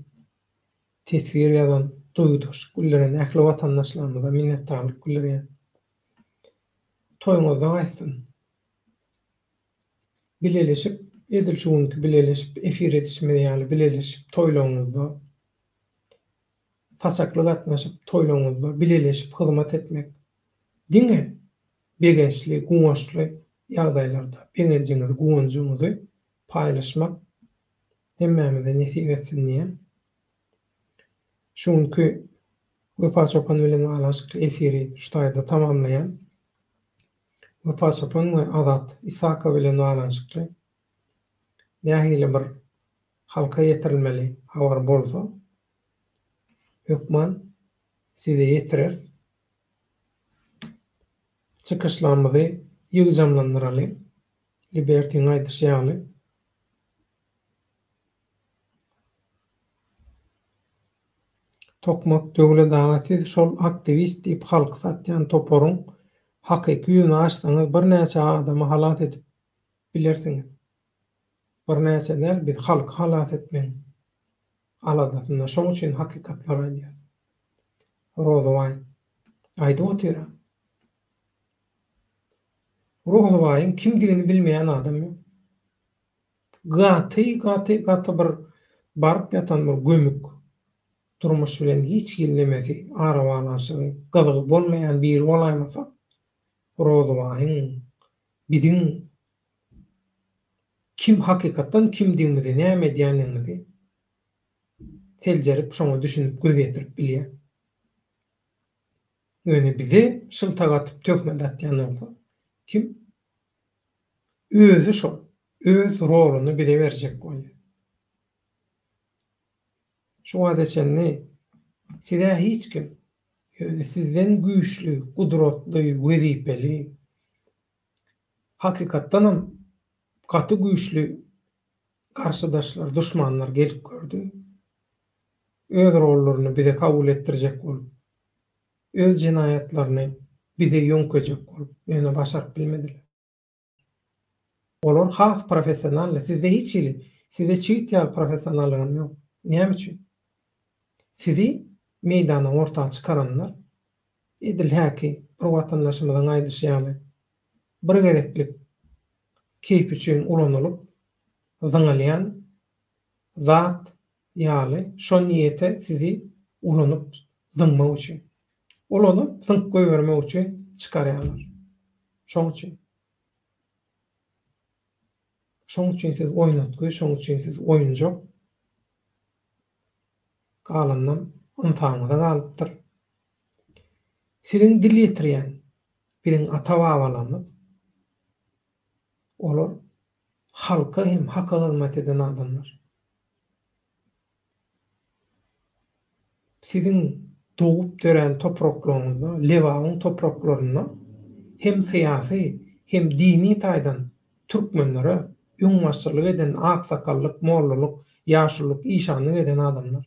teswir ýazan, duýgudaşlyk bildiren ähli watandaşlarymyza minnetdarlyk bildirýän. Toýuňyzda gaýtsyn. Bileleşip, edil şu günki bileleşip efir edişimiz ýaly bileleşip toýlaryňyzda, saçakly gatnaşyp toýlaryňyzda bileleşip hyzmat etmek diňe begençli, guwançly ýagdaýlarda begenjiňizi, guwanjyňyzy paýlaşmak hemmämize nesip etsin diýen. Şu günki Wepa çopan bilen baglanyşykly efiri şu taýda tamamlaýan. Wepa çopan we Azat Isakow bilen baglanyşykly nähili bir halka ýetirilmeli habar bolsa, hökman size ýetireris. Çykyşlarymyzy ýygjamlandyralyň. Libertiň aýdyşy ýaly. Tokmak Döwlet aga siz şol aktiwist diýip halky satýan toparyň hakyky ýüzüni açsaňyz birnäçe adamy halas edip bilersiňiz. Birnäçe däl biz halky halas etmegiň aladasynda şoň üçin hakykatlary aýdýas. Rozybaý aýdyp otyra. Rozybaýyň kimdigini bilmeýän adam ýok. Gaty gaty gaty bir baryp ýatan bir gömük durmuş bilen hiç hili nemesi arabaglanyşygy gyzygy bolmaýan biri bolaýmasa Rozybaýyň biziň kim hakykatdan kimdigimizi näme edýändigimizi seljerip şoňa düşünip göz ýetirip bilýär. Ýöne bize şyltak atyp töhmet atýan bolsa kim Özi şol, öz roluny bize berjek bolýar. Şu wagta çenli siz-ä hiç kim, ýöne sizden güýçli, gudratly, wezipeli, hakykatdanam gaty güýçli garşydaşlar, duşmanlar gelip gördi. Öz rollaryny bize kabul etdirjek bolup, öz jenaýatlaryny bize ýöňkejek bolup, ýöne başaryp bilmediler. Olar has professionally, sizde hiç hili, sizde çigit ýaly professionallygam ýok. Näme üçin? Sizi meýdana orta çykaranlar, edil häki bir watandaşymyzyň aýdyşy ýaly, bir gezeklik keýp üçin ulanylyp zyňylýan zat ýaly şo niýete sizi ulanyp zyňmak üçin. Ulanyp zyňyp goýbermek üçin çykarýarlar. Şoň üçin. Şoň üçin siz oýnatgy, şoň üçin siz oýunjak. Galanynam ynsabyňyza galypdyr. Siziň dil ýetirýän biziň ata-babalarymyz olar halka hem haka hyzmat eden adamlar. Siziň dogup dörän topraklaryňyzda, Lebabyň topraklarynda hem syýasy, hem dini taýdan türkmenlere öňbaşçylyk eden aksakallyk, mollalyk, ýaşululyk, işanlyk eden adamlar.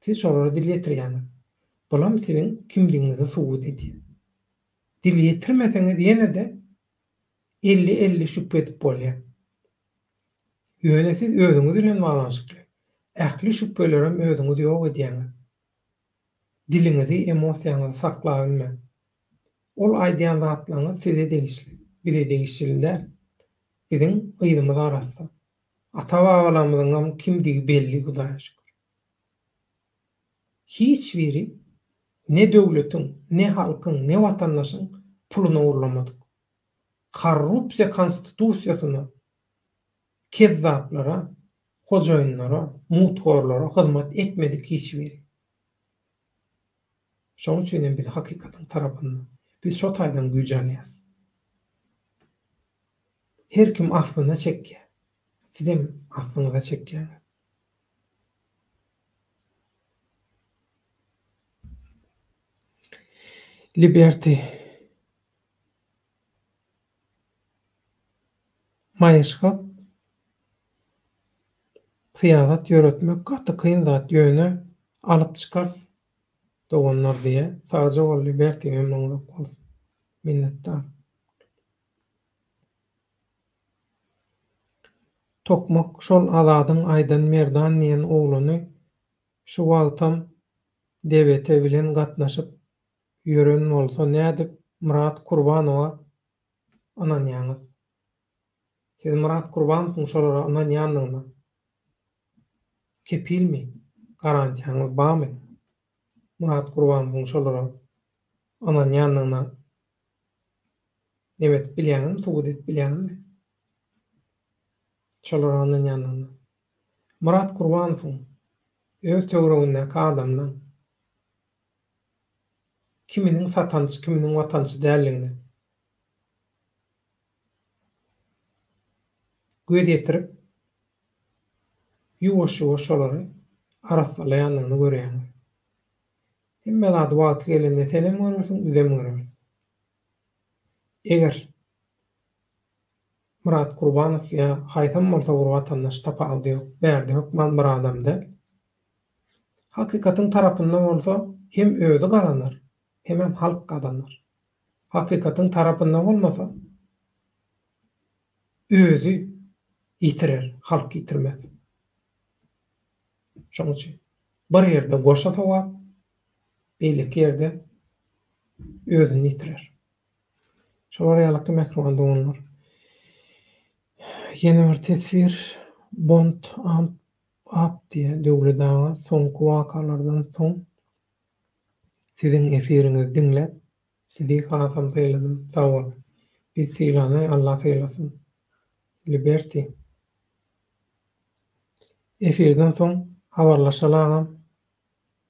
Siz şolara dil ýetirýäňiz. Bulam siziň kimdigiňizi subut edýär. Dil ýetirmeseňiz ýene-de elli-elli şübhe edip bolýar. Ýöne siz özüňiz bilen baglanyşykly ähli şübhelerem özüňiz ýok edýäňiz. Diliňizi, emosiýaňyzy saklabilmän. Ol aýdýan zatlaryňyz size degişli, bize degişli däl. Biziň yzymyz arassa. Ata-babalarymyzyňam kimdigi belli Hudaýa şükür. Hiç biri ne döwletiň, ne halkyň, ne watandaşyň puluny ogurlamadyk. Korrupsiýa konstitusiýasyna, kezzaplara, hojaýynlara, mutgorlara hyzmat etmedik hiç biri. Şonuň üçin hem biz hakykatyň tarapynda. Biz şo taýdan güýç alýas. Her kim aslyna çekýär. Sizem aslyňyza çekýäňiz. Liberty Maýyşgak syýasat ýöretmek gaty kyn zat ýöne alyp çykarys doganlar diýýä. Sagja bol Liberty ömrüň uzak bolsun. Minnetdar. Tokmak şol Azadyň aýdan Merdan diýen oglany şu wagtam DBT bilen gatnaşyp ýören bolsa nädip Myrat Kurbanowa ynanýaňyz? Siz Myrat Kurbanowyň şolara ynanýandygyna kepilmi? Garantiýaňyz barmy? Myrat Kurbanowyň şolara ynanýandygyna neme edip bilýäňizmi, subut edip bilýäňizmi? Şolara ynanýandygyna. Myrat Kurbanowyň öz töweregindäki adamlaň kiminiň satançy, kiminiň watançy däldigine göz ýetirip, ýuwaş-ýuwaş şolary arassalaýandygyny görýäňiz. Hemme zady wagty gelende senem görersiň, bizem göreris. Eger Myrat Gurbanow ýa haýsam bolsa bir watandaş tapawudy ýok, bärde hökman bir adam däl. Hakykatyň tarapynda bolsa hem özi gazanar, hemem halk gazanar. Hakykatyň tarapynda bolmasa özi ýitirer, halk ýitirmez. Şonuň üçin bir ýerde goşa sogap, beýleki ýerde özüni ýitirer. Şolar ýalyky mähriban doganlar. Ýene bir teswir Bond amp ap diýýär Döwlet aga soňky wakalardan soň siziň efiriňizi diňläp sizi hasam syladym sag bol. Biz sylany Alla sylasyn. Liberty. Efirden soň habarlaşaly agam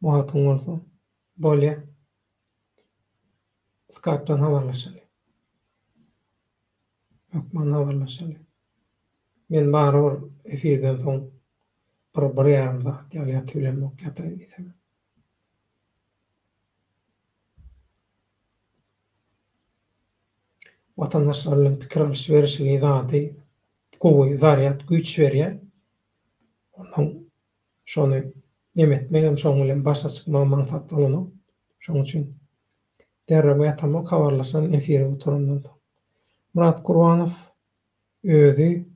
wagtyň bolsa. Bolýa. Skype-dan habarlaşaly. Hökman habarlaşaly. Men barybir efirden soň bir, bir ýarym sagat ýaly ýatybilemok, ýataýyn diýsem. Watandaşlar bilen pikir alyş-berişigi zady gowy zarýad, güýç berýär. Onsoň şony neme etmegem, şoň bilen başa çykmagam aňsat bolanok. Şoň üçin derrew ýatamok, habarlaşaryn efiri gutarandan soň. Myrat Gurbanow özi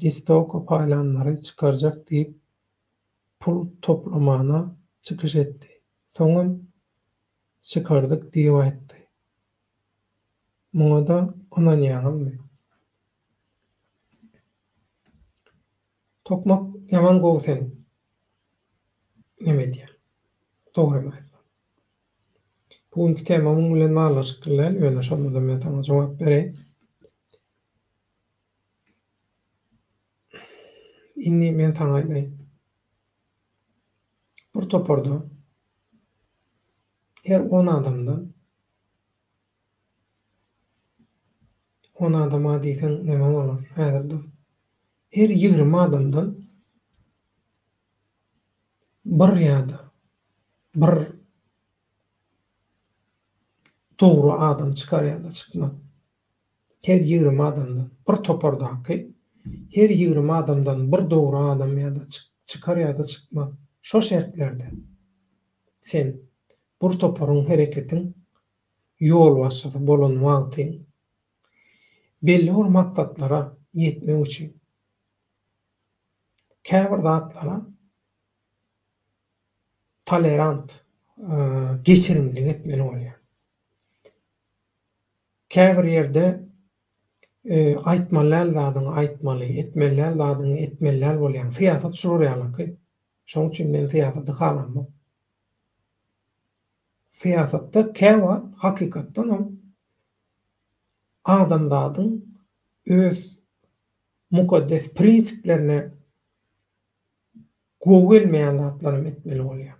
listowka paýlanlary çykarjak diýip pul toplamana çykyş etdi. Soňam çykardyk diýip aýtdy. Muňa-da ynanýaňyzmy? Tokmak ýaman gowy sen neme edýäň. Dogrymy aýtsam. Bu günki tema muň bilen baglanyşykly däl, ýöne şonda-da men saňa jogap bereýin. Indi men saňa aýdaýyn. Bir toparda her on adamdan on adama diýseň neme bolar, häzir dur. Her 20 adamdan bir ýa-da bir dogry adam çykar ýa-da çykmaz. Her 20 adamdan bir topardaky her 20 adamdan bir dogry adam ýa-da çykar ýa-da çykmaz. Şo şertlerde sen bir toparyň hereketiň ýolbaşçysy bolan wagtyň belli bir maksatlara ýetmek üçin käbir zatlara tolerant, geçirimlilik etmeli bolýar. Käbir ýerde aýtmaly däl zadyňy aýtmaly, etmeli däl zadyňy etmeli däl bolýaň. Syýasat şular ýalyky. Şoň üçin men syýasaty halamok. Syýasatda käwagt hakykatdanam adamzadyň öz mukaddes prinsiplerine gowy gelmeýän zatlaram etmeli bolýar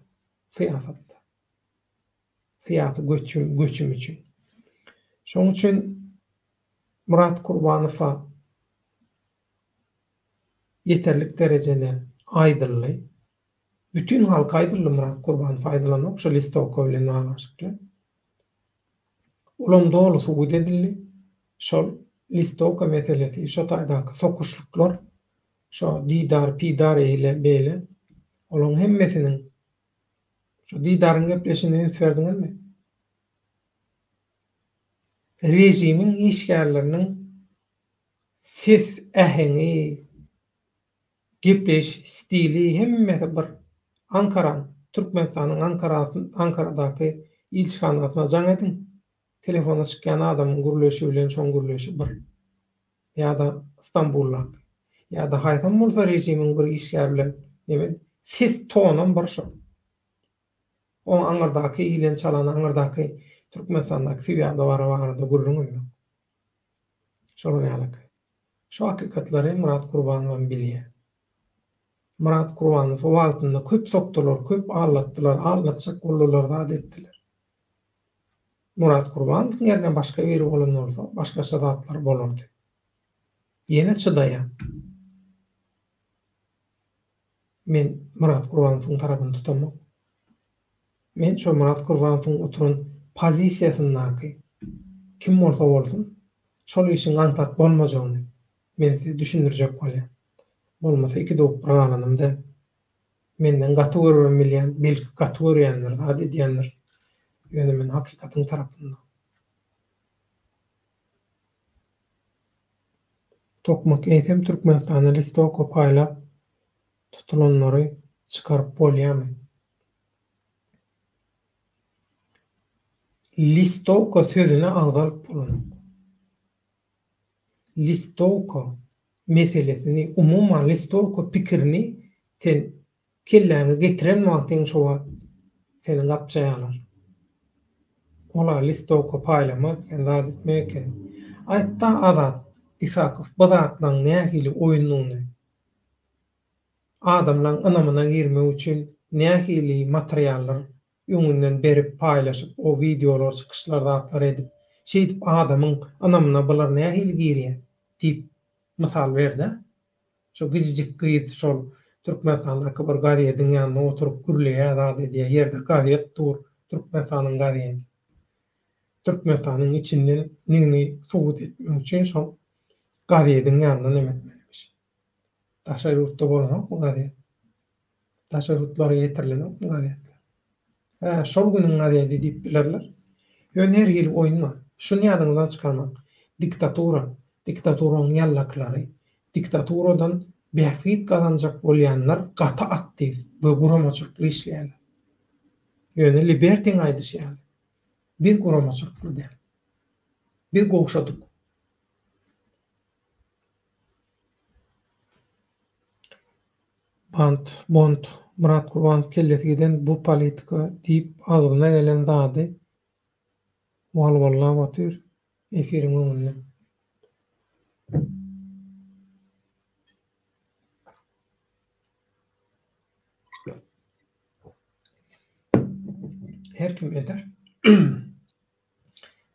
syýasatda. Syýasy göçüm, göçüm üçin. Şoň üçin Myrat Kurbanowa ýeterlik derejede aýdyldy. Bütin halka aýdyldy Myrat Kurbanow aýdylanok şu listowka bilen baglanyşykly. Olam doly subut edildi. Şol listowka meselesi, şo taýdaky sokuşlyklar, şo Didar, Pidar eýle, beýle, olaň hemmesiniň şo Didaryň gepleşigine üns berdiňizmi? Režimiň işgärleriniň ses äheňi, Gepleýiş stili hemmesi bir. Ankaraň, Türkmenistanyň Ankaradaky ilçihanasyna jaň ediň, telefona çykýan adamyň gürleýşi bilen şoň gürleýşi bir. Ýa-da Stambuldaky. Ýa-da haýsam bolsa režimiň bir işgäri bilen neme ses tonam bir şo. Oň aňyrdaky ilen-çalan aňyrdaky Türkmenistandaky sywýada bara barada gürrüňem ýok. Şolar ýalyky. Şu hakykatlary Myrat Gurbanowam bilýär. Myrat Gurbanowy wagtynda köp sokdular, köp aldatdylar, aldatjak boldular, zat etdiler. Myrat Gurbanowyň ýerine başga biri bolan bolsa, başgaça zatlar bolardy. Ýene çydaýar. Men Myrat Gurbanowyň tarapyny tutamok. Men şo Myrat Gurbanowyň oturan pozisiýasyndaky kim bolsa bolsun, şol işiň aňsat bolmajagyny men size düşündirjek bolýan. Bolmasa iki dowuk bir galanym däl. Menden gaty görübem bilýän, belki gaty görýändir, zat edýändir. Ýöne men hakykatyň tarapynda. Tokmak eýsem Türkmenistanda listowka paýlap tutulanlary çykaryp bolýamy? Listowka sözüni agzalyp bolanok. Listowka meselesini, umuman listowka pikirini sen kelläňe getiren wagtyň şo wagt seni gapjaýarlar. Ola listowka paýlamak eken, zat etmek eken. Aýtda Azat Isakow bu zatlaň nähili oýundygyny. Adamlaň ynamyna girmek üçin nähili materiallar öňünden berip paýlaşyp o wideolar çykyşlar zatlar edip şeýdip adamyň ynamyna bular nähili girýä diýip mysal berdä. Şo gijijik gyz şol Türkmenistandaky bir gazediň ýanynda oturyp gürleýä zat edýä ýerde gazet dur Türkmenistanyň gazedi. Türkmenistanyň içinden nigini subut etmek üçin şol gazediň ýanynda neme etmelimiş. Daşary ýurtda bolanokmy gazet? Daşary ýurtlara ýetirilenokmy gazetler? Hä, şol günüň gazedi diýip bilerler. Ýöne her hili oýun bar. Şuny ýadyňyzdan çykarmaň. Diktatura, diktaturanyň ýallakylary, diktaturadan bähbit gazanjak bolýanlar gaty aktiw we guramaçylykly işleýärler. Ýöne Libertiň aýdyşy ýaly, biz guramaçylykly däl. Biz gowşadyk. Bant, Bond, Myrat Gurbanow kellesi giden bu politika diýip agzyna gelen zady wal-wallap otyr efiriň öňünde. Her kim eder.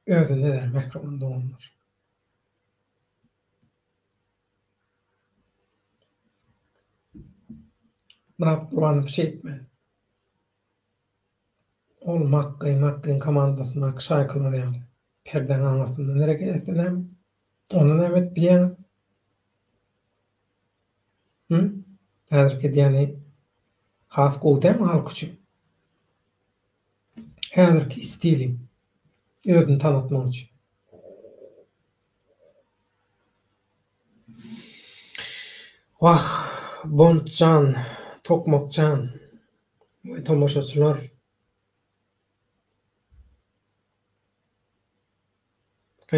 Özüne eder mähriban doganlar. Myrat Gurbanow şeýtmän. Ol Makgy, Makgyň komandasyndaky şaýkalar ýaly perdäň aňyrsyndan hereket etse näme? Onda näme edip bilýäňiz? Hü? Häzirki edýäni has gowy dälmi halk üçin? Häzirki stili özüni tanatmak üçin. Wah, Bond jan, Tokmak jan we tomaşaçylar.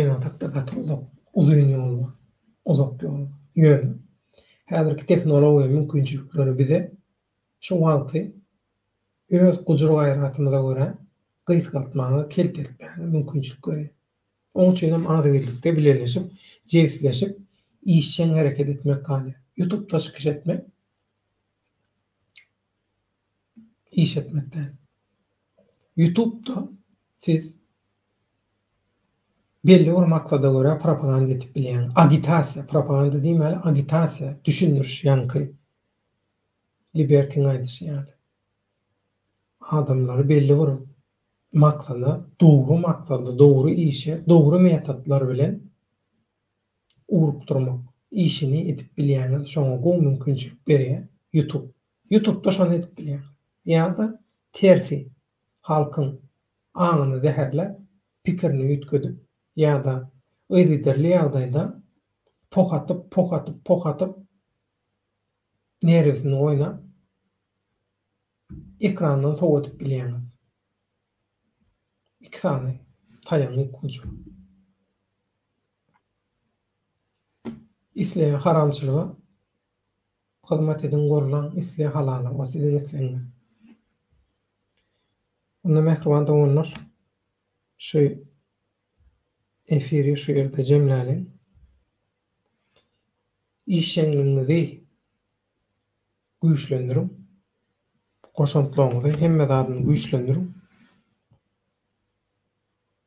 Gynansakda gaty uzak, uzyn ýol bar. Uzak ýol bar. Ýöne häzirki tehnologiýa mümkinçilikleri bize şu wagty öz gujur-gaýratymyza görä gysgaltmaga, kelteltmäge mümkinçilik berýär. Oň üçinem agzybirlikde bileleşip, jebisleşip, işjeň hereket etmek galýar. Ýutubda çykyş etmek iş etmek däl. Ýutubda siz belli bir maksada görä propaganda edip bilýäňiz. Agitasiýa, propaganda diýmäli, agitasiýa, düşündiriş ýaňky Libertiň aýdyşy ýaly. Adamlary belli bir maksada, dogry maksada, dogry işe, dogry metodlar bilen ugrukdyrmak işini edip bilýäňiz, şoňa gowy mümkinçilik berýär YouTube. Ýutubda şony edip bilýäňiz. Ýa-da tersi, halkyň aňyny zäherläp, pikirini üýtgedip ýa-da yzygiderli ýagdaýda poh atyp, poh atyp, poh atyp, nerwisini oýnap, ekrandan sowadyp bilýäňiz. Iki sany taýagyň iki ujy. Isle haramçylyga hyzmat ediň gollaň, isle halala, o siziň islegiňiz. Onda mähriban doganlar, şu efiri şu ýerde jemläliň. Işjeňligiňizi güýçlendiriň. Goşantlaryňyzy, hemme zadyny güýçlendiriň.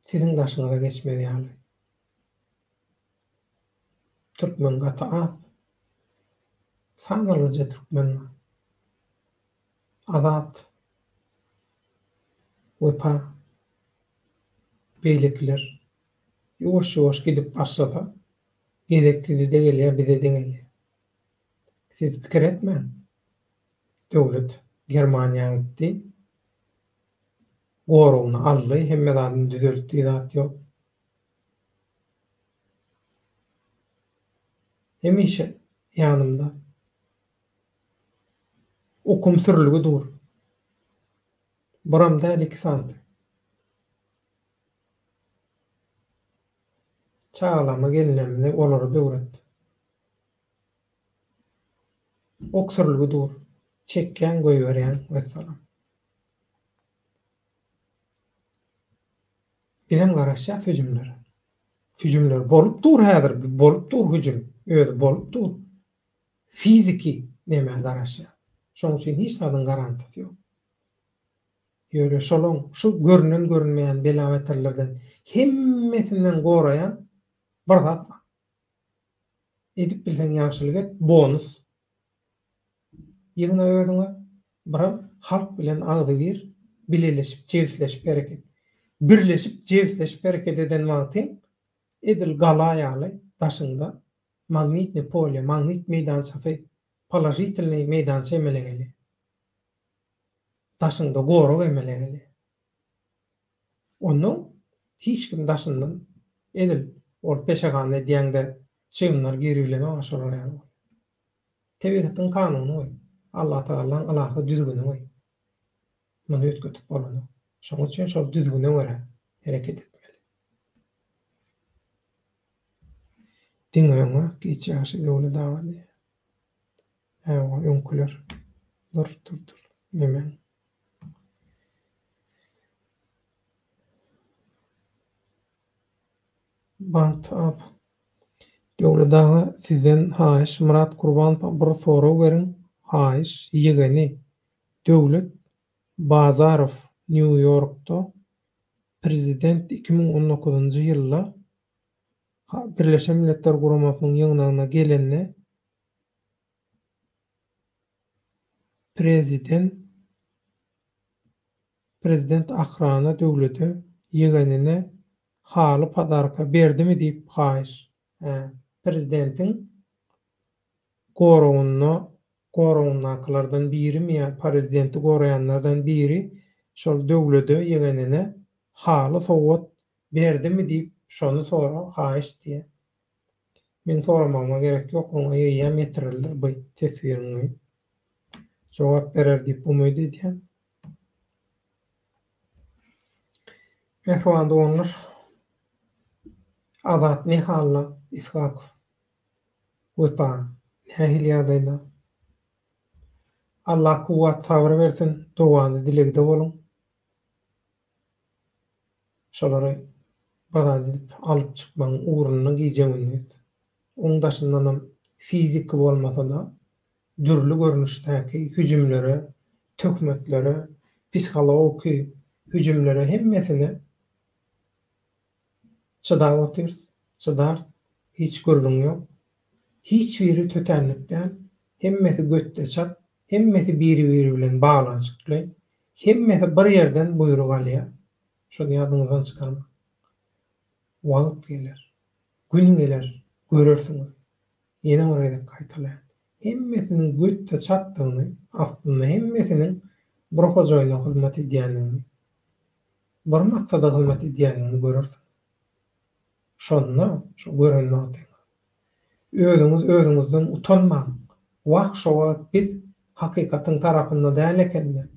Siziň daşyňyza geçmez ýaly. Türkmen gaty az. Sanalgyja türkmen bar. Azat, Wepa, beýlekiler ýuwaş-ýuwaş gidip başlasa, gezek size-de gelýär, bize-de gelýär. Siz pikir etmäň. Döwlet Germaniýa gitdi. Goragyny aldy, hemme zadyny düzeltdi, zat ýok. Hemişe ýanymda okum sürülgi dur. Biram däl iki sanysy. Çagalama gelinlerimize olary-da öwretdim. Ok sürülgi dur. Çekýäň goýberýäň wessalam. Bizem garaşýas hüjümlere. Hüjümler bolup dur häzir bolup dur hüjüm özi bolup dur. Fiziki nämä garaşýas. Şoň üçin hiç zadyň garantiýasy ýok. Ýöne şolaň şu görünen görünmeýän bela-beterlerden hemmesinden goraýan bir zat bar. Edip bilseň ýagşylyk et, bonus. Ýygna özüňe, biram halk bilen agzybir bileleşip jebisleşip hereket. Birleşip jebisleşip hereket eden wagtyň edil gala ýaly daşyňda magnitnyý polýa, magnit meýdançasy, položitelnyý meýdança emele gelýär. Daşyňda gorag emele gelýär. Onnoň hiç kim daşyndan edil ol peşehana edýäňde çybynlar giribilenok-a şolar ýaly bolýar. Tebigatyň kanuny goý. Allatagalaň ylahy düzgüni goý. Muny üýtgetip bolanok. Şonuň üçin şol düzgüne görä hereket etmeli. Diňe öňe, giç ýagşy Döwlet aga diýýär. Hawa, öňküler. Dur, dur, dur. Nemäň? Bagt ap. Döwlet aga sizden haýyş Myrat Kurbanowa bir sorag beriň haýyş ýegeni Döwlet Bazarow Nýu Ýorkda prezident 2019-njy ýylda Birleşen Milletler Guramasynyň ýygnagyna gelende preziden Prezident Ahrana döwlete ýegenine haly podarka berdimi diýip haýyş. Hä, prezidentiň goragynda goragyndakylardan birimi ýa parezidenti goraýanlardan biri şol döwlede ýegenine haly sowgat berdimi diýip şony sora haýyş diýýä. Meň soramagyma gerek ýok oňa eýýäm ýetirildi bu teswiriňi. Jogap berer diýip umyt edýän. Mähriban doganlar! Azat ne halda Ishakow? Wepa nähili ýagdaýda? Allah kuwwat sabyr bersin, dowada dilegde boluň. Şolary bir zat edip alyp çykmagyň ugrunda gije-gündiz. Oň daşyndanam fiziki bolmasa-da dürli görnüşdäki hüjümlere, töhmetlere, psihologiki hüjümlere hemmesine çydap otyrys, çydarys, hiç gürrüň ýok. Hiç biri tötänlik däl, hemmesi götde-çat, hemmesi biri-biri bilen baglanyşykly, hemmesi bir ýerden buýruk alýar. Şony ýadyňyzdan çykarmaň. Wagt geler, gün geler, görersiňiz. Ýene bir gezek gaýtalaýan. Hemmesiniň götde çatdygyny, aslynda hemmesiniň bir hojaýyna hyzmat edýändigini, bir maksada hyzmat edýändigini görersiňiz. Şonda, şo gören wagtyňyz, özüňiz özüňizden utanmaň, Wah, şo wagt biz hakykatyň tarapynda däl eken-de,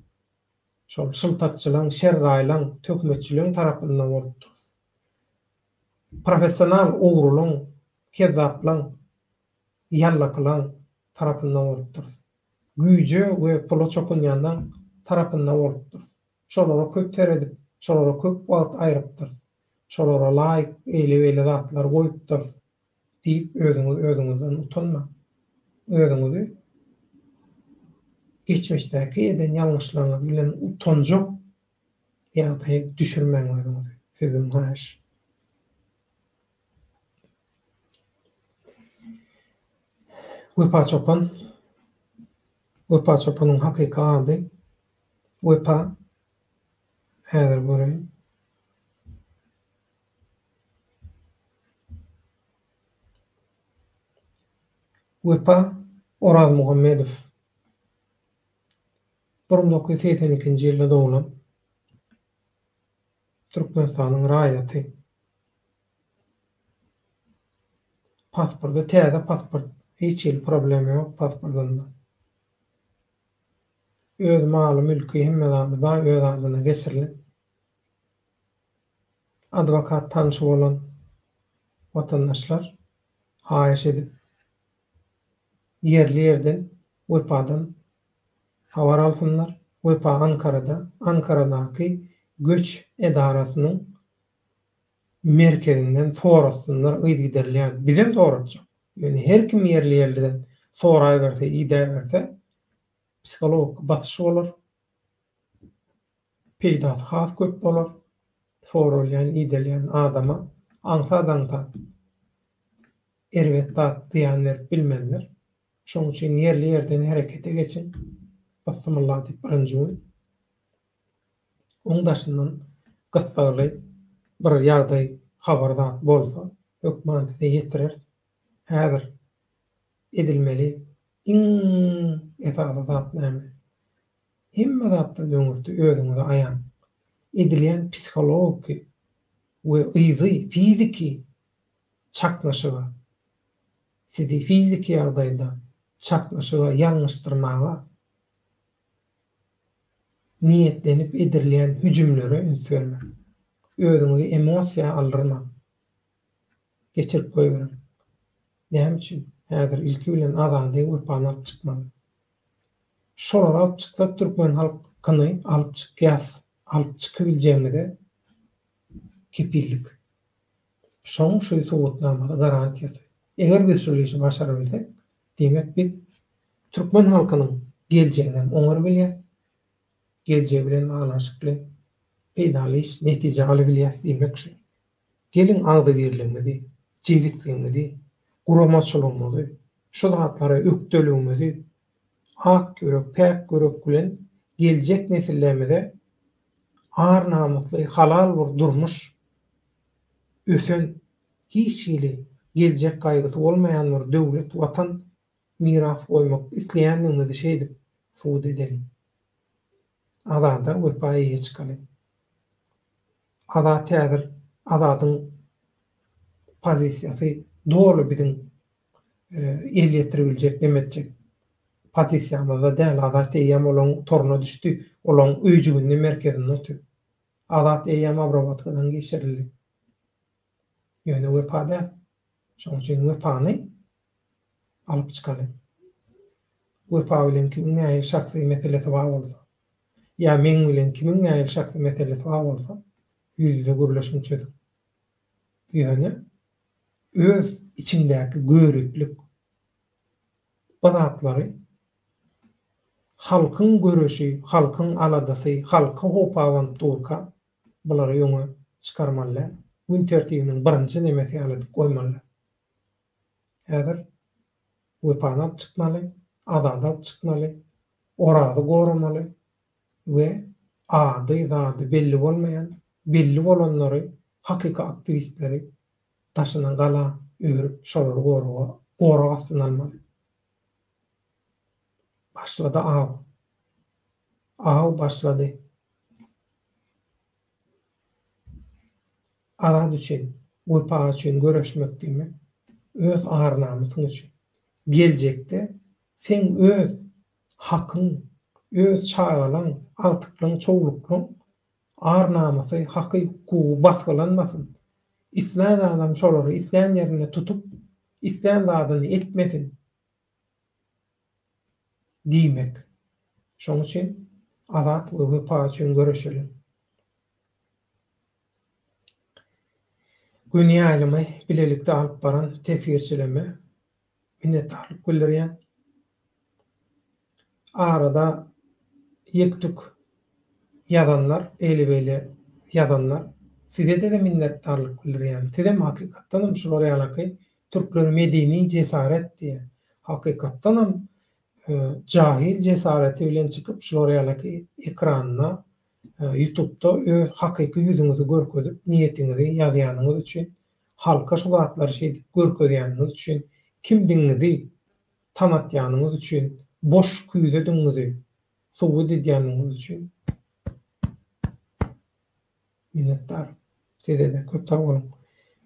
şol şyltakçylaň, şerraýlaň, töhmetçileň tarapynda bolupdyrys. Professional ogrulyň, kezzaplaň, ýallakylaň tarapynda bolupdyrys. Güýje we pula çokunýanlaň tarapynda bolupdyrys. Şolara köp seredip, şolara köp wagt aýrypdyrys. Şolara laýk, eýle-beýle zatlar goýupdyrys diýip özüňiz özüňizden utanmaň. Özüňizi geçmişdäki eden ýalňyşlaryňyz bilen utanjak ýagdaýa düşürmäň özüňizi. Sizden haýyş. Wepa çopan Wepa çopanyň hakyky ady Wepa häzir göreýin. Wepa Orazmuhammedow 1982-nji ýylda doglan Türkmenistanyň raýaty. Pasporty täze pasport hiç hili problema ýok pasportynda. Öz maly mülki hemme zady bar öz adyna geçirilen. Adwokat tanşy bolan watandaşlar haýyş edip ýerli ýerden Wepadan habar alsynlar. Wepa Ankarada Ankaradaky göç edarasynyň merkezinden soratsynlar yzygiderli bizem soratjak. Ýöne her kim ýerli ýerliden soraýberse idäberse psihologik basyş bolar. Peýdasy has köp bolar. Soralýan idelýän adama aňsat-aňsat erbet zat zyýan berip bilmezler. Şonuň üçin ýerli ýerden herekete geçiň. Bysmylla diýip birinji gün. Oň daşyndan gyssagly bir ýagdaý habar zat bolsa hökman size ýetireris. Häzir edilmeli iň esasy zat näme? Hemme zatdan öňürti özüňize aýan. Edilýän psihologiki we yzy fiziki çaknyşyga, sizi fiziki ýagdaýda çaknyşyga ýalňyşdyrmaga niýetlenip edirilýän hüjümlere üns bermäň. Özüňizi emosiýa aldyrmaň. Geçirip goýberiň. Näme üçin? Häzir ilki bilen Azady, Wepany alyp çykmaly. Şolary alyp çyksak türkmen halkyny alyp çykýas, alyp çykybiljegimize kepillik. Şoň şu subutnamasy, garantiýasy. Eger biz şul işi başarabilsek, diýmek biz türkmen halkynyň geljeginem oňarybilýäs, geljegi bilen baglanyşykly peýdaly iş, netije alybilýäs diýmek şu. Geliň agzybirligimizi, jebisligimizi, guramaçylygymyzy, şu zatlara ökdeligimizi ak ýürek, päk ýürek bilen geljek nesillerimize ar-namysly, halal bir durmuş, ösen, hiç hili geljek gaýgysy bolmaýan bir döwlet, Watan miras goýmak isleýändigimizi şeýdip subut edeliň. Azada wepa eýe çykalyň. Azat häzir Azadyň pozisiýasy doly biziň el ýetiribiljek neme etjek pozisiýamyzda däl Azat eýýäm olaň toruna düşdi olaň öýjüginde merkezinde otyr. Azat eýýäm obrabotkadan geçirildi. Ýöne Wepa däl. Şonuň üçin Wepany alyp çykalyň. Wepa bilen kimiň nähili şahsy meselesi bar bolsa, ýa meň bilen kimiň nähili şahsy meselesi bar bolsa, ýüz-ýüze gürleşiň çözüň. Ýöne öz içiňdäki göriplik bu zatlary halkyň göreşi, halkyň aladasy, halka howp abanyp durka bulary öňe çykarmaly däl. Gün tertibiniň birinji nemesi ýaly edip goýmaly däl. Häzir Wepany alyp çykmaly, Azady alyp çykmaly, Orazy goramaly we ady, zady belli bolmaýan, belli bolanlary, hakyky aktiwistleri daşyna gala örüp, şolary goraga, gorag astyna almaly. Başlady aw. Aw başlady. Azat üçin, wepa üçin göreşmek diýmek, öz ar-namysyň üçin. Geljekde seň öz hakyň, öz çagalaň, agtyklaň, çowluklaň ar-namysy, haky, hukugy basgylanmasyn. Islän adam şolary islän ýerinde tutup, islän zadyny etmesin. Diýmek. Şoň üçin Azat we Wepa üçin göreşeliň. Göni ýaýlymy bilelikde alyp baran teswirçilerime minnetdarlyk bildirýän. Arada ýek-tük ýazanlar, eýle-beýle ýazanlar, size-de minnetdarlyk bildirýän. Sizem hakykatdanam şular ýalaky Türkler medeni jesaret diýýär. Hakykatdanam jahil jesareti bilen çykyp şular ýalaky ekranda ýutubda öz hakyky ýüzüňizi görkezip niýetiňizi ýazýanyňyz üçin halka şu zatlary şeýdip görkezýäniňiz üçin kimdigiňizi tanatýanyňyz üçin boş küýzedigiňizi subut edýäniňiz üçin Minnetdar. Sizede köp sag boluň.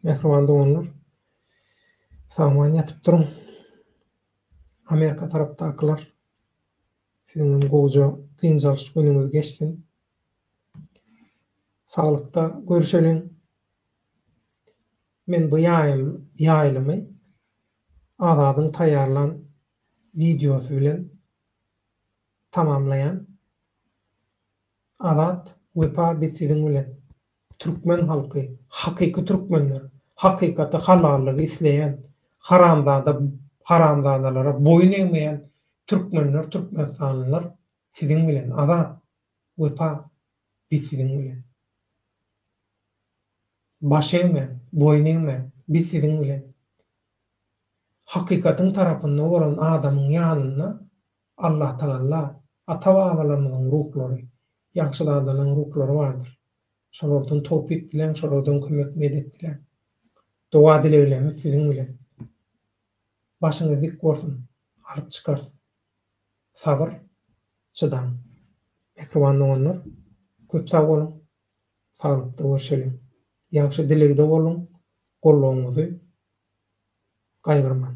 Mähriban doganlar. Sagman ýatyp duruň. Amerika tarapdakylar siziňem gowja dynç alyş günüňiz geçsin. Saglykda görüşeliň. Men bu ýaýym ýaýlymy Azadyň taýýarlan wideosy bilen tamamlaýan. Azat Wepa biz siziň bilen. Türkmen halky, hakyky türkmenler, hakykaty halallygy isleýän, haramzada haramzadalara boýun egmeýän türkmenler türkmenistanlylar siziň bilen Azat Wepa biz siziň bilen. Baş egmäň, boýun egmäň, biz siziň bilen. Hakykatyň tarapynda bolan adamyň ýanynda Allatagalla, ata-babalarymyzyň ruhlary, ýagşyzadalaryň ruhlary bardyr. Şolardan towpyk diläň, şolardan kömek, medet diläň. Doga-dileglerimiz siziň bilen. Başyňyz dik bolsun, alyp çykarys. Sabyr, çydaň. Mähriban doganlar, köp sag boluň, saglykda görşeliň. Ýagşy dilegde boluň, goldawyňyzy gaýgyrmaň.